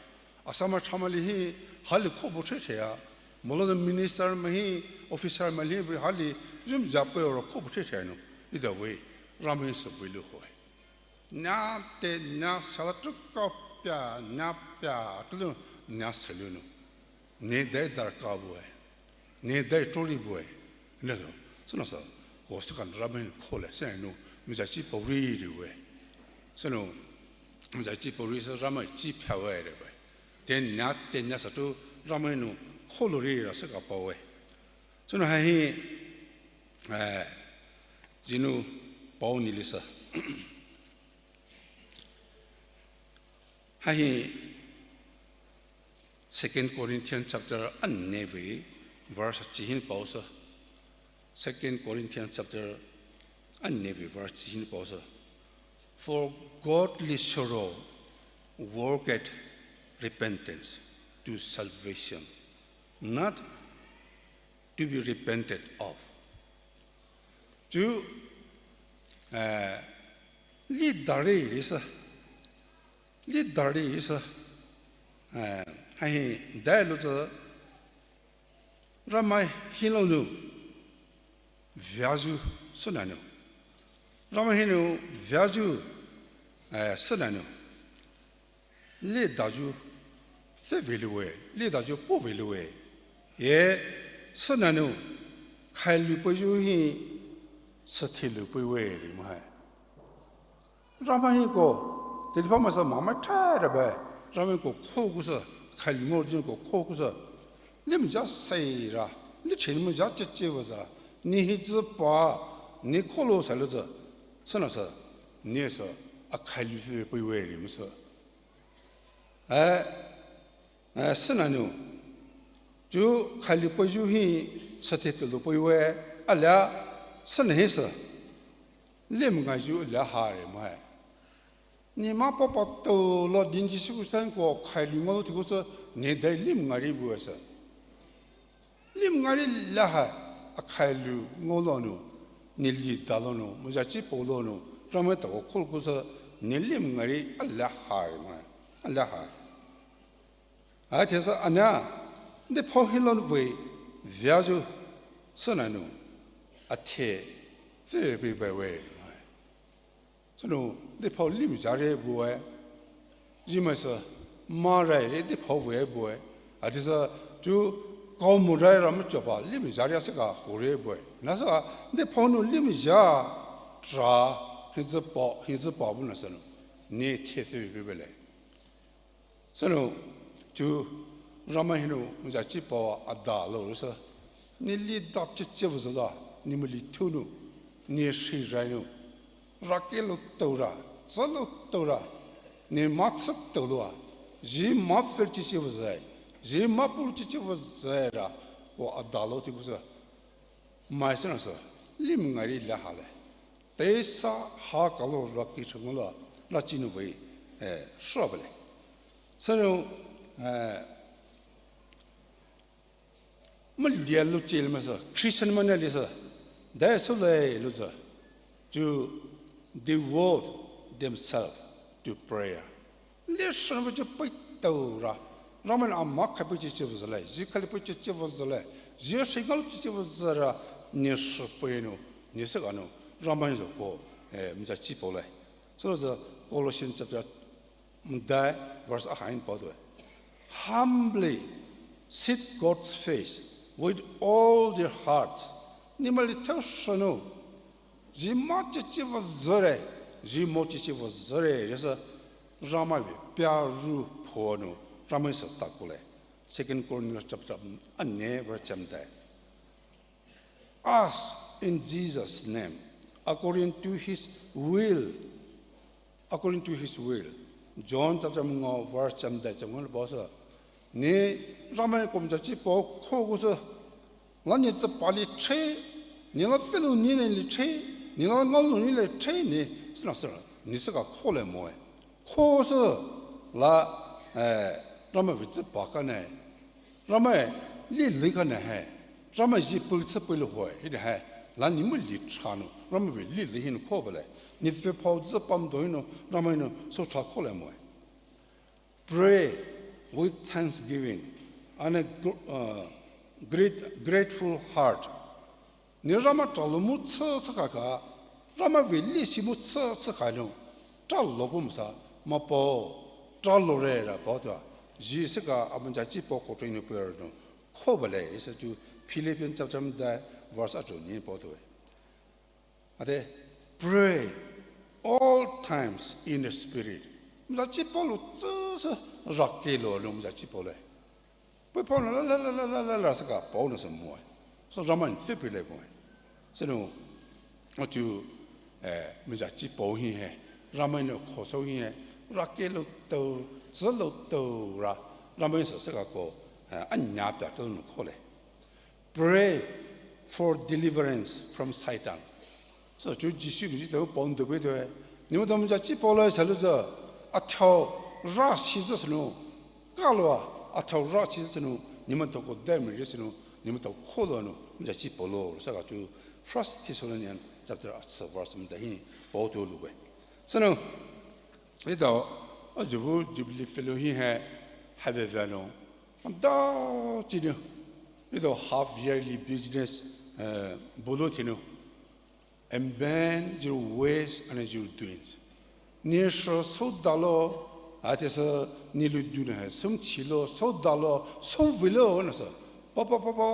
Asama thamali hi, hali kho bu che che a. Molo the minister mai hi, officer mai hi, hali, jum jape oro kho bu che che no. Ida we, Ramai sü we lu hoi. Nya te, nya sala tu ka pya, nya pya, tu lu, nya selu no. Ne dai darkha bue, ne dai tori bue, ne lo, sü no sü, ko sü kan Ramai hi no khole, sü no, muzha chi paore ri we. Sü no, muzha chi paore sü Ramai chi pyawe re we. Te nya, te nya sa tu Ramai hi no kholo ri ra sü ka pawe. Sü no ha hi, eh, jinu pao ni li sü. Ha hi Second Corinthians chapter aneve verse chi hin pao sü. Second Corinthians chapter aneve verse chi hin pao sü. For godly sorrow worketh repentance to salvation, not to be repented of. Ju, eh, li dari ri sü, li dari ri sü, eh, ha hi dai lu tsü, Ramai hi lo nu, via ju sü na nu. Ramai hi no via ju, eh, sü na nu. Li da ju, Sü veilouwe, ledayu po veilouwe. Ye, sünanou, khailu peiyu hi, sütheilou peiwe ri mahe. Ramai hi ko, teithe pha maisü mamai thai rabe, Ramai ko kho kusü, khailu ngaoyu ko kho kusü. Lim ja sei ra, li thei mo ja cheche vaza, ni hi zü pa, ni kholo salo zü, sünasü, ni sü, akhailu peiwe ri masü. Eh, eh, sünanou. Ju khailu peiyu hi sütheilou peiwe, alia, süna hi sü. Lim ngaoyu alia ha ri mahe. Ni ma papa tolo din Jisu Khrista ko khailu ngaolou thei kusü, ni dai lim ngaori bue sü. Lim ngaori la ha, akhailu ngaolou nou, ni li dalou nou, muja chi polou nou, Ramai ta ko khol kusü, ni lim ngaori alia ha ri mahe, alia ha. Athesü ana, de pho hilon vei, viayu, sünanou, athe, pfü pfü pfü we. Sünou, de pho lim jare bue, jimaisü, ma rai re de pho we bue, athesü, ju, kau mu rai ra ma chopa, lim jare asüka, kore bue. Nasü, de pho nou lim ja, tra, hinzü pa, hinzü pa bu nasü nou, ni the pfü pfü pfü le. Sünou, ju, Ramai hinou, muja chi pawa adalou rüsü. Ni li da cheche vuzüla, ni mali thunou, ni shi rainou. Rakelou taora, zalou taora, ni ma tsü taoloua. Ji ma fel cheche vuzai, ji ma pul cheche vuzai ra, ko adalou thei kusü. Maisü nasü, lim ngaori la ha le. Teisa ha kalo raki changla, rachi nou vei, eh, shrabale. Sünou, eh, malia lu chil masü, Christian mana lisü, dai sü le lu zü, to devote themselves to prayer. Lesson vei che pei taora, Ramai ama khaipei cheche vuzüle, ji khaipei cheche vuzüle, ji shingal cheche vuzüra, ni shi pei nou, ni se ga nou, Ramai zü ko, eh, muja chi pole. Sülou zü Colossians chapter mdai, verse ahain pa due. Humbly seek God's face with all their hearts. Ni mali theu shanu, ji ma cheche vuzüre, ji mo cheche vuzüre, rüsü Ramai vei pia ru pho nou, Ramai sü takule. Second Corinthians chapter ane verse chamdai. Ask in Jesus' name, according to his will. According to his will. John chapter mnga verse chamdai chamnga le basa. Ni Ramai ko muja chi po kho kusü. La ni tsü pali che, ni la felu ni le li che, ni la ngaolou ni le che ni, sünasü, ni se ga kho le moe. Kho sü la, eh, Ramai vei tsü pa ka ne. Ramai li li ka ne he. Ramai ji pul tsü pul hoe, hi de he. La ni mu li cha nou, Ramai vei li li hinou kho bale. Ni fe pao tsü pam do hinou, Ramai nou so cha kho le moe. Pray with thanksgiving and a gr-, uh, great, grateful heart. Ni Ramai tralou mu tsü tsü kaka, Ramai vei li si mu tsü tsü kano, tralou bu masa, ma po, tralou re ra po tua, ji se ka amuja chi po ko training prayer no, kho bale, isa ju Philippians chapter mdai, verse ajo ni po tua. Ate, pray all times in the Spirit. Muja chi po lo tsü tsü rake lo, lo muja chi po le. Pei pao na la la la la la la la sa ka pao na sa moe. So Ramai ni fe pei le moe. Sünou, o tu, eh, muja chi pao hi he. Ramai nou kho so hi he. Rake lo tou, tsü lo tou ra. Ramai sa sa ka ko, eh, anya pia tou nou kho le. Pray for deliverance from Satan. So, chu Jisu mi ji tao pon do be tao. Ni ma tao muja chi pao la sa lo za. A tao ra shi za sano. Ka lo a, a tao ra shi za sano. Ni ma tao ko dai mi re sano. Ni ma tao kho lo no. Muja chi pao lo. Sa ka chu First Thessalonians chapter a sa verse mi da hi pao to lo be. Sano. Ito, a juvu Jubilee Fellow hi he. Have a vano. Da chi no. Ito half yearly business, eh, bulu tino. Amend your ways and your doings. Ni sho so dalo, Athai sü nilu duna hai, sümchilo, sodalo, sümvilo, na sü. Pa, pa, pa, pa,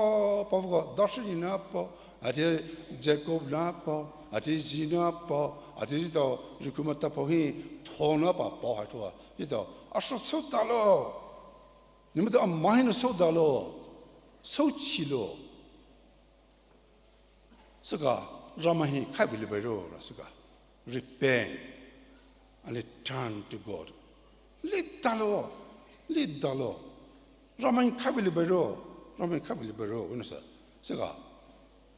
pa, pa, ko, Dashini na pa, athai Jacob na pa, athai Zina pa, athai zito, Rikumata pa hi, thona pa, pa hai thua, zito, asho sodalo. Nimaitao amai na sodalo, sümchilo. Süka, Ramai hi khaivulibairo, ra süka. Repent and turn to God. Lidalo, lidalo. Ramai hi khaivulibairo, Ramai hi khaivulibairo, wena sü. Süka,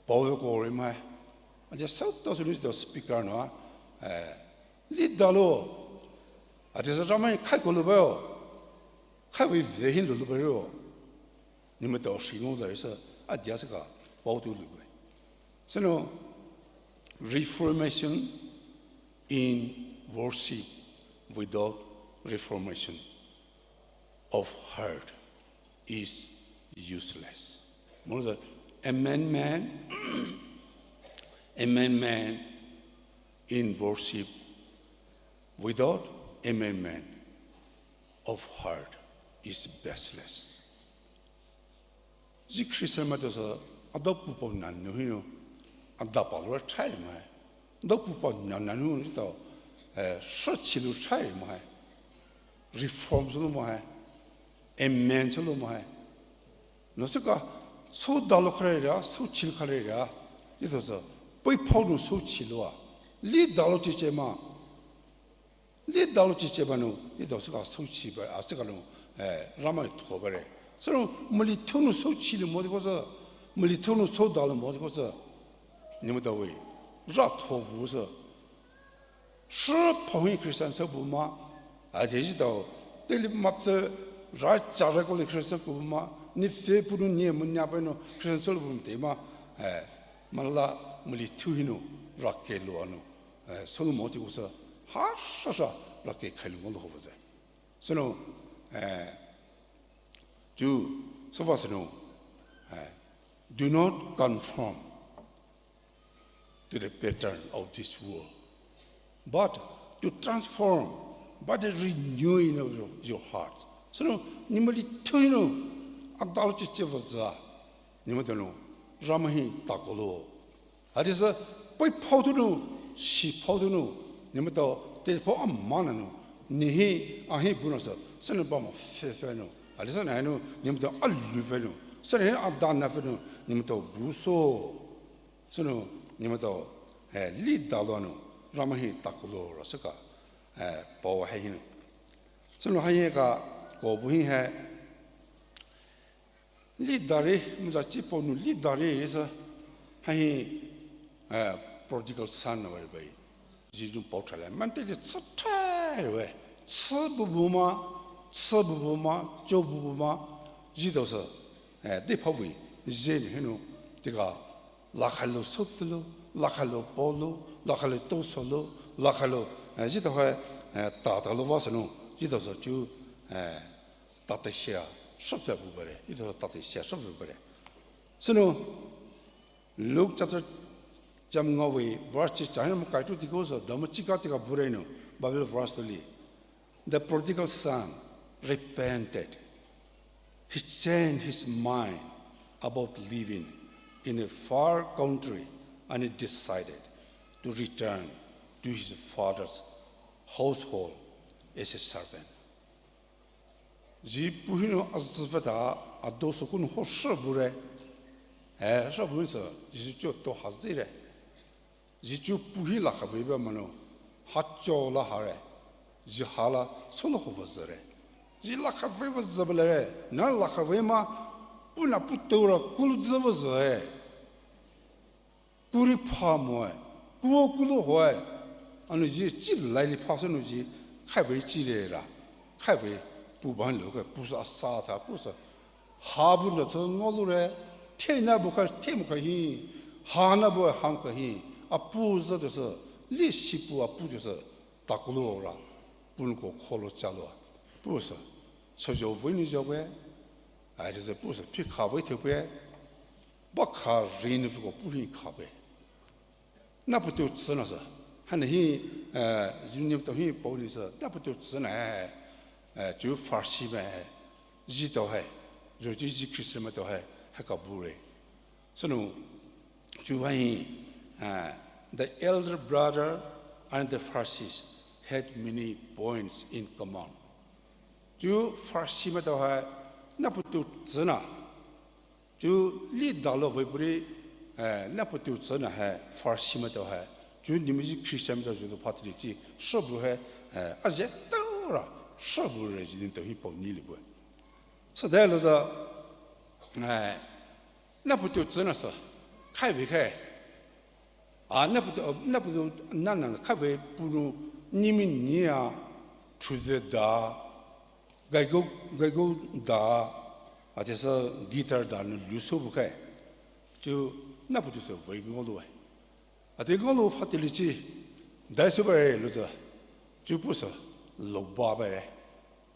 Paul ko rimai. Athai sü to sü ni to speaker no, eh, lidalo. Athai sü Ramai hi khaikolubairo. Khaivuvehi lulubairo. Nimaitao shingo da isa, adia süka, Paul tu lube. Sünou, reformation in worship without reformation of heart is useless. More the amendment, amendment in worship without amendment of heart is baseless. Zhi Christian maitao sü, adao pupa nanu hinou, adao palo ra chai le mai. Adao pupa nanu hinou zito, eh, shüchilu chai le mai. Reform sülo mai. Amen sülo mai. No süka, sodalo kharera, sümchilo kharera. Zito sü, peiphao nou sümchilo a. Lidalo chiche ma. Lidalo chiche ba nou, zito süka sümchiba, a süka nou, eh, Ramai thobare. Sünou, mülithou nou sümchilo mo diko sü, mülithou nou sodalo mo diko sü, nimaitao we, ra thobu sü. Shüphao hi Christian sü bu ma, athai zito, teli mapte, ra chara kole Christian sü bu ma, ni fe pu nou ni mo nya pa nou Christian sü bu ma te ma, eh, mala, mülithou hinou, ra kelo anou. Eh, sülo mo diko sü, ha sha sha, ra ke khailu mo lo ho vüzai. Sünou, eh, ju, süva sünou, eh, do not conform to the pattern of this world, but to transform by the renewing of your, your heart. Sünou, ni mülithou hinou, adalo chiche vüza, nimaitao nou, Ramai hi takolo. Athai sü, peiphao tunou, shiphao tunou, nimaitao, tephao amana nou, ni hi, ahi bu na sü, sünou ba ma fe fe nou, athai sü na nou, nimaitao alu fe nou, sünou hi adana fe nou, nimaitao bu so, sünou, nimaitao, eh, lidalo nou, Ramai hi takolo ra süka, eh, Paul hai hinou. Sünou hai ka, ko bu hi hai, lidare, muza chi Paul nou lidare, isa, hai, eh, prodigal son na wai wai. Zhi nou Paul thale, mante de tsa thale wai. Tsa bu bu ma, tsa bu bu ma, cho bu bu ma, zito sü, eh, de pa wai, zhe ni hinou, tika, lakhailo sotelo, lakhailo polo, lakhailo tosolo, lakhailo, eh, zito hai, eh, tatalo va sünou, zito sü chu, eh, Tatesia, shapsa bubare, ito tatesia, shapsa bubare. Sünou, Luke chapter jam ngawe, verse chi chahina mo kaitu tiko sü, dama chika tika bure nou, Bible verse toli. The prodigal son repented. He changed his mind about living in a far country and he decided to return to his father's household as a servant. Zhi pu hinou azü veta ado sü kunou ho shü bure. Eh, shü bu sü, zhi chu to hazire. Zhi chu pu hi lakha vei ba manou. Ha cho la hare. Zhi hala solo ho vazare. Zhi lakha vei vazabelare. Na lakha vei ma, pu na pu teura kulu zü vazae. Kuri pha moe, kuo kulo hoe, anou zhi chi laili pha sünou zhi, khaivei chi re ra, khaivei pu ban lo ke, pu sa sa sa pu sa, ha bu na tso ngolu re, the na bu ka, the mo ka hi, ha na bu ha mo ka hi, a pu za de se, li shi pu a pu de se, ta kulo ra, pu ko kholo cha lo, pu sa, so jo vei ni jo ke, ai de se pu sa, pi kha vei te pe, Ba kha ri nou fiko pu hi kha be. Na pu teu tsü na sa. Hana hi, eh, union to hi pau ni sa. Na pu teu tsü na, eh. Eh, chu Pharisee mai hai, zhi tao hai, zho chi zhi Christian maitao hai, hai ka bure. Sünou, chu hai, eh, the elder brother and the Pharisees had many points in common. Chu Pharisee maitao hai, nahpoutu tsüna. Chu li dalo vei puri, eh, nahpoutu tsüna hai, Pharisee maitao hai. Chu nenou zhi Christian maitao zhutu phatili chi, shübü hai, eh, azhe taora, shübü re zhi nenou hi pao ni li bue. Südai louzü, eh, nahpoutu tsüna sü, khai vei khai. A, nahpoutu, nahpoutu nana khai vei punou nenou nia, thuzhe da, gaigo, gaigo da, atisü guitar da nou luso bu khai. Chu nahpoutu sü vei ngaolou hai. Ati ngaolou phatili chi, daisü bare louzü, chu puh sü, loba bare.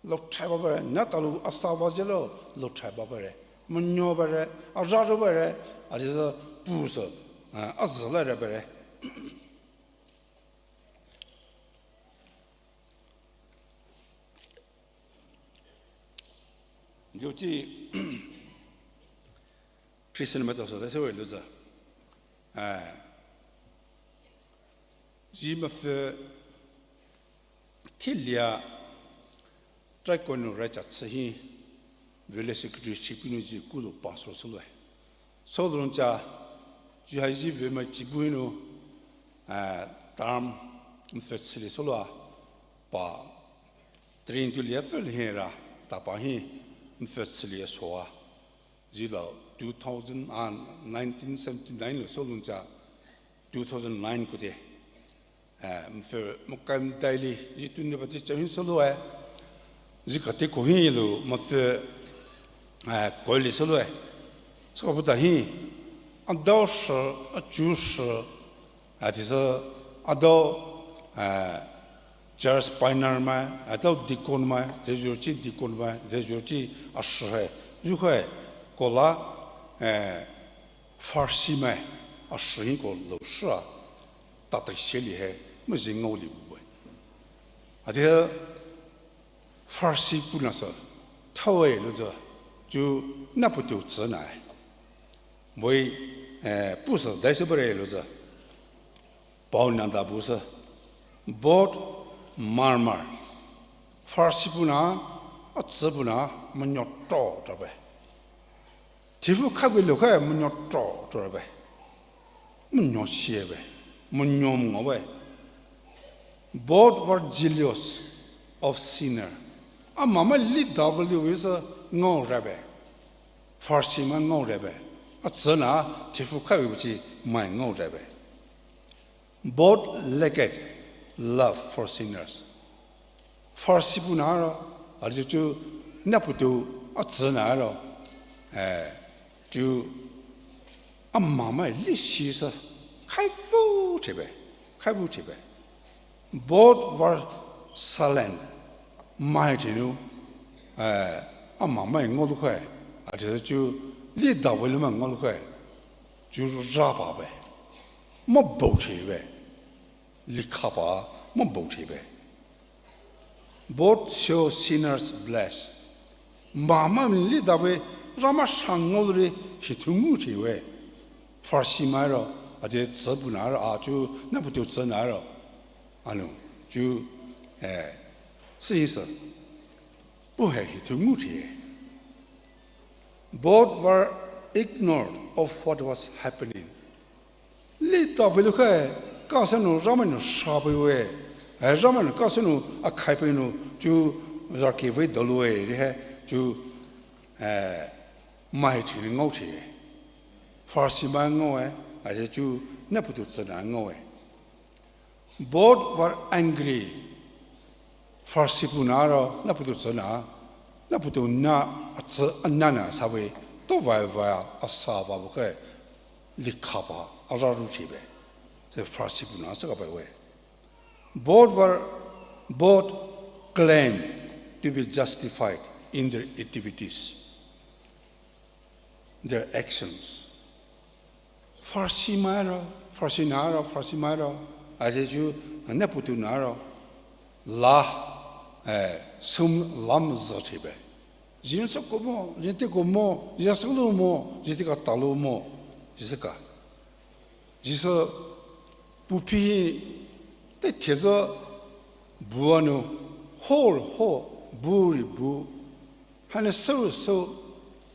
Lothai ba bare, natalou asava zelo, lothai ba bare. Monyo bare, araro bare, atisü puh sü, eh, azü la re bare. Zho chi, Christian maitao sü daisü vei louzü. Eh, zhi mafü thilia try konou rai cha tsü hi, village secretary chief nou zhi kulo pastor süloue. Sülou cha, zhi hai zhi vei mai chibu hinou, eh, term mafü chili süloua, pa, train tu lia fü lihera, tapa hi, mafü chili soua. Zhilou two thousand and nineteen seventy-nine lou sülou cha two thousand nine koute, eh, mafü mukai mdaili, zhi tuni ba chi chahin süloue, zhi kate ko hilou mafü, eh, koili süloue. Süka buta hi, adao shi, achu shi, atisü, adao, eh, church pioneer mai, adao deacon mai, zhezho chi deacon mai, zhezho chi ashi hai, zhu hai, kola, eh, Pharisee mai, ashi hi ko lou shi a, tata sheli hai, mazi ngaoli bu bue. Ati Pharisee puhna sü, thawe louzü, chu nahpoutu tsüna hai. Vei, eh, puh sü daisü bare louzü. Paonou nada bu sü, both murmur. Pharisee puhna, atsü puhna, monyo to to be. Thifu khavei lou khai monyo to to be. Monyo shie be. Monyo ngao be. Both were jealous of sinner. Amamai li davo liu sü ngao ra be. Pharisee mai ngao ra be. Atsüna thifu khavei bu chi mai ngao ra be. Both lacked love for sinners. Pharisee puhna ro, ali chu nahpoutu atsüna ro, eh, chu amamai li shi sü, khaivu thebe, khaivu thebe. Both were silent, mai thinu, eh, amamai ngaolou khai, ali chu li davo lou mai ngaolou khai, chu ra ba be. Mabou thebe, likha ba, mabou thebe. Both show sinners bless. Mama li dave, Ramai shang ngaolou ri hithu ngu thebe. Pharisee mai ro, ati tsü puhna ro, a chu nahpoutu tsüna ro. Anou, chu, eh, sühisü. Puh hai hithu ngu thebe. Both were ignorant of what was happening. Li dave lou khai, kasü nou Ramai nou sha pei we, eh, Ramai nou kasü nou akhai pei nou, chu zaki vei doloue, ri hai, chu, eh, mai thini ngao thebe. Pharisee mai ngaoe, aje chu nahpoutu tsüna ngaoe. Both were angry. Pharisee puhna ro, nahpoutu tsüna, nahpoutu na, atsü, anana save, to vai vai, asa va bu ke, likha ba, ara ru thebe. Se Pharisee puhna sa ka bai we. Both were, both claim to be justified in their activities, their actions. Pharisee mai ro, Pharisee na ro, Pharisee mai ro, aje chu nahpoutu na ro, la, eh, sum lam zü thebe. Jin so ko mo, jin te ko mo, jin so lo mo, jin te ka ta lo mo, jin se ka. Jisü pulpit hi te thezü bu anu, hor ho, bu ri bu, hane sou sou,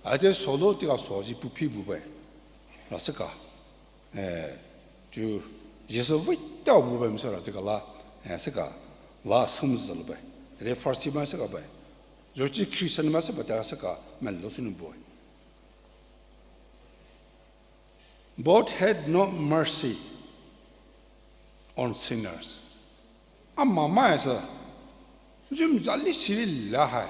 ate solo tika soji pulpit bu bai. La se ka, eh, ju Jisü vei ta bu bai misa ra tika la, eh, se ka, la sum zü lo bai. Re Pharisee ma se ka bai. Jochi Christian ma se ba ta se ka, ma lo sunu bu bai. God had no mercy on sinners. Ama mai sa, zumza li siri la hai.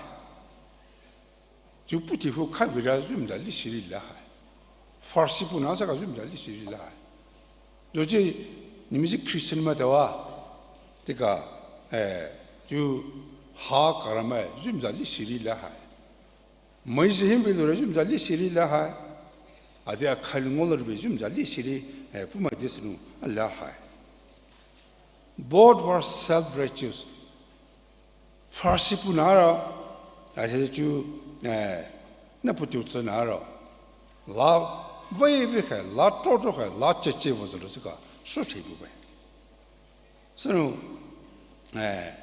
Ju puti fu khavira zumza li siri la hai. Pharisee puna sa ka zumza li siri la hai. Jochi, nimisi Christian ma tawa. Tika, eh, ju ha karama zumza li siri la hai. Mai zi him vei lure zumza li siri la hai. Adi a khali ngolor vei zumza li siri, eh, puma de sinu la hai. Both were self-righteous. Pharisee puna ra, adi ju, eh, na putu tsana ra. La vei vei khai, la tro tro khai, la che che vo zalo sika, so che bu bai. Sinu, eh,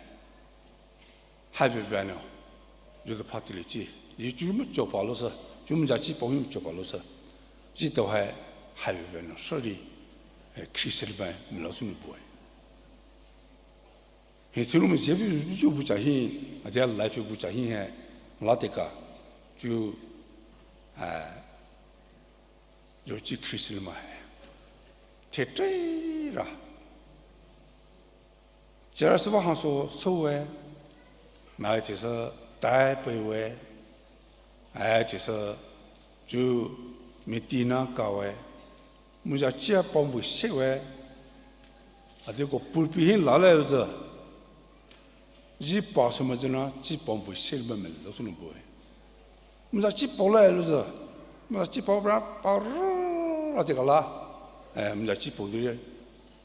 Hai veveno, ju de phatuli chi, ji ju mu chopa lo sa, ju mu ja chi po mu chopa lo sa, ji to hai, hai veveno, sorry, eh, Christian bai, mi lo sunu bu hai. Hi thiru mu je ju bu cha hi, a dia life bu cha hi hai, la te ka, ju, eh, ju chi Christian ma hai. Te tre ra. Church va hangso so we, mai tisa tai pei we, ai tisa ju meeting na ka we, muja chia pom vu se we, adi ko pulpit hin la le za, ji pa so ma jana chi pom vu se ma me lo sunu bu we. Muja chi po le lo za, muja chi po bra pa ru, adi ka la, eh, muja chi po le,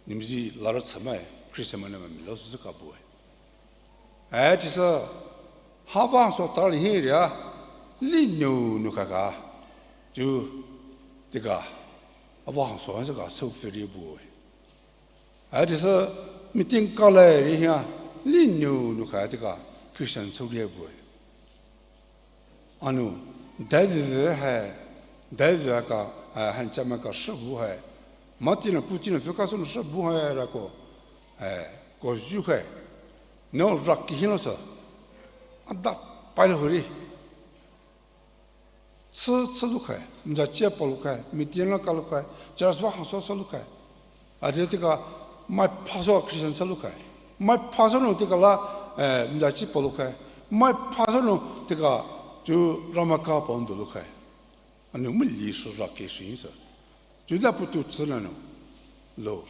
nimisi la ra tsama, Christian ma na me lo su ka bu we. Eh, tisa, ha vangso tali hi ria, li nu nu ka ka, ju, tika, a vangso han sa ka so firi bu. Eh, tisa, meeting ka le ri hia, li nu nu ka tika, Christian so ri bu. Anu, David hai, David ka, eh, han chama ka shi bu hai. Mati na puti na fika sun shi bu hai ra ko, eh, ko ju hai. No rak ki hin lo sa. Ada pai lo huri. Tsi, tsi lu hai, mja chia pa lu hai, meeting la ka lu hai, church va hangso so lu hai. Adi tika, mai phaso Christian sa lu hai. Mai phaso no tika la, eh, mja chi pa lu hai. Mai phaso no tika, ju Rama ka pa un du lu hai. Anu mu li su ra ke su yin sa. Ju la putu tsi na no. Lo.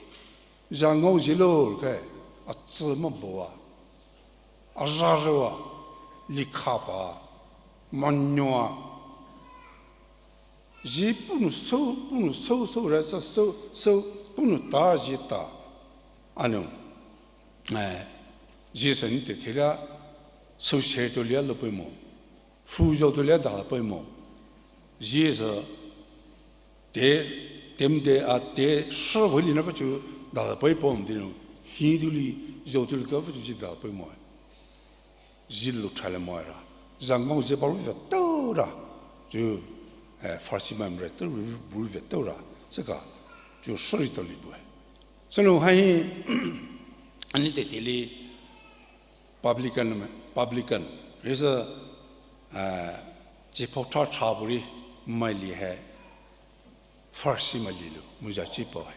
Zhang ngou zi lo lu hai. A tsi ma bo a. A ra ro a. Li ka pa. Ma nyo a. Ji punu so, punu so, so ra sa so, so, punu ta ji ta. Anu, eh, ji sa ni te te la, so se to lia lo pe mo. Fu jo to lia da pe mo. Ji sa, te, tem de a te, shi vo li na fa chu, da pe po mo de no. Hi du li, jo du li ka fa chu ji da pe mo. Zi lu tha le mo ra. Zangong zi pa ru ve to ra. Ju, eh, Farsi mam re to ru, ru ve to ra. Se ka, ju shori to li bu. Se no hai, ani te te li publican, publican. Re se, eh, ji po tha tha bu ri, mai li hai. Farsi mai li lu, muja ji po hai.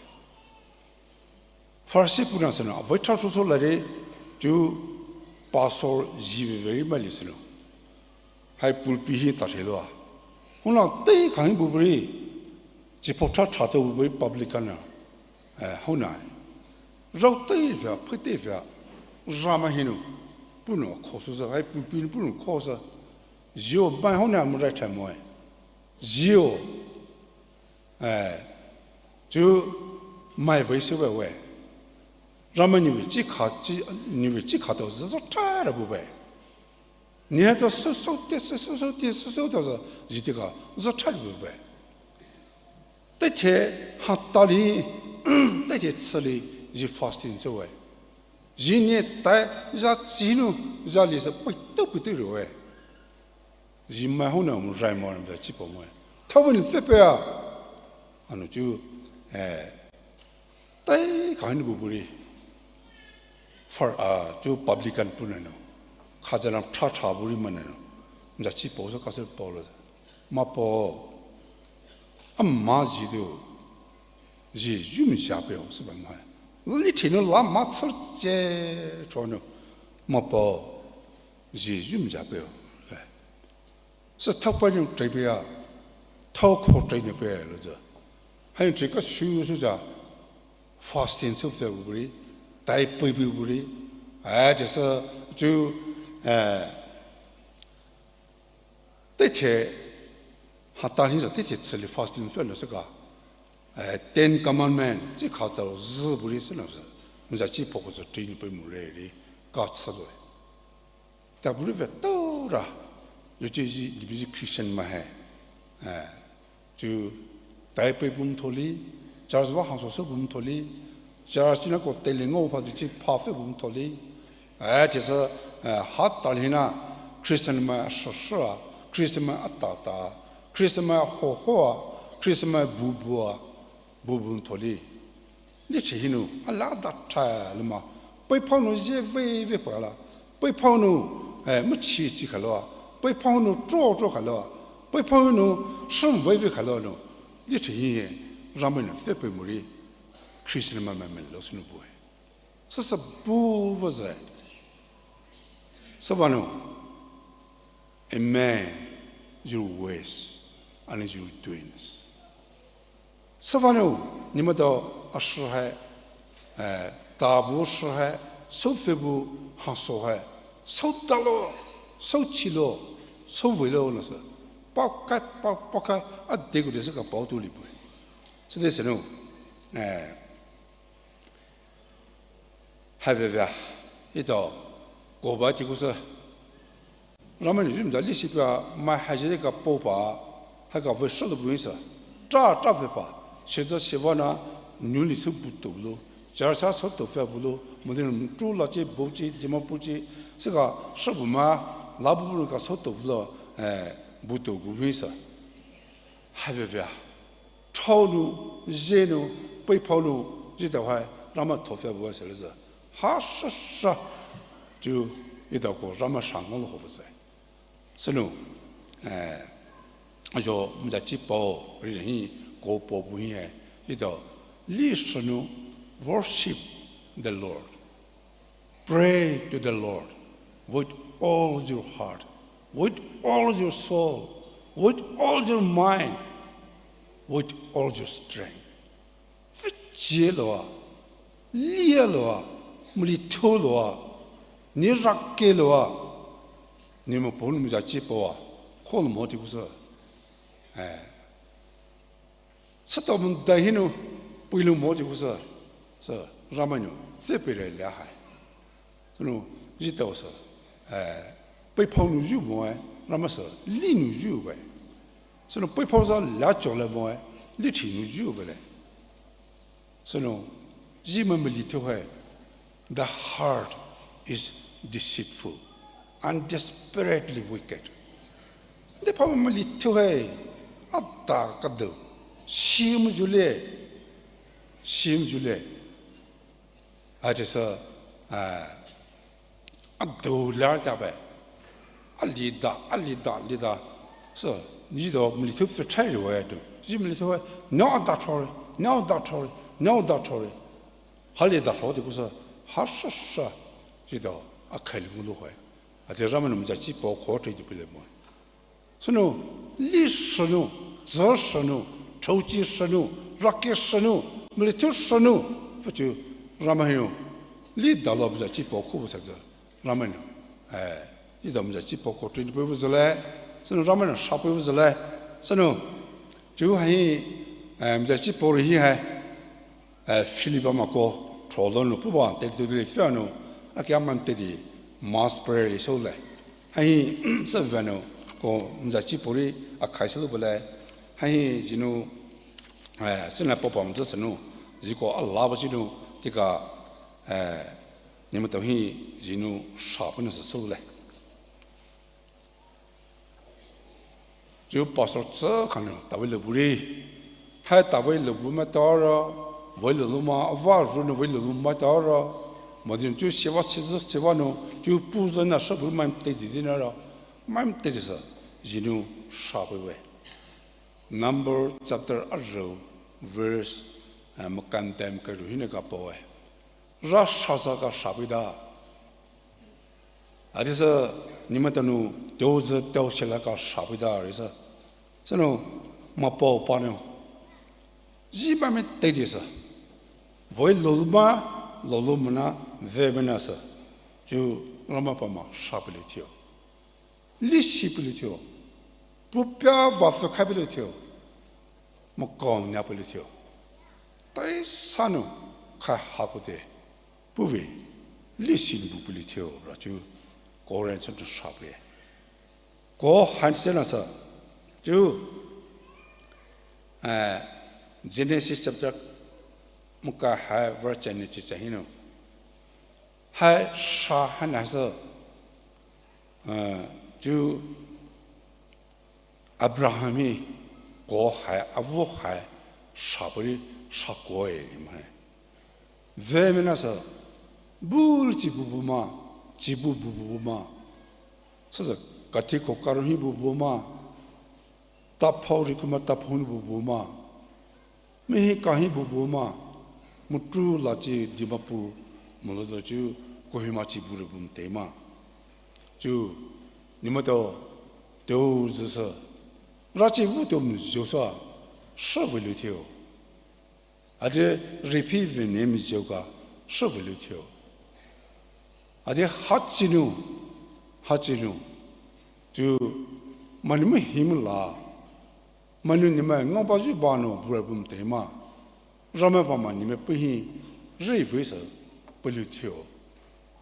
Farsi puna sana, avai tha so so la re, ju pastor ji ve ve ri mai li sana. Hai pulpit hi ta the lo a. Huna te kang bu ri, ji po tha tha to bu ri publican na. Eh, huna. Rau te ve, phe te ve, rama hinu. Punu ko so sa, hai pulpit punu ko sa. Zio mai huna mu rai tha mo. Zio. Eh, ju mai vei se vei vei. Rama ni vei ji ka, ji, ni vei ji ka to zi zo ta ra bu vei. Ni haitao süsü te, süsü te, süsü te zü, zhi tea kha, zü thali bu bae. Teithe hatali, teithe chüli, zhi fasting süwe. Zhi ne tai, zha chi nou, zha li sü peitao peitao roe. Zhi mai hona mu rai mo ram zha chi po moe. Thaowe nou süpeia. Ana chu, eh, tai kha hinou bu bure. Far, ah, chu publican puh nanou. Khaja lam tha tha bure mai nanou. Zha chi po sü kasü po lo. Mapao. Ama zhi tea. Zhi zhu mzha peio sübü mai. Lili thainou la ma chü che chonou. Mapao. Zhi zhu mzha peio. Sü thao pa nou tei peia, thao kho tei nou peia lo zü. Hanou tei kha sü sü zha, fasting sü fe bu bure, tai pei bu bure, eh, tea sü, chu, eh, teithe, hatali zha teithe chüli fasting fe lo sü kha, eh, Ten Commandment, chi kha zha zü bure sü lo sü, zha chi po kho sü tei nou pei mu re ri, kha chü loe. Ta bure ve tao ra. Yu chi zhi, libi zhi Christian mai hai. Eh, chu tai pei bu mtholi, church va hangso sü bu mtholi, church na ko tele ngao pha di chi pha fe bu mtholi. Eh, tea sü, eh, hatali na Christian mai a sü sü a, Christian mai a ta ta, Christian mai a ho ho a, Christian mai bu bu a, bu bu mtholi. Lichi hinou, ala da tha luma. Peiphao nou zhe vei vei pha la. Peiphao nou, eh, mu chi chi kha loa. Peiphao nou tro tro kha loa. Peiphao nou shum vei vei kha loa nou. Lichi hi, Ramai nou fe pei mu ri. Christian mai mai mai lo sünou bue. Süsü bu vü zhe. Süvanou. Amend your ways and your doings. Süvanou, neletao a sü hai, eh, ta bu sü hai, süfü bu hangso hai, sütalo, süchilo, süveilo nou sü. Paokhai, pao, paokhai, a deiku de sü kha pao tu li bue. Süde sünou, eh, Haibüa, etao, koba teiku sü. Ramai nou zhumai zali shipia, mai haizhi kha paopa, haikha vei sü lo bu sü. Tra, tra vei pa, sheza shiva na, newly sü bu tou lo. Church a sü tou fe bu lo, modern tu la chi, bu chi, Dimapur chi, sü kha, sü bu ma, la bu bu kha sü tou lo, eh, bu tou bu sü. Haibüa. Thao nou, zhe nou, peiphao nou, zhi tao hai, Ramai thao fe bu sü le zü. Ha sha sha, chu, etao ko Ramai sha ngao lo ho bu zü. Sünou, eh, ajo, mzha chi pao, ri hi, ko pao bu hi, eh, etao, li sünou, worship the Lord. Pray to the Lord with all your heart, with all your soul, with all your mind, with all your strength. Vei chi loa, li loa, muli thou loa, ni rake loa, ni mo pon mzha chi pao a, kho lo mo teiku sü. Eh. Sütao mdai hinou, pui lo mo teiku sü, sü, Ramai nou, fe pei re lia hai. Sünou, zhi tao sü, eh, peiphao nou zhu mo e, Ramai sü, li nou zhu bae. Sünou, peiphao sü lia cho le mo e, li chi nou zhu bae le. Sünou, zhi mai mali thou hai, the heart is deceitful and desperately wicked. Deiphao mai mali thou hai, ata kadou, shim zhu le, shim zhu le. Ati sü, ah, adou lar ta bae. Alida, alida, alida. Sü, zhi tao mali thou fe thai ri wa ya tu. Zhi mali thou hai, nao da thori, nao da thori, nao da thori. Hali da thori teiku sü, ha sha sha, zhi tao, akhai li ngulu hai. Ati Ramai nou mzha chi pao kho tei di pei le mo. Sünou, li sünou, zü sünou, thouchi sünou, rake sünou, mali thou sünou, fuchu, Ramai nou, li da lo mzha chi pao kho bu sa zü, Ramai nou, eh, li da mzha chi pao kho tei di pei bu zü le, sünou Ramai nou sha pei bu zü le, sünou, chu hai, eh, mzha chi pao ri hi hai, eh, Philip ama ko, tholo nou puba, tei di tei di fia nou, aki ama tei di, mass prayer li sou le. Ahi, sü veno, ko nza chi pori akhai sü lu bale. Ahi, zinu, eh, sina papa mza sinu, ziko ala ba zinu, tika, eh, nima tau hi, zinu, sha pina sü sü le. Chu pastor tsü khanu, tawai le buri. Hai tawai le bu ma tara, vai le lu ma, ava ru nu vai le lu ma tara. Ma din chu siva sizu siva nu, chu pu zana sha bu ma te di di na ra. Ma te di sa, zinu sha bu we. Number chapter aro, verse, eh, makandam karu hina ka pa we. Ra sha sa ka sha bu da. Adisa nima tanu teu zü teu sela ka sha bu da risa. Sanu ma pao pa nu. Zi ba me te di sa. Voi loluma, lolumana, ve mena sa. Chu rama pa ma sha bu le tio. Li shi bu le tio. Pu pia va fe khai bu le tio. Ma kom nya bu le tio. Tai sanu khai ha ko de. Puwe, listen bu pili theo ra chu, Korean sentence sha pwe. Ko han se na sa, chu, eh, Genesis chapter muka hai verse chani chi cha hino. Hai sha han na sa, eh, chu, Abraham hi ko hai, avu hai, sha pari sha ko e ni mai. Ve mena sa, bul chi bu bu ma, chi bu bu bu ma. Sa sa, kati ko karo hi bu bu ma. Taphau ri kuma taphau ni bu bu ma. Mihi kahi bu bu ma, mutu la chi Dimapur, mulo zo chu, Kohima chi bu re bu mte ma. Chu, nima to, teo zesa, ra chi vu teo mzio sa, sha velu teo. Ade ripi vene mzio ka, sha velu teo. Ade hachinu, hachinu. Chu, manima himla, Manu nima ngau ba zu ba no bura bum te ma. Rama pa ma nima pu hi ri vei sa pelu theo.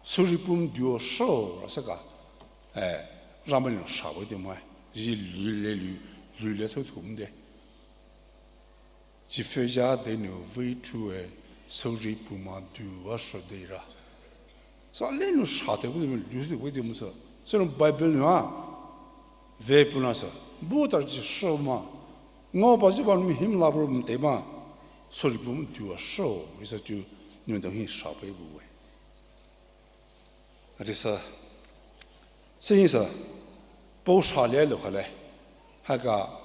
Suri pum duo sho ra sa ka. Eh, rama no sha vei te ma. Zi lu le lu, lu le so thum de. Chi fe ja de no vei tu e, suri pum ma duo sho de ra. Sa le nu sha te bu lu si bu de mu sa. Sa nu Bible nu a. Ve pu na sa. Bu tar chi sho ma. Ngo ba zu ba mi him la bu mu te ma. Suri bu mu tu a sho. Ri sa tu nu dang hi sha pe bu we. Ri sa. Sing sa, po sha le lo kha le. Ha ka,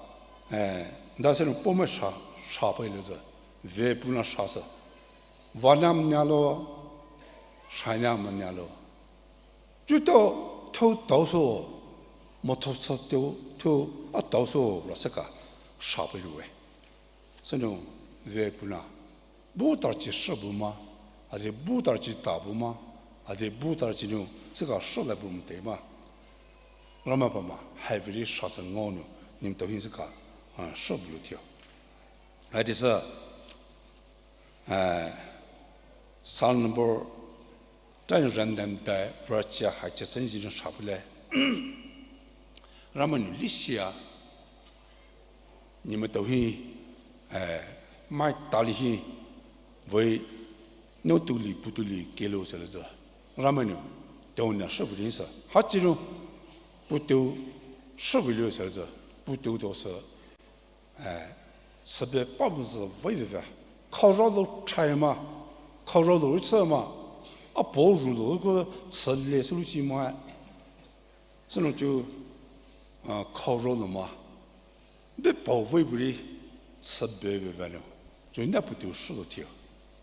eh, da se no po me sha, sha pe lo za. Ve pu na sha sa. Va nam nya lo, sha nam nya lo. Ju to, to tao so, mo to sa to, to a tao so, ra sa ka, sha pe lo we. Sanu ve pu na, bu tar chi sha bu ma, ade bu tar chi ta bu ma, ade bu tar chi nu, se ka sha la bu mte ma. Rama pa ma, hai veri sha sa ngo nu, nim to hin se ka, ah, sha bu lu tio. Ade sa, ah, Psalm number, tan ran dan da, verse ya hai cha sen ji nu sha bu le. Rama nu li sia, Nima tau hi, eh, mai tali hi, voi, no tuli, pu tuli, kelo sa le za. Rama nu, tau na sha vuli sa. Hachi nu, pu tau sha vuli sa le za. Pu tau to sa, eh, sa be pa bu za voi ve ve. Khao rao lo chai ma, khao rao lo ri cha ma, a po ru lo ko sa le sa lu chi ma. Sanu chu, ah, khao rao lo ma. Be pao vei buri, sa be ve ve no. Chu na pu tu shu lo tio.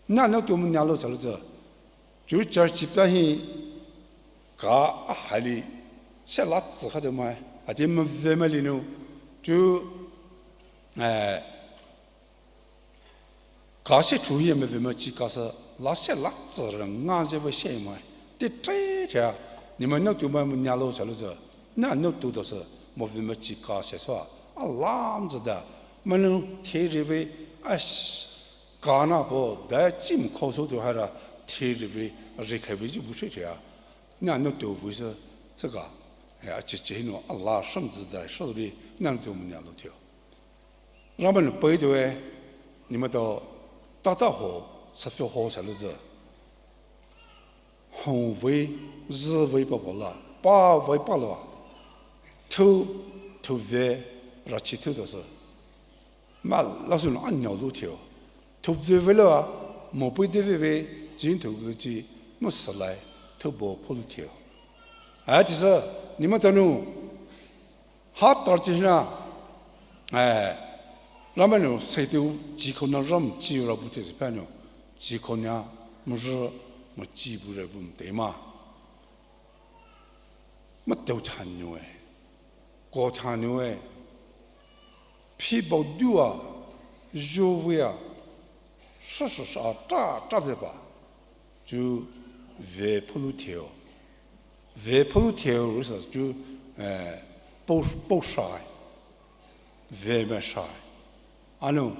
Na no tu mo nya lo sa lo za. Chu church pa hi, ka a hai li, se la zi ha de mai. A de mo ve ma li no. Chu, eh, Ka se chu hi me ve ma chi ka sa, la se la zi ra nga ze ve se ma. Te tre tre, ni ma no tu ma mo nya lo sa lo za. Na no tu do sa, mo ve ma chi ka se so. A lam za da. Ma no te re ve, a s-, ka na po, da chi mo ko so tu ha ra, te re ve, re kai ve ji bu tre tre. Na no tu ve sa, sa ka. He, acheche hinou ala shemzü dai sheli nang tu menya lo teo. Ramai nou pei teo e, ni maitao tata ho, safi ho sa louzü. Hong vei, zü vei pa pa la, pa vei pa la. Thou, thou ve, rachi thou tao se. Ma la su na anyao lu teo. Thou ve ve la, mo pei de ve ve, jin thou ve ji, mo sa lai, thou bo po lu teo. A ti se, ni maitao nou, ha tar chi na, eh, Ramai nou se teo, ji ko na ram chi ra bu te se pa nou, ji ko na, mo zü, mo ji bu re bu te ma. Ma teo than nou e, ko than nou e, phi bao du a, zho vei a, sa sa sa tra tra ve pa, ju ve po lu teo, ve po lu teo sa ju, eh, po, po sa e. Ve mai sa. Anou,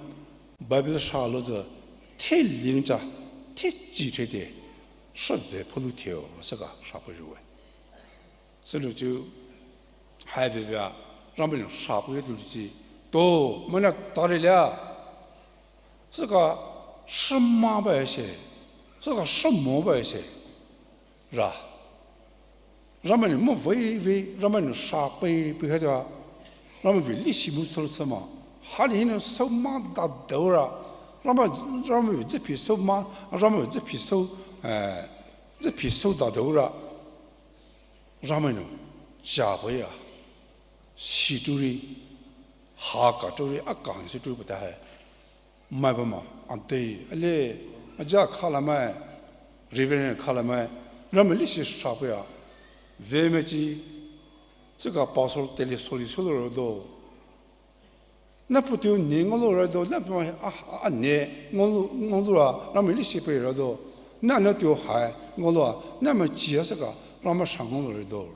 Bible sa louzü, the ling cha, the chi the te, sa ve po lu teo, sa ka sa po ju e. Sa lu ju, hai ve ve a, Ramai nou sa po ye tu lu ji, to, mana tare lia, sa ka, sa ma ba se, sa ka, sa mo ba se. Ra. Ramai nou mo vei vei, Ramai nou sa pei pei ha ta. Ramai vei lisi mu sou se ma. Hali hinou sou ma da dou ra. Ramai, Ramai vei ziphi sou ma, Ramai vei ziphi sou, eh, ziphi sou da dou ra. Ramai nou, cha pei ya. Si tu ri, ha ka tu ri, a kang si tu ri pa ta hai. Mai pa ma, a dei, a le, a ja kha la mai, Reverend kha la mai, Ramai lisi sa pei ya, ve mai chi, se ka pastor te le soli soli ra do. Na pu teo ne ngolo ra do, na pu ma, a, a ne, ngolo, ngolo ra, Ramai lisi pei ra do. Na na teo hai, ngolo a, na ma chi a se ka, Ramai sa ngolo ra do.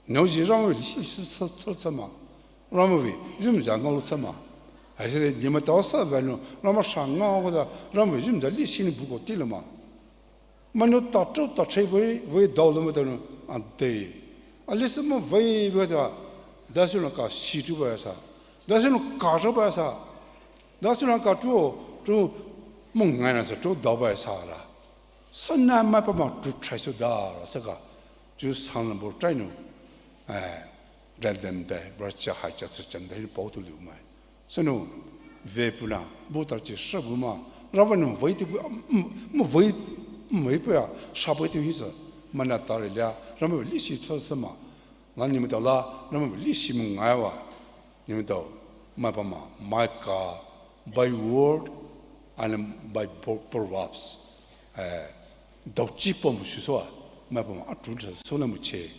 Nao ji Ramai vei lisi sou sou sou ma. Ramai vei, yum ja ngao lo sou ma. Hai se ni maitao sa vei nou, Ramai sa ngao ko da, Ramai vei yum ja lisi ni bu ko ti lo ma. Ma nou ta tro ta che vei, vei dao lo maitao nou, a dei. A lisi mo vei vei da, da su na ka si tu ba sa. Da su na ka tro ba sa. Da su na ka tro, tro mo ngai na sa tro dao ba sa la. Sou na mai pa ma tu trai sou da ra se ka, ju sang lam bo trai nou, eh, ran dem dai, bra cha hai cha se chan dai pao tu liu mai. Sou nou, ve pu na, bu tar chi sa bu ma, Ramai nou vei ti bu, mm, mo vei, mo vei pu ya, sa bu ti hi se, mana tare lia, Ramai vei lisi chou se ma, na ni maitao la, Ramai vei lisi mo ngai wa. Ni maitao, mai pa ma, mai ka, by word and by pro-, proverbs. Eh, dao chi pa mo su sou a, mai pa ma, a tu sa sou na mo che,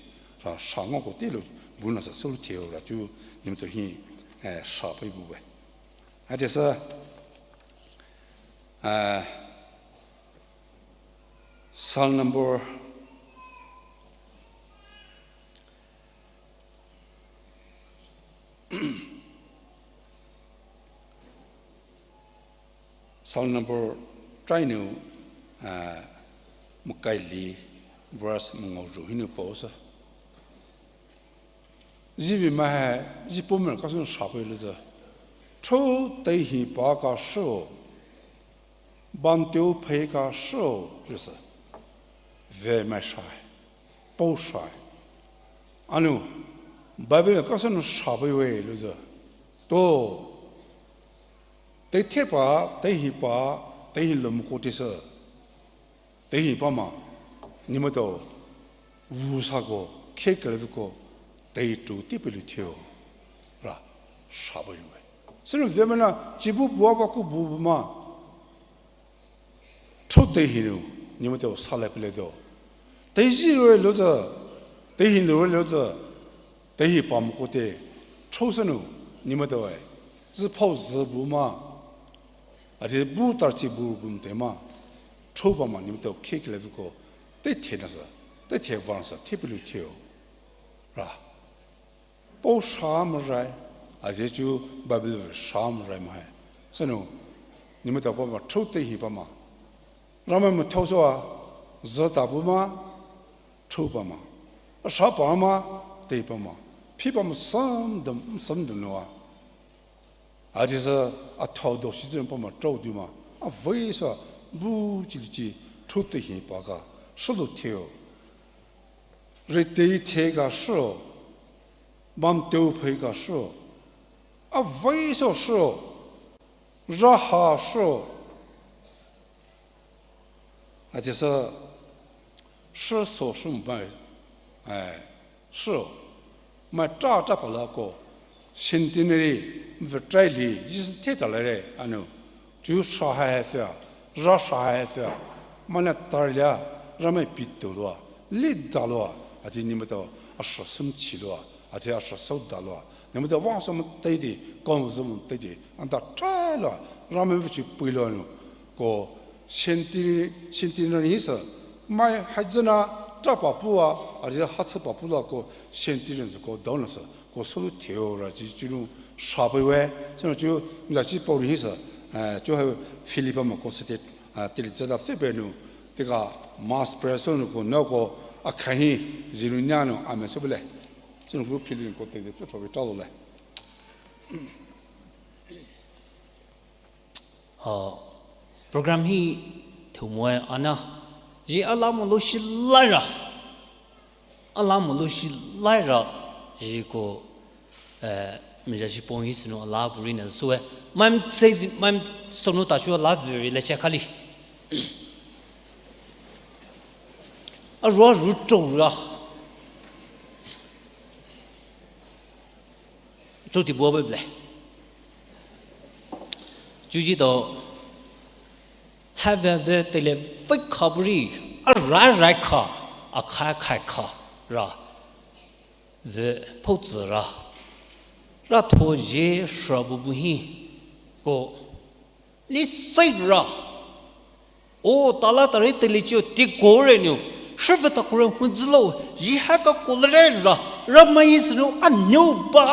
ra sa ngao ko te lo, bu na sa sou lo teo ra ju, ni maitao hi, eh, sa pei bu e. A te sa, eh, Psalm number Psalm number try nou, ah, makai li, verse mongao zhu hinou pao sa. Zivi mai hai, zi po mer kason sa pei louzü. Tho tei hi pa ka sou. Ban teo phei ka sou, louzü. Ve mai sai. Pao sai. Anou, Bible kason sa pei vei louzü. To, tei the pa, tei hi pa, tei hi lo mo ko te se. Tei hi pa ma, ni maitao, vu sa ko, khe kele ko, tei tu te pei lou teo, ra, sa pei vei. Seno ve mai na, chi bu bu a va ko bu bu ma. Tho tei hi nou, ni maitao sa lai pei lou do. Tei zi rou louzü, tei hi lou louzü, tei hi pa mo ko te, tho seno, ni maitao e, zi pao zi bu ma, a te bu tar chi bu bu te ma, tho pa ma, ni maitao khe kele ko, tei the na sa, tei the va na sa, the pei lou teo, ra. Pao sa marai, a te ju Bible vei sa marai mai. Seno, ni maitao pa ma, tho tei hi pa ma. Ramai mo thao sou a, zi ta bu ma, tho pa ma. Asha pama, tei pama, phi pama samdam samdam noa. Adisa athao do shi zin pama trao duma. Avei sa bu chili chi thute hi pa ka shulu theo. Rete the ka shu. Bam teu phei ka shu. Avei so shu. Raha shu. Adisa shu so shu mai. Ai, shu. Mai tra tra pala ko. Centenary, mvtrai li, Jisu the ta la re, anu. Ju sha ha ha fia, ra sha ha ha fia. Mana tar lia, ra mai pit to lua, li da lua, ati ni mata asha sum chi lua, ati asha sau da lua. Ni mata wa sum tai di, kong sum tai di, anda trai lua, ra mai vichu pui lua nu. Ko centenary, centenary hisa, mai hajana tra papua, ari hatsa papula ko centenary ko down sa, ko sulu theo ra ji chulu shape we, sino chu mla chi pori hisa, eh, chu ha Philippi ma ko sete, ah, tili zada febenu, teka mass prayer so nu ko no ko akhahi, jilu nya nu, amen so bele. Sino ko Philippi ko te de fe tro be talo le. Ah, program hi thumoe ana. Ji ala mo lo shi lai ra. Ala mo lo shi lai ra. Ji ko, eh, mi ja ji pon hi sino ala buri na so e. Mam tsei zi, mam sono ta shu ala buri le cha kali. A ro ru to ra. Chuti bua Bible. Chuji to, ha ve ve tele vei kha buri, a rai rai kha, a khai khai kha ra, ve pou zi ra, ra to je shra bu bu hi, ko, Li sai ra. O, tala tari tili chio ti kore niu. Shiva ta kore hunzilo. Ji ha ka kole ra. Ra mai sinu a niu ba.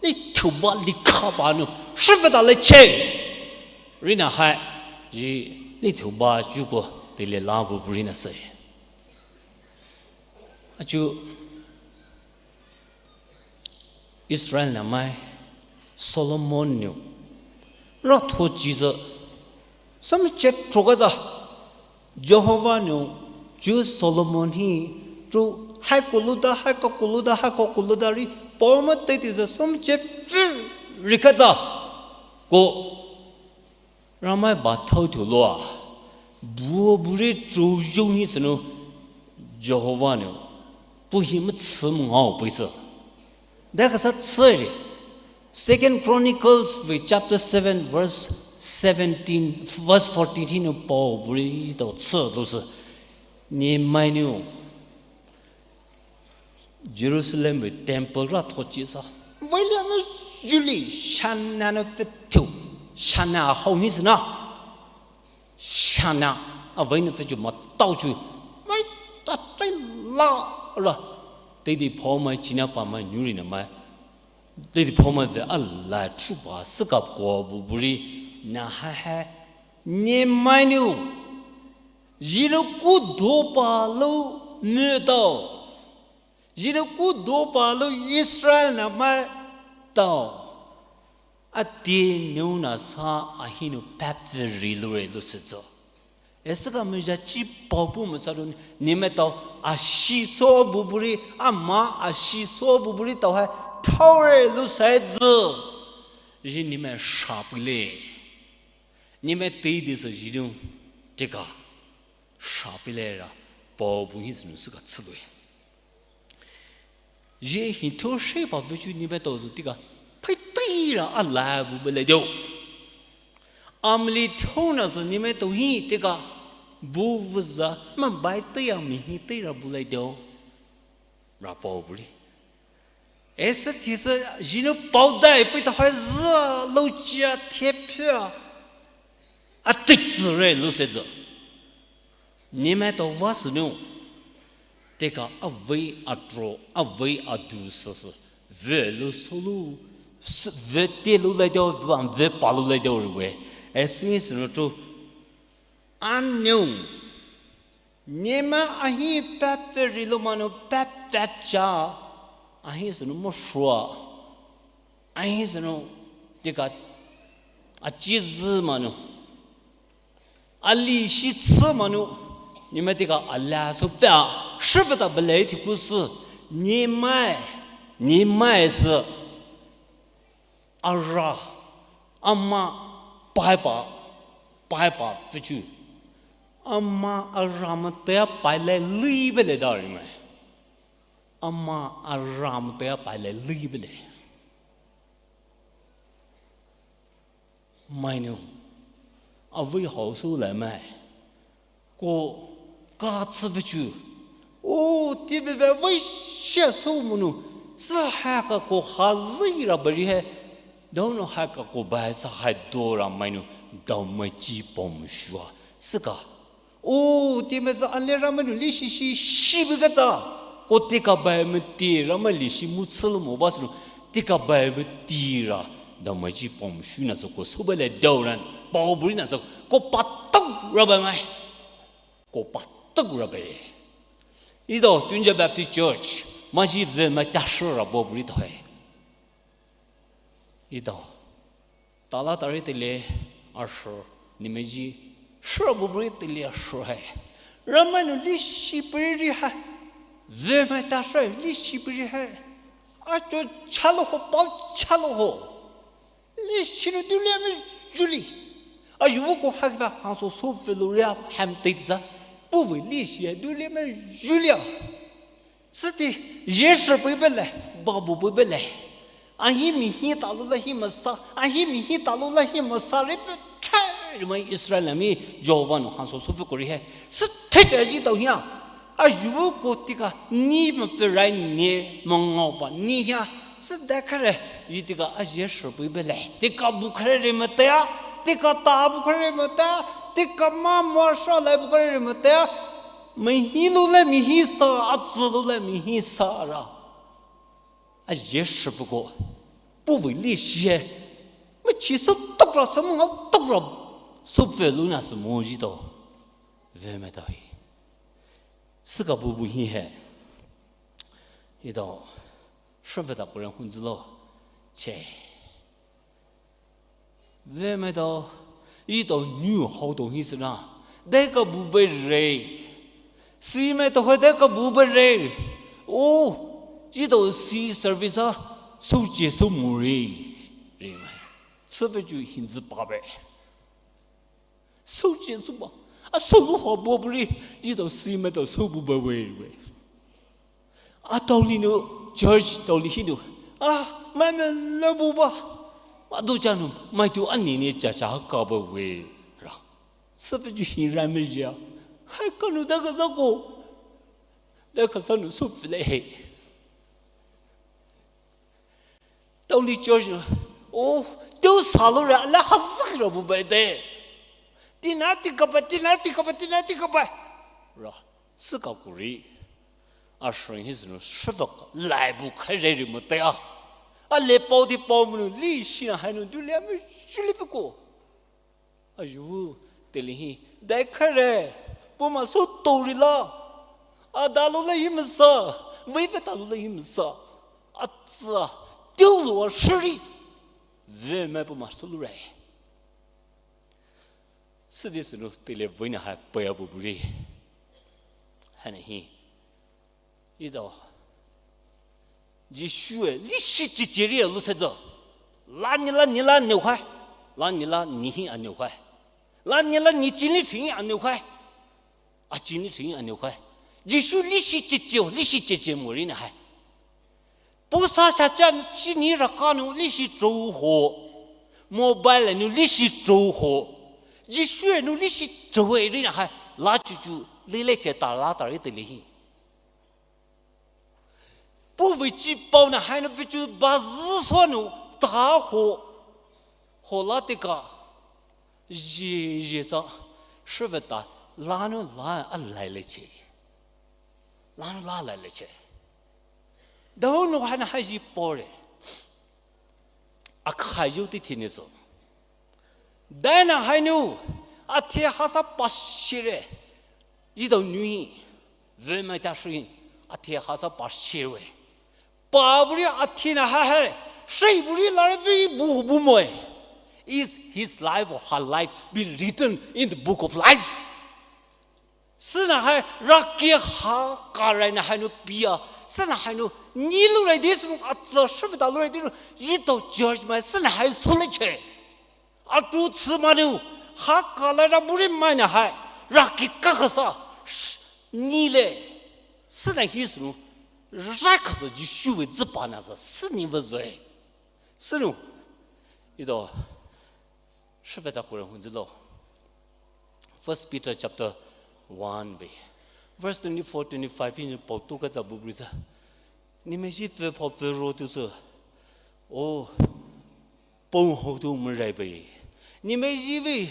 Li thiu ba li kha ba niu. Shiva ta le che. Rina hai. Ji li thiu ba ju ko tili la bu bu rina sai. Achu Israel namai Solomon niu ra tho chiza. Sam che troka za. Jehovah niu chu Solomon hi chu hai kuluda, hai ka kuluda, hai ka kuluda ri poma te ti za sam che ri ka za. Ko Ramai ba thau thu lua. Buo buri chu jung hi sinu Jehovah niu. Pu hi mu tsu mu ngau pui sa. Da ka sa tsui ri. Second Chronicles vei chapter seven verse seventeen, verse fourteen hi nu pao buri do tsu do sa. Ni mai niu. Jerusalem vei temple ra tho chi sa. Vei lia me juli shana na fe thiu. Shana a hau hi sina. Shana a vei na fe ju ma tau ju. Vei ta tai la ra. Te di pho mai china pa mai nyuri na mai. Te di pho mai ve a la chu ba sa ka ko bu buri. Na ha ha. Ni mai niu. Jino ku do pa lo me tau. Jino ku do pa lo Israel namai tau. A ti niu na sa a hi nu pap ri lu re lu se zo. E sa ka me ja chi pau pu me sa lu ni me tau a shi so bu buri a ma a shi so bu buri tau hai tau re lu se zo. Ji ni me sha pu le. Ni me te di sa ji nu te ka. Sha pu le ra pao bu hi zinu sa ka tsu lu. Ji hi tho she pa vu chu ni me tau zu ti ka. Pai te ra a la bu be le do. Amli tho na zu ni me tau hi ti ka. Bu vu za ma bai te ya mi hi te ra bu le do. Ra pao bu ri. E sa ti sa jino pao dai pui ta hai za lo chia te pia. A ti tsu re lu se zo. Ni me tau va su nu. Te ka a vei a tro, a vei a du sa sa. Ve lu so lu. Ve te lu le do, ve pa lu le do re we. E si se nu tro. A niu. Nima ahi peperi lo manu pepecha. Ahi sunu mo shua. Ahi sunu tika achizi manu. Ali shi tsi manu. Nima tika ala so pea. Shivata bele tikusi. Nima. Nima si. Ara, ama, paipa, paipa, fichu. Ama, ara, matea, paile, libele, dari mai. Ama, ara, matea, paile, libele. Mainu. Avi hausu le mai. Ko ka tsi vichu. O, ti veve vishi so munu. Sa ha ka ko ha zi ra bari he. Dono ha ka ko ba sa ha do ra mainu. Dau mai chi pom shua. Sika. O, ti me sa ale ra mainu li shi shi shi bi ka tsa. Ko ti ka ba me ti ra ma li shi mu tsi lo mo ba su. Ti ka ba me ti ra. Dau mai chi pom shu na so ko so ba le dau ran. Pau buri na so ko pa tau ra ba mai. Ko pa tau ra ba. Ido, Tunja Baptist Church, maji ve mai ta shi ra bo buri to hai. Ido, tala tari tele ashu, nimeji, shi ra bo buri tele ashu hai. Ramai nu li shi buri ri hai. Ve mai ta shi, li shi buri hai. Acho chalo ho, pau chalo ho. Li shinu du le me juli. A yu ko ha ka ha so so fe lo ria ham te za. Bu ve li shi du le me juli a. Siti ye shi pe be le, ba bu pe be le. A hi mi hi ta lo la hi ma sa, a hi mi hi ta lo la hi ma sa re pe tre mai Israel mi Jehovah no ha so so fe ko ri he. Siti ji tau hi a. A yu ko tika ni ma pe rai ni ma ngau pa ni hia. Sida kare yi tika a ye shi bui bele. Tika bu kare re ma tea. Tika ta bu kare re ma tea. Tika ma ma sha le bu kare re ma tea. Mi hi lu le mi hi sa, a tsi lu le mi hi sa ra. A ye shi bu ko. Bu vei li shi he. Mi chi su tok ra, su mo ngau tok ra. Su ve lu na su mo ji to. Ve ma ta hi. Sika bu bu hi he. Ido, shivata ko ren hun zilo. Che. Ve me to, ido nyu hao to hi sina. Deka bu be re. Si me to he deka bu be re. O, ido si service a, so je so mu re. Re me. Service ju hin zi pa be. So je so ba. A so lu ho bo bu re. Ido si me to so bu be we we. A tau li nu church tau li hi nu. A, mai me le bu ba. Ma du cha nu, mai tu a ni ni cha cha ka be we. Ra. Service ju hi ra me ja. Hai ka nu da ka za ko. Da ka sa nu so le he. Tau li church, o, teu sa lo ra, la ha zik ra bu bai de. Tina tika ba, tina tika ba, tina tika ba. Ra, sika kuri. A shring his no, shivak, lai bu kai re ri mo te a. A le pau di pau mo no, li shi na hai no, du le a me, shuli fuko. A yu, tele hi, dai kare, bu ma so tori la. A da lo la yim sa, vei ve da lo la yim sa. A tsa, tiu lo a shiri. Ve me bu ma so lo re. Sidi sinu tele vei na ha pa ya bu buri. Hana hi. Ido. Jisu e, li shi chi chi ri lu se zo. La ni la ni la ni hai. La ni la ni hi a ni hai. La ni la ni chi ni chi a ni hai. A chi ni chi a ni hai. Jisu li shi chi chi, li shi chi chi mo ri na hai. Pusa cha cha chi ni ra ka nu li shi tro ho. Mobile nu li shi tro ho. Jisu e nu li shi tro e ri na hai. La chu chu, li le che ta la ta ri te li hi. Pu vei chi pau na hai nu vei chu ba zi so nu ta ho. Ho la te ka. Ye, ye sa. Shi ve ta. La nu la a lai le che. La nu la lai le che. Da ho nu hai na hai ji po re. A khai yu ti ti ni so. Dai na hai nu. A te ha sa pa shi re. Etao nou hi, vemai ta shih, athai hasa pa shire. Pa buri athai na ha hai, shih buri la re bi bu bu moe. Is his life or her life be written in the book of life? Süna hai raki ha karai na hai nou pia, süna hai nou ni lu rai di sünou atsa shifta lu rai di nou, etao church mai süna hai sole che. Atu tsü manu, ha kala ra buri mai na hai, raki kakasa, sh-, ni le, süna hi sünou, rakasa Jisu ve zipana sa, süni ve zoi. Sünou, etao, shifta kure hunzi lo. First Peter chapter one ve. Verse twenty-four, twenty-five, in pao tu ka za bu buri za. Nemai ji pfü pao pfü ro tu sü. Oh, pao ho tu mrai bai. Nemai ji ve,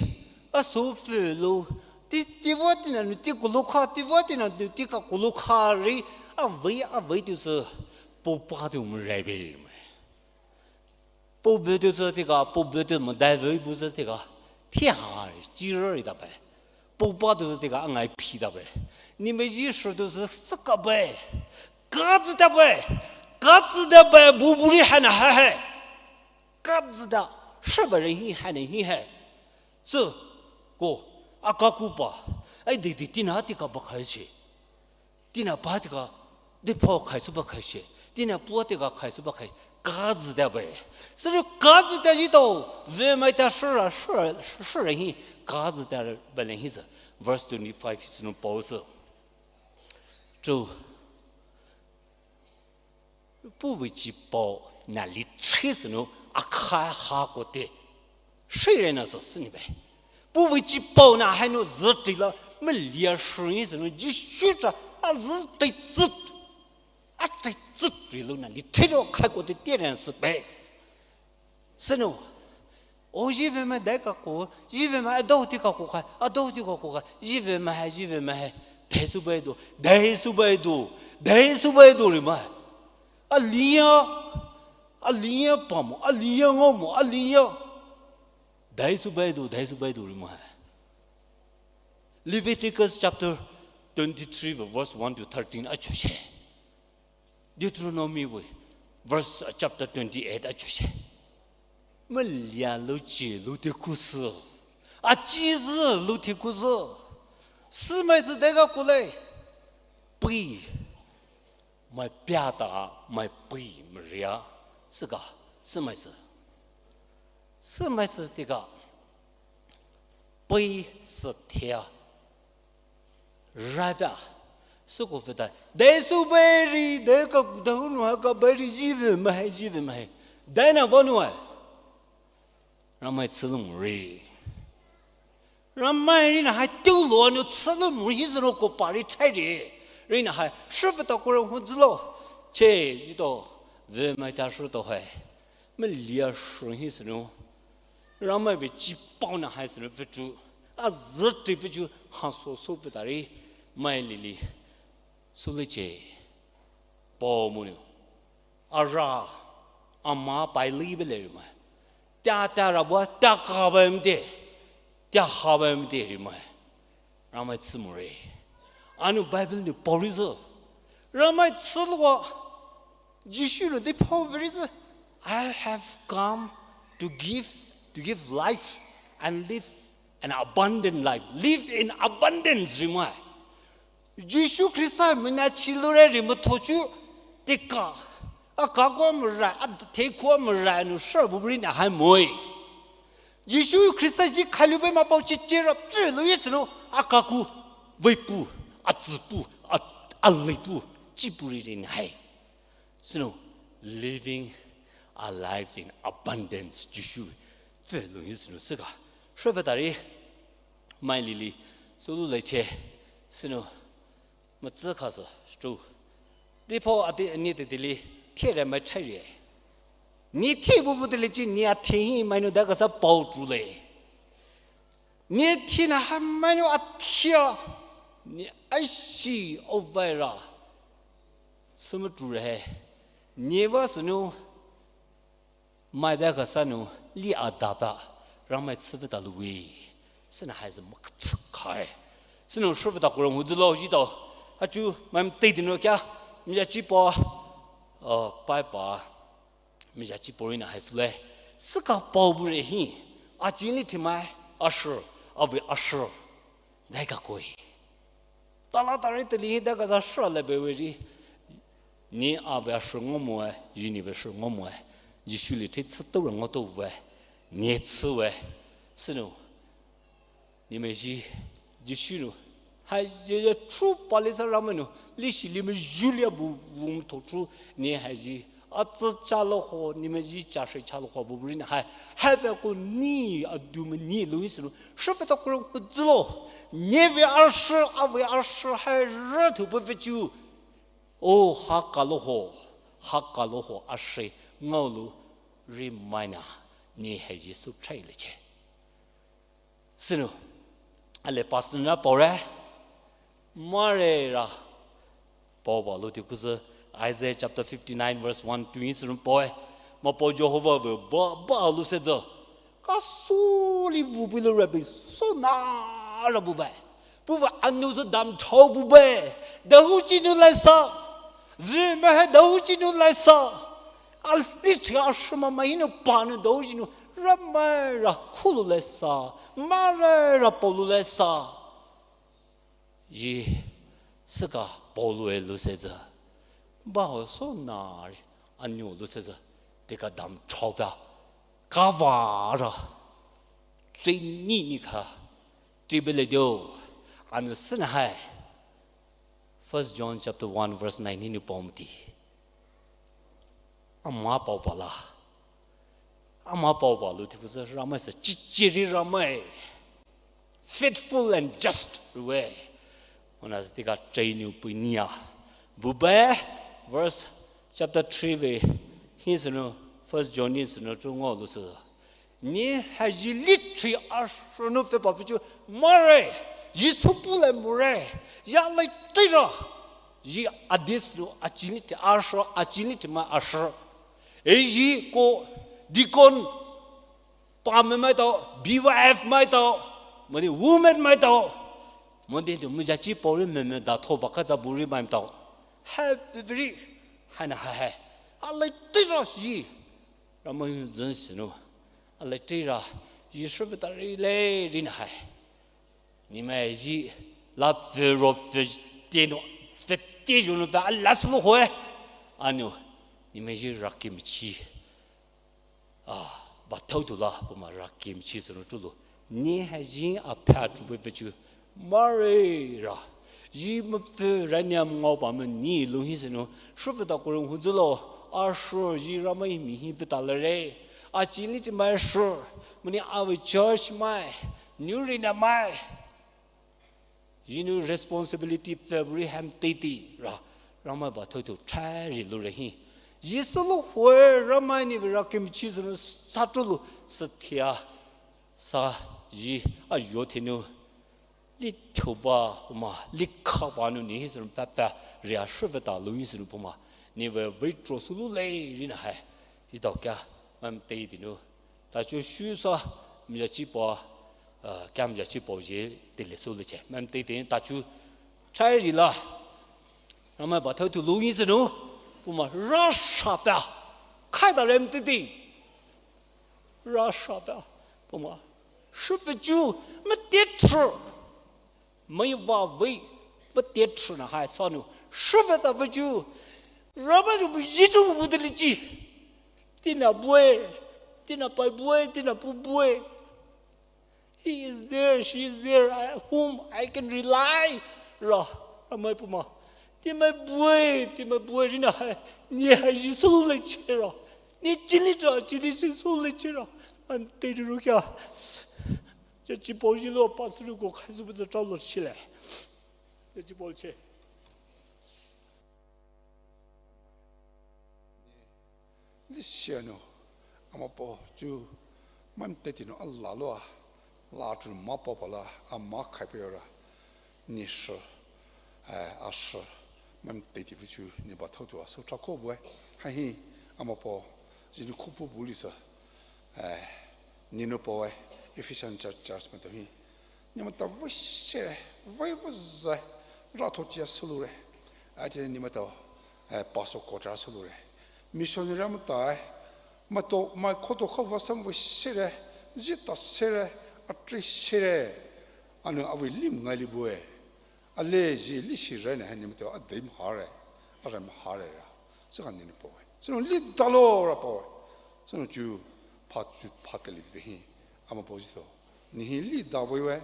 a so pfü lo. Ti, ti va ti na nu ti kulu kha, ti va ti na nu ti ka kulu kha ri. Avei, avei tu sü. Pao pa tu mrai bai. Pao bü tu sü ti ka, pao bü tu mdai vei bu sü ti ka. Pia ha, jiro ri da bai. Pao pa tu sü ti ka, angai pi da bai. Nemai ji shih tu sü saka bai. Kazi da bai. Kazi da bai, bu buri hai na hai hai. Kazi da, shih bai re hi hai na hi hai. Sü, ko, a ka ku pa. Ai di di ti na ti ka ba khai che. Tina pa ti ka, di pao khai sü ba khai she. Tina pua ti ka khai sü ba khai. Kazi da bai. Sünou kazi da etao, vemai ta shih ra, shih ra, shih ra hi, kazi da bai le hi sü. Verse twenty-five, sünou pao sü. Chu, Puhvei chipao na litre sünou akhai ha koute. Shire na sü süni bai. Puhvei chipao na hai nou zitri la melia shuri sünou Jisu cha a zitri zit. A tri zitri lo na litre lo khai koute tere na sü bai. Sünou. O, ji vemai dai ka ko, ji vemai a dou ti ka ko khai, a dou ti ka ko khai, ji vemai hai, ji vemai hai. Dai sü bai do, dai sü bai do, dai sü bai do ri mai. Aliya, aliya pa mo, aliya ngao mo, aliya. Dai sü bai do, dai sü bai do ri mai. Leviticus chapter twenty-three, verse one to thirteen, achu she. Deuteronomy wui, verse, uh, chapter twenty-eight achu she. Melia lo chi lo te kusü. A chi zü lo te kusü. Sümai sü dega kule. Pui. Mai pia ta, mai pui meria. Süka, sümai sü. Sümai sü tika. Pui sü tia. Rava. Süko feta. Dai sü bai ri, dai ka, dai nu ha ka bai ri, ji vemai hai, ji vemai hai. Dai na va nu hai. Ramai chülü mu ri. Ramai ri na hai tu lo nu chülü mu ri hi zü lo ko pa ri chai ri. Ri na hai, shifta kure hu zü lo. Che, ji to. Vemai ta shih to hai. Melia shuri hi sünou. Ramai ve chipao na hai sünou vechu. A zitri vechu ha so so veta ri. Mai lili. Sü le che. Pao mo nou. A ra. A ma pai li be le ri mai. Tia tia ra bua, tia ka ba mde. Tia ha ba mde ri mai. Ramai chü mu ri. Anou Bible nou pao ri zü. Ramai chü lo wa. Jisu nou di pao ve ri zü. I have come to give, to give life and live an abundant life. Live in abundance ri mai. Jisu Khrista mina chi lo re ri mo thochu. Tika. A ka ko mo ra, a te ko mo ra nou shih bu ri na hai moi. Jisu Khrista ji khalu be ma pao chi chi ra pfü lo ye sünou, a ka ku, vei pu, a zi pu, a, a lei pu, chi pu ri ri na hai. Sünou, living our lives in abundance, Jisu, pfü lo ye sünou süka. Shifta ri, mai lili, sü lu le che, sünou, Matsü kha sü, chu. Di pao a di ni di di li, thie re mai chai re. Ni thie bu bu di li chi ni a thie hi mai nou da ka sa pao chu le. Ni thie na ha mai nou a thie. Ni a shi o vai ra. Sü ma chu re. Ni va sünou. Mai da ka sa nou li a da za, Ramai chü veta lu wi. Süna hai zü ma ka chü khai. Sünou shüveta kurong huzülo jitao. Hachu mai teidei nou kya, miyachi pa, uh, pai pa, miyachi pa rina hai sule. Süka pao bu re hi, achili thimai, asher, avi asher. Dai ka koi. Tala tari tali hi da kaza shra le be we ri. Ni avi asher ngomo e, ji ni ve asher ngomo e. Jisu li thi tsü to ra ngo to we. Ni tsü we. Sünou. Ni me ji, Jisu nou. Hai je je true pali sa Ramai nou. Li shi li me ju li a bu, bu to true. Ni hai ji. A tsü cha lo ho, ni me ji cha shi cha lo ho, bu bu ri na hai. Hai ve ko ni a du me ni lu hi sünou. Shüveta kurong huzülo. Ni ve asher, avi asher, hai re tu bu ve chu. O ha ka lo ho. Ha ka lo ho, asher, ngao lu, ri mai na. Ni hai ji su try le che. Sünou, ale pastor na pao re, mare ra, pao ba lu ti kusü, Isaiah chapter fifty-nine verse one to three sünou pao e, ma pao Jehovah ve ba, ba lu se zo, ka su li vu bu lo re ve, so na ra bu ba, bu va anu zo dam thao bu ba, da hu chi nou lai sa, ve me hai da hu chi nou lai sa, A li thi asher ma mai nou pa nou da hu chi nou, Ramai ra khulu le sa, mare ra pao lu le sa. Ji, süka pao lu e lu se za. Ba ho so na ri, anyo lu se za. Te ka dam thao ta. Ka va ra. Tri ni ni ka. Tri be le dio. Anu süna hai. First John chapter one verse nine hi nou pao mti. Ama pao pa la. Ama pao pa lu ti kusü Ramai sa chichiri Ramai. Faithful and just we. Ona tika train you punia. Bu ba verse chapter three ve. Hi sünou First John hi sünou chu ngo lu sü. Ni hai ji li thi asher nou phe pa phe chu mare, Jisu pu le mare, ya lai tira. Ji adis nou achili thi asher, achili thi mai asher. E ji ko deacon pa me mai tao, B Y F mai tao, mani women mai tao. Mani tu mu ja chi pao ri me me da tho ba ka za bu ri mai tao. Hai bri, hai na hai hai. A lai tira ji. Ramai zün sünou. A le tira, ji shüveta ri le ri na hai. Ni mai ji, la phe ro phe te nou, phe te ju nou phe a la su lo ho e. Anu, ni mai ji ra kim chi. A, ba thao tu la, bu ma ra kim chi sünou tu lo. Ni hai ji a pha tu bu phe chu. Mare ra. Ji me phe ra niam ngao ba me ni lu hi sünou. Shüveta kurong huzülo. Asher ji Ramai mi hi phe ta le re. Achili thi mai asher. Mani avi church mai. New ri na mai. Ji nou responsibility phe bu ri ham titi ra. Ramai ba thao tu thai ri lu re hi. Ji su lo ho e Ramai ni ve ra kim chi sünou sa tu lo sa thia. Sa ji a yo thi nou. Li thio ba poma, li kha ba nou ni hi sünou pa pa, ria shüveta lu hi sünou poma, ni ve ve tro su lu le ri na hai. Ji tao kya, mam teidei nou. Ta chu shu sa, mi ja chi pa, uh, kya mi ja chi pa ji, te le su le che. Mam teidei ta chu, chai ri la. Ramai ba thao tu lu hi sünou, poma, ra sha pa. Khai da rem teidei. Ra sha pa, poma. Shüveta ju, me te tru. Mai va vei, pete tru na hai sa nou. Shüveta ve ju. Ramai ju bu ji tu bu de li ji. Tina bue, tina pai bue, tina pu bue. He is there, she is there, I, whom I can rely. Ra, Ramai poma. Ti mai bue, ti mai bue ri na hai. Ni hai ji su le che ra. Ni chili ra, chili ji su le che ra. An te ru kya. Jachi pao ji lo pa su ru ko khai su bu za trao lo chi le. Jachi pao che. Li sia nou, ama pao chu, mam teidei nou a la lo a, la chu ma pao pa la, a ma khai pe ra, ni shi, eh, a shi, mam teidei ve chu, ni ba thao tu a so tra ko bu e, ha hi, ama pao, ji nou ko bu bu li sa, eh, ni nou pao e, Ephesian church, church ma tao hi, Neletao vei shere, vei vuzai, rathochia süloure. Athai neletao, eh, pastor quarter süloure. Missionary maitao, eh, maitao, mai khoto kha vasam vei shere, zita shere, atri shere. Ana avei lim ngaili bue. Ale ji li shi raina hai neletao adei mahare, arai mahare ra. Süka nenou paoe. Sünou li dalo ra paoe. Sünou chu pha chu pha tali vehi. Ama paoji to. Nehi li da vei we,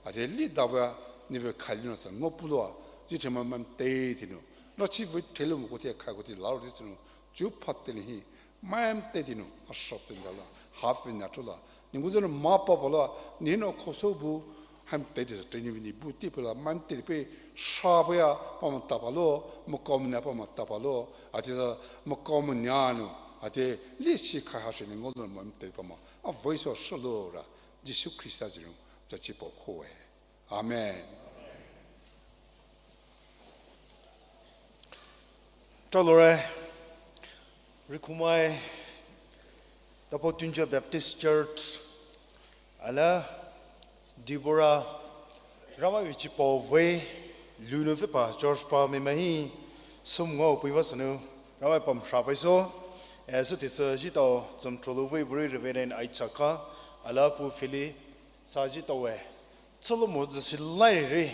ade li da vei, nevei khaili nou sa ngo puloua, ji thema maimai tei tinou. Rachi vei thelo mo kote khai kote laro ti sünou, chu pha tali hi, maimai tei tinou, a shop fin dala, half fin na tola. Ni nguzano ma pa pala, ni no khoso bu, ham tei de sa tei ni vini bu ti pala, maimai tei pe, sha pa ya, pa ma ta palo, mo kom na pa ma ta palo, ade sa, mo kom na no, ade, li shi khai ha shi ni ngo no maimai tei pa ma, a vei so shalo ra. Jisu Khrista jinu, jachi pao khoe. Amen. Talore, Rikhumai, Tapo Tunja Baptist Church, ala, Deborah, Ramai vei chipao vei, lunu vei pa, George pa, me mahi, sum ngao pui vasanu, Ramai pam shapaiso, eh, sütisa jitao, tsam trolu vei buri Reverend Aichaka, ala pu Philly, sa jitao we. Tsülomo zasi lairi,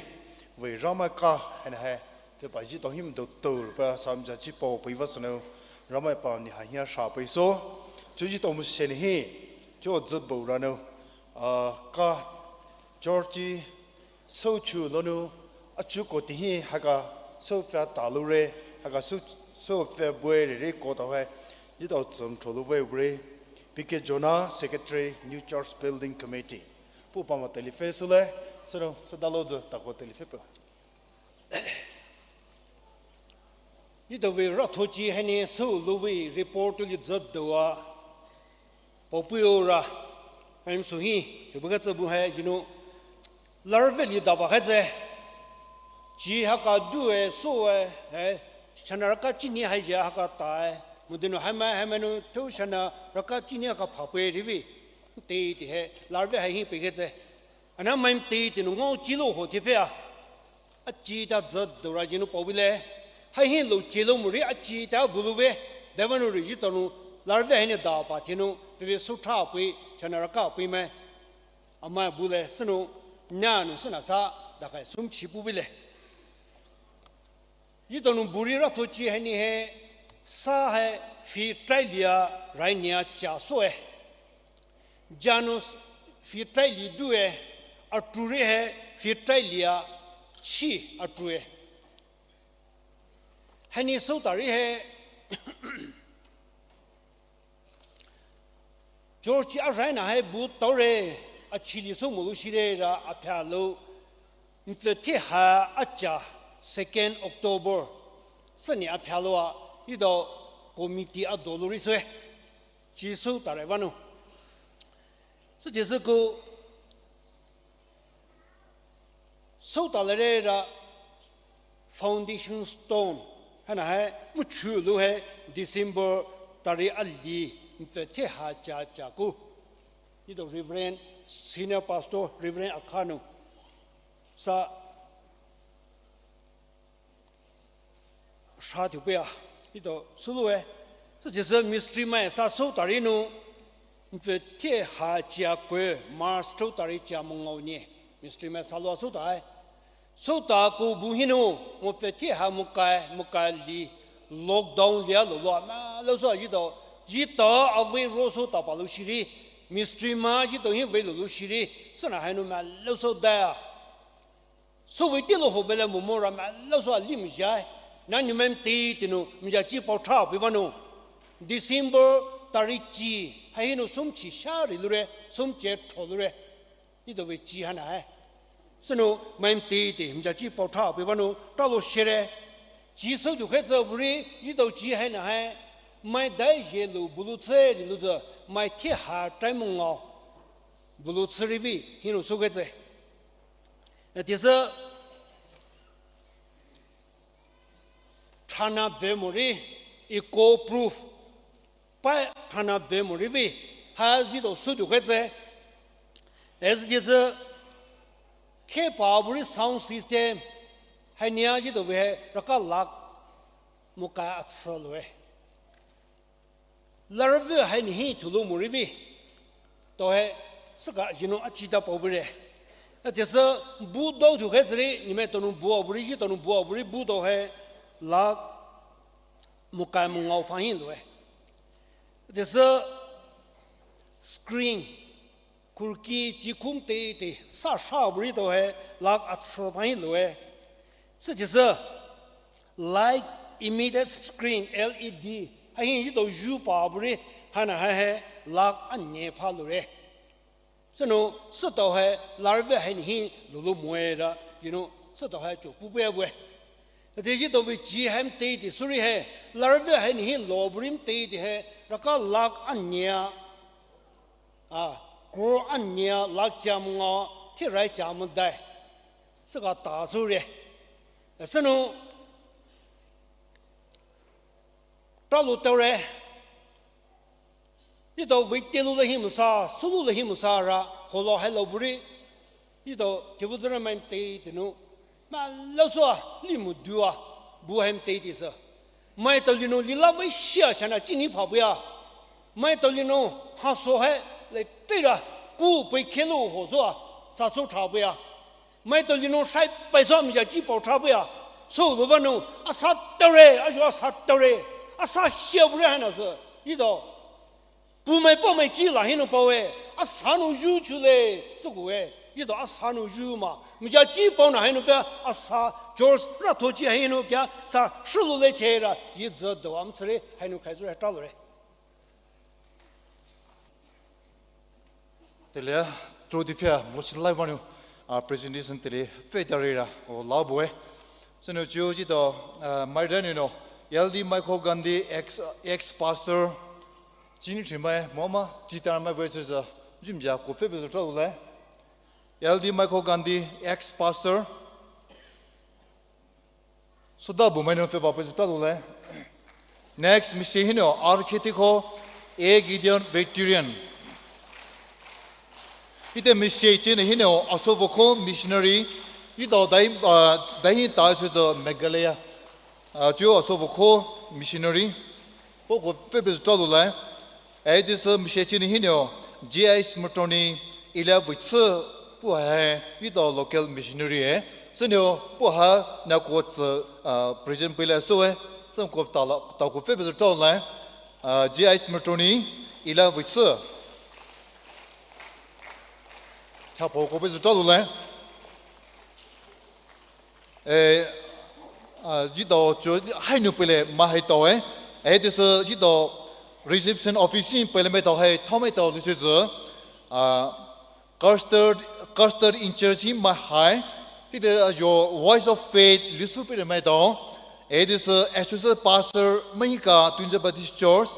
vei Ramai ka, hena hai, te pa jitao him do to, pa sam jachi pao pui vasanu, Ramai pa ni ha hia shapaiso, chu jitao mo sheni hi, chu zut bo ranu, ah, ka, George, so chu lonu, achu ko ti hi, haka, so fa ta lu re, haka so, so fa bue re re ko ta hai, jitao tsam trolu vei buri, P K Jonah, Secretary, New Church Building Committee. Pu pa ma tali fe sule, sero, sa dalo zo, tako tali fe po. Ito vei rathochi haini so lu vei report li zat doa. Pao pui ora. Haini so hi, to buka tsa bu hai, you know. Larve li da ba hai ze. Chi haka du e, so e, eh, shana raka chini hai je haka ta e. Mo deno hai mai, hai mai no, to shana raka chini haka pha pui rivi. Te te hai, larve hai hi pe ke ze. Ana maimai tei tinou ngao chilo ho te pe a. Achi ta zat dora jinu pao bile. Hai hi lo chilo muri achi ta bulu ve. Deva nu ri jitao nu larve haini da pa tinou. Veve so tha pui, shana raka pui mai. Ama bule sünou, na nu süna sa, da kai sum chi pu bile. Jitao nu buri rathochi haini hai, sa hai fi trai lia rai nia cha so e. Janu fi trai li du e, atru ri hai fi trai lia chi atru e. Haini so tari hai, George a raina hai bu tau re, a chili so mo lu shi re ra a pha lo, mtse the ha a cha, second October, sani a pha lo a, ito committee a do lu ri so e, chi so tare vano. So te so ko, Souta lere ra foundation stone. Hana hai, muchu lu hai December tari ali, mtse the ha cha cha ku. Ito Reverend, Senior Pastor, Reverend Akanu. Sa Sha thiu pia, ito, sulu e. So, jisü mystery mai sa so tari nu, mfe thie ha chia kue, Mars thou tari chia mongau ni, mystery mai sa lua so tai. So ta ku bu hinu, mo fe thie ha mo kai, mo kai li, lockdown lia lo lua, ma lo so jito, jito avei ro so ta pa lo shiri, mystery ma jito hi vei lo lo shiri, so na hai nu ma lo so da. So vei tilo ho bele mo mo ra ma lo so a lim jai. Na ni mem ti tinu, mja chi pau tha pi vanu. December tari chi, ha hinu sum chi sha ri lu re, sum che tho lu re. Ito vei chi hana hai. Sinu, mem ti ti, mja chi pau tha pi vanu, ta lo shere. Chi so ju khe tsa buri, ito chi hai na hai. Mai dai je lu bulu tse ri lu tsa, mai thie ha tai mongau. Bulu tse ri vi, hinu so khe tse. Tisü thana ve mori, eco proof. Pa thana ve mori vi, ha jito su du khe tse. As tisü Khe pa buri sound system hai nia ji to ve hai raka lakh mukai atsü lue. Larübvü hai nihi thulu murivi to hai süka jinu achita pa bure. Na tesü bu do thu khai tsüri nime tonu bu a buri ji tonu bu a buri bu to hai lakh mukai mungao phahi lue. Tesü screen Kurki chikum te te sa sha buri to hai lakh atsü phahi lue. Sütisü light emitted screen L E D hai hi ji to ju pa buri hana hai hai lakh anye pha lure. Süno süto hai larübvü hai nihi lulu mue da jinu süto hai cho pu bue bue. Te ji to ve ji hai mte te suri hai larübvü hai nihi lo buri mte te hai raka lakh anye a A, crore anye lakh cha mungao thirai cha mudai. Süka ta sure. Süno tralu taure. Ji to ve telu lahi musa, sulu lahi musa ra, holo hai lo buri. Ji to kevu zara mai mte tenu. Malo sua, limu dua, bu hai mte tisü. Mai to linu lila ve shia shana chini pha buya. Mai to linu haso hai le tera ku pui khelu ho sua, sa so tra buya. Mai to linu sai pai so mi ja ji pao tra buya. So bu vanu, asa tare, ajo asa tare, asa shia bure hai na sü. Ji to. Pumai pamai chi la hinu pawe, asa nu ju chule, tsukue, ji to asa nu ju ma, mi ja chi pao na hinu pia, asa, George, ra to chi hinu kia, sa, shulu le che ra, ji zi do am tsire, hinu kai zure, tra lure. Tele, tro di pia, mo chi live vanu, a, presentation tele, fe tare ra, ko la bue. Süno chiu ji to, a, mai ra ni no, L D Michael Gandhi, ex, ex pastor, Chini trimai, mama, chitar mai vei chiza, jimja ko fe bezü tra lule. L D Michael Gandhi, ex-pastor. Soda bu mai no fe ba bezü tra lule. Next, Mister Hino, architect ho, A Gideon veteran. Ite Mister Chini Hino, aso voko missionary. Ito dai, ah, dai hi ta chiza Meghalaya. Ah, chiu aso voko missionary. Poko fe bezü tra lule. Ai, this, uh, Mister Chini Hino, G I Smutroni, ila vitsü, pu hai, ito local missionary e. Sünio, pu ha, na ko tsü, uh, present pila so e. Sün ko ta la, ta ko fe bezü tra lule. Uh, G I Smutroni, ila vitsü. Tha poko bezü tra lule. Eh, ah, ji to cho hai nu pele ma hai to e. Eh, this, uh, ji to reception office in pele mai to hai, to mai to, this is, uh, ah, cluster, cluster in charge in ma hai. Hi te, uh, your Voice of Faith, lisu pele mai to. Eh, this, uh, associate pastor mai ka Tunja Baptist Church.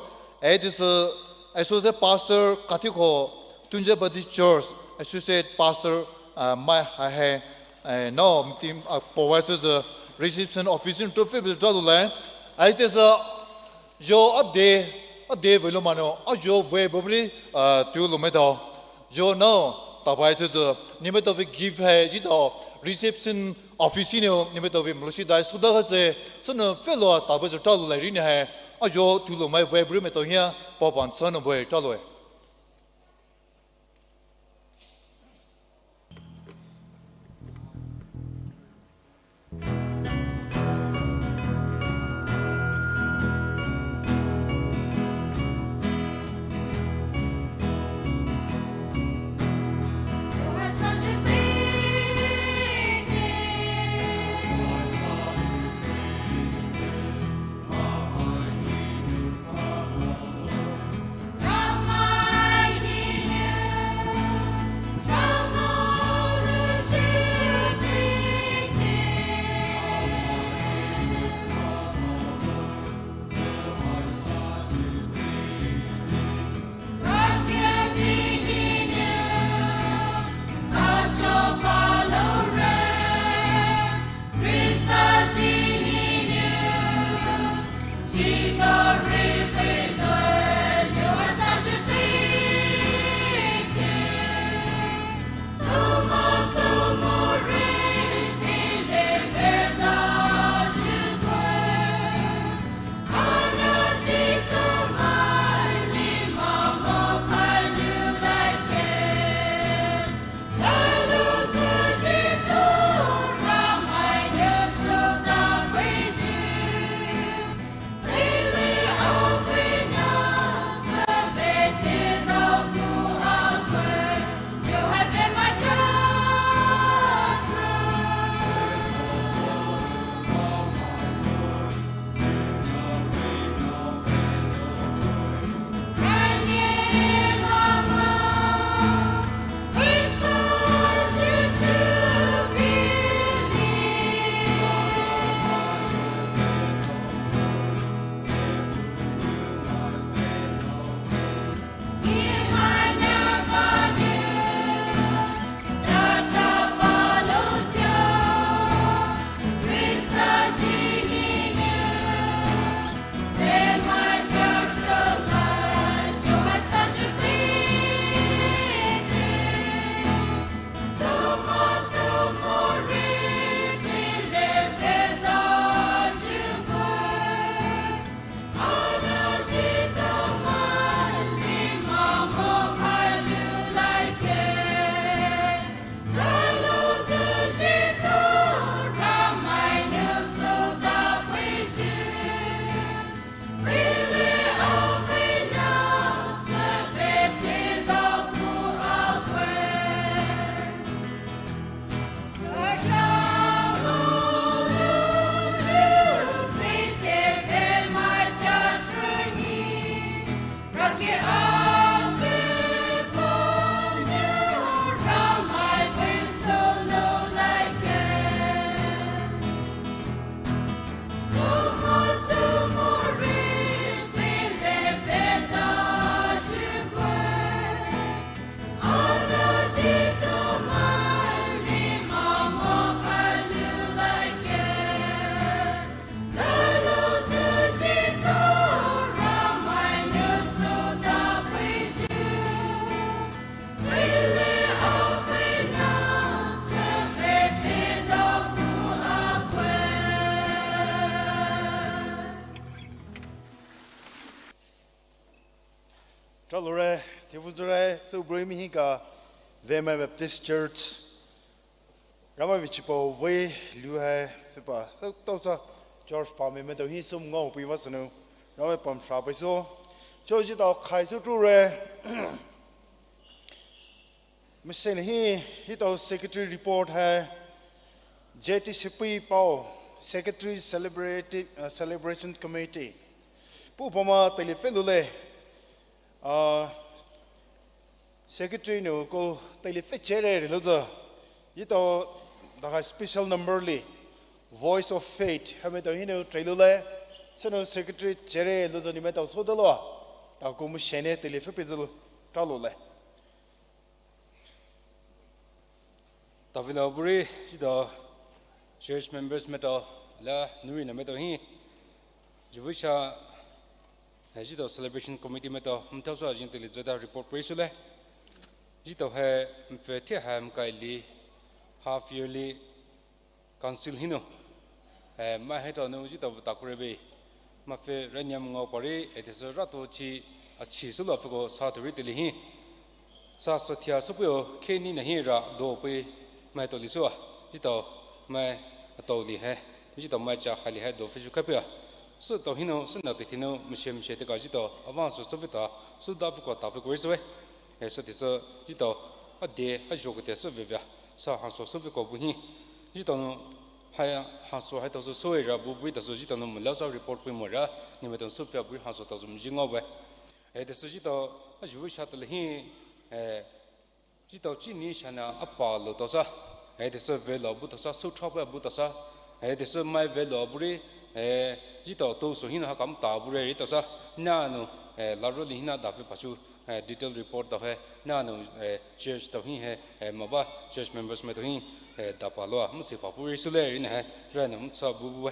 Eh, this, uh, associate pastor katiko Tunja Baptist Church, associate pastor, uh, mai hai hai. Eh, no, team, uh, provide the reception office in to fit the travel line. Ai te sa, yo a de, a de velo mano, a yo ve bobri, uh, tu lo me to. Yo no, ta bai se the, ni me to vi give hai, ji to, reception office ni, ni me to vi mlo si dai, so da se, so no fellow ta bai se travel line ni hai, a yo tu lo mai ve bri me to hia, pa ban sa no ve travel. Tevu zure, sübüri mi hi ka Vemai Baptist Church. Ramai vei chipao vei lu hai, süpa, sütao sa, church pa mi meto hi sum ngao pui va sunu. Ramai pam sra pui so. Cho jitao khai su tu re. Mesen hi, hitao secretary report hai. J T Sipui pao, secretary celebrati-, uh, celebration committee. Pu pama tele fe lu le. Uh, Secretary nou ko tele fe chere re lo zo. Yitao da hai special number li Voice of Faith. Hame to hinu tre lo le. Seno secretary chere lo zo ni me to so da lo. Ta ko mu shene tele fe pe zo lo. Tra lo le. Tavila buri, jitao church members meto, la nuri na meto hi, juvusha, eh, jitao celebration committee meto, mtao so ajin tele jada report praise le. Jitao hai, mfe te hai mkai li, half yearly council hino. Eh, ma hai to nu jitao ta kure be. Ma fe ranyam ngao pari, eh, te so rato chi, a chi so lo fe ko sa to ri tele hi. Sa so thia so pui o, ke ni na hi ra do pui, ma to li so a. Jitao, ma to li hai. Jitao ma cha ha li hai do fe shu ka pui a. So to hino, so na te tino, mshe mshe te ka jitao, avan so so fe ta, so da fe ko ta fe ko ri so e. Eh, so te so, jitao, a de, a jo ko te so ve ve a. Sa ha so so fe ko bu hi. Jitao no, hai, ha so hai to so so e ra bu bu ta so jitao no, mla sa report pui mo ra, ni me to so fe a bu ha so to so mji ngao be. Eh, te so jitao, a ju sha to le hi, eh, jitao chi ni sha na a pa lo to sa. Eh, te so ve lo bu to sa, so tra bu bu to sa. Eh, te so mai ve lo bu ri, eh, jitao to so hi na ha kam ta bu re ri to sa. Na no, eh, la ro li hi na da fe pa chu, eh, detail report to hai. Na no, eh, church to hi hai, eh, ma ba, church members me to hi, eh, da pa lo a, mu se pa bu ri su le ri na hai, ra no mu sa bu bu.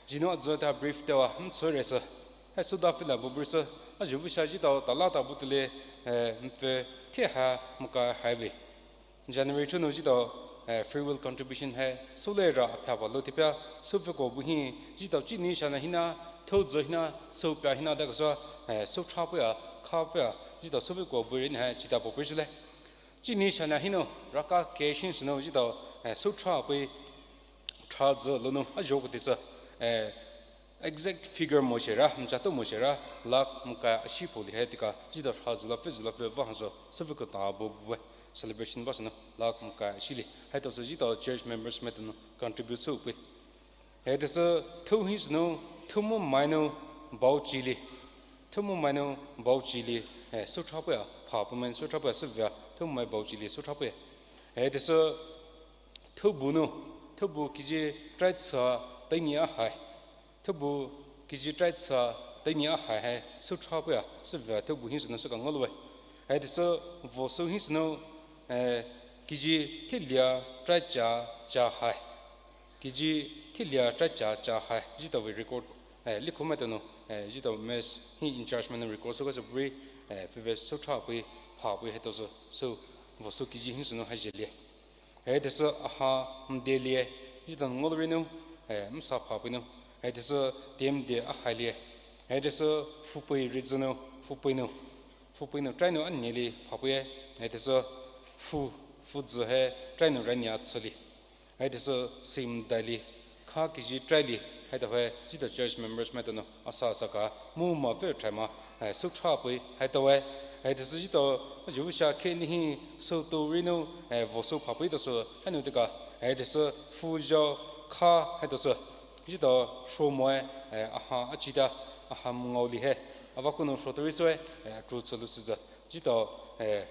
Jino azo ta brief te wa, mtsu re se. Hai su da fila bu bri se. A ju vu sha jitao ta la ta bu tele, eh, mfe te ha muka hai ve. January chu no jitao, eh, free will contribution hai. Su le ra a pha ba lo te pia, su fe ko bu hi, jitao chi ni sha na hi na, to zo hi na, su pia hi na da ka so, eh, su tra pia, ka pia, jitao su fe ko bu ri na hai, jitao bu bri su le. Chi ni sha na hi no, ra ka ke shin su no, jitao, eh, su tra pia, tra zo lo no, a jo ko te se, eh, exact figure mo she ra, mcha to mo she ra, lakh muka ashi po li hai tika, jitao tra zo la fe, zo la fe, va ha so, so fe ko ta bo bo, celebration ba so no, lakh muka ashi li, hai to so jitao church members me to no, contribute so pia. Hai to so, to hi so no, to mo mai no, bao chi li, to mo mai no, bao chi li, eh, so tra pia, pa po men so tra pia, so via, to mo mai bao chi li, so tra pia. Hai to so, Thubu no, thubu kiji trai cha tai ni a hai. Thubu kiji trai cha tai ni a hai hai, su tra pia, su via thubu hi su no su ka ngol wai. Hai te su vo su hi su no, eh, kiji thilia trai cha cha hai. Kiji thilia trai cha cha hai, jitao ve record, eh, likho me to no, eh, jitao mess hi in charge me no record su ka su bri, eh, fe ve su tra pia, pa pia hai to su, su vo su kiji hi su no hai je lie. Hai te su aha mde lie, jitao ngol ri no, eh, msa pa pui no. Hai te su tem de ahai lie. Hai te su fu pui ri zu no, fu pui no. Fu pui no, trai no a ni li pa pui e. Hai te su fu, fu zu hai, trai no ra ni a chu li. Hai te su sim dai li. Kha kiji trai li, hai to hai, jitao church members me to no, asa asa ka, mu ma fe trai ma, eh, su tra pia, hai to hai, hai te su jitao, ju sha ke ni hi, su to ri no, eh, vo su pa pia to su, hai no te ka, hai te su fu jo, kha, hai to su, jitao sho mo, eh, aha, a chi ta, aha ngao li hai, a va ku no sho to ri so, eh, tru chu lu su za, jitao, eh,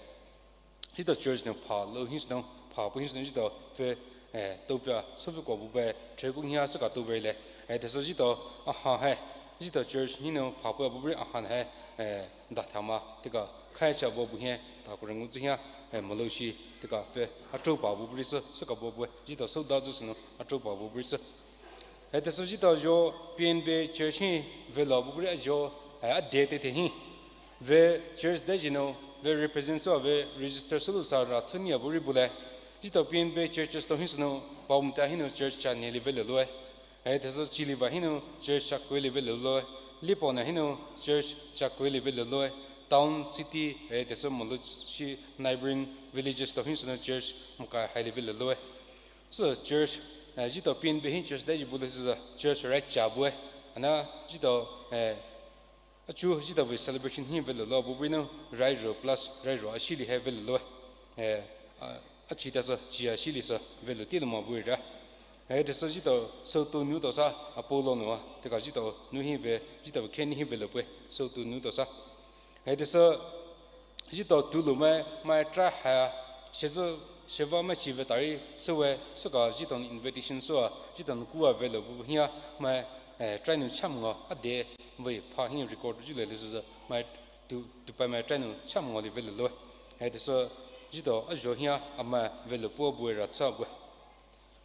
Jitao church no pa lo hi su no, pa pia hi su no jitao fe, eh, to fe, su fe ko bu be, tre ku hi a su ka to be le. Eh, te su jitao, aha hai. Jitao church hi no, pa pia bu bri aha hai, eh, da tha ma, te ka, khai cha bo bu hi, ta ku ren ngu zu hi, eh, malo shi, te ka fe, a to pa bu bri su, su ka bo bu, jitao su da zu su no, a to pa bu bri su. Hai te su jitao jo P N B church hi ve lo bu bri a jo, eh, a de te te hi. Ve church de jino, ve represent so ve register so lu sa ra chu ni a bu ri bu le. Jitao P N B churches to hi su no, pa um ta hi no church cha ni li ve le lo e. Hai te su chi li va hi no church cha kwe li ve le lo e. Li po na hi no church cha kwe li ve le lo e. town, city, eh, teisü molou shi neighboring villages to hinou sü church makai haili velou loue. So church, eh, zhitao P N B hi church daiji bulou sü church raicha bue. Ana zhitao, eh, achu zhitao vei celebration hi velou lou bubuino rairo plus rairo ashili hai velou loue. Eh, a, achi ta sü, chi ashili sü velou tilou ma bue ra. Eh, teisü zhitao soutu nou to sa, apollo nou a, teka zhitao nou hi ve, zhitao khe ni hi velou bue, soutu nou to sa. Eh, teisü zhitao tulou mai, mai try ha, shezü, sheva mai chi ve tari, süwe, süka zhitao invitation sü a, zhitao kua velou bu hia, mai, eh, try nou cham ngo, ade, vei pha hi record ju le le sü, mai tu, tupai mai try nou cham ngo li velou loue. Eh, teisü zhitao azho hia, amai velou po bue ra cha bue.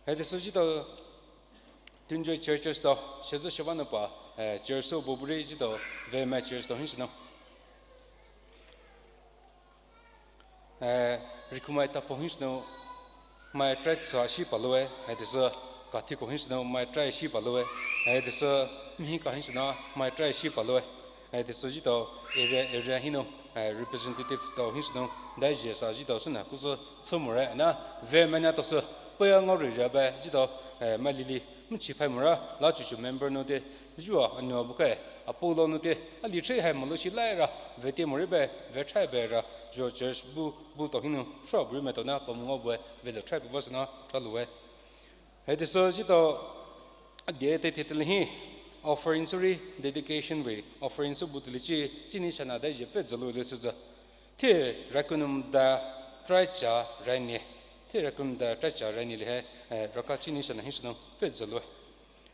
Eh, teisü zhitao Tunjoy churches to, shezü sheva nou pa, eh, church sü buburi zhitao ve mai church to hinou sü nou. Eh, Rikhumai Tapo hinou sü nou, mai try sa shi paloue, eh, teisü Kathiko hinou sü nou, mai try shi paloue, eh, teisü Mihika hinou sü nou, mai try shi paloue, eh, teisü zhitao area, area hinou, eh, representative to hinou sü nou, daiji sa zhitao sü na kusü chü more, na ve mai na to sü, peia ngao ri ja ba, zhitao, eh, mai lili, mchi phai mora, la chuchu member nou te, zhua, anua bukai, apollo nou te, ali three hai molou shi lai ra, ve te more ba, ve try ba ra, zho church bu, bu to hinou, shua buri mai to na, pa mo ngo bue, velou try bu va sü na, tra loue. Eh, teisü zhitao, ade te te te le hi, offering sü ri, dedication vei, offering sü bu te le chi, chini shana daiji pfü zalou le sü za. Thi rakunum da try cha raini. Thi rakunum da try cha raini le hai, eh, raka chini shana hinou sü nou pfü zalou.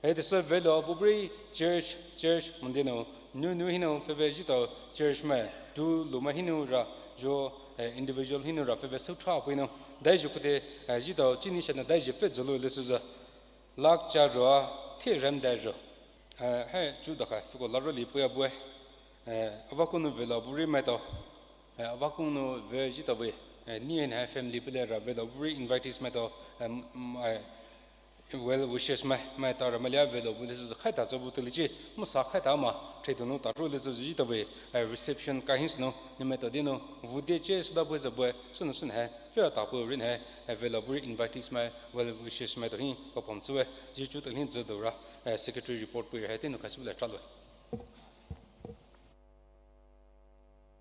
Eh, teisü velou buburi church, church mande nou, nou nou hinou pfü ve zhitao church mai, tulou mai hinou ra, zho, eh, individual hinou ra pfü ve sü tha pui nou, daiji kute, eh, zhitao chini shana daiji pfü zalou le sü za. Lak cha ro a, thi ram da ro. Eh, hai chu da kai, fuko la ro li puya bue. Eh, avakung nou velou buri mai to. Eh, avakung nou ve zhitao vei. Eh, ni en hai family pele ra velou buri invitees mai to. Eh, m-, eh, well wishes mai, mai ta ra mai lia velou buri sü khai ta zo bu te le chi, mo sa khai ta ma, thei donu ta ro le sü zhitao vei. Eh, reception ka hinou sü nou, ni mai to di nou, vu de che sü da bue za bue, sü nou sü hai, pfü ta pu rin hai, eh, velou buri invitees mai, well wishes mai to hi, pa pom tsue, zhi chu te hi zo do ra, eh, secretary report pui hai te nou ka sü le tra loue.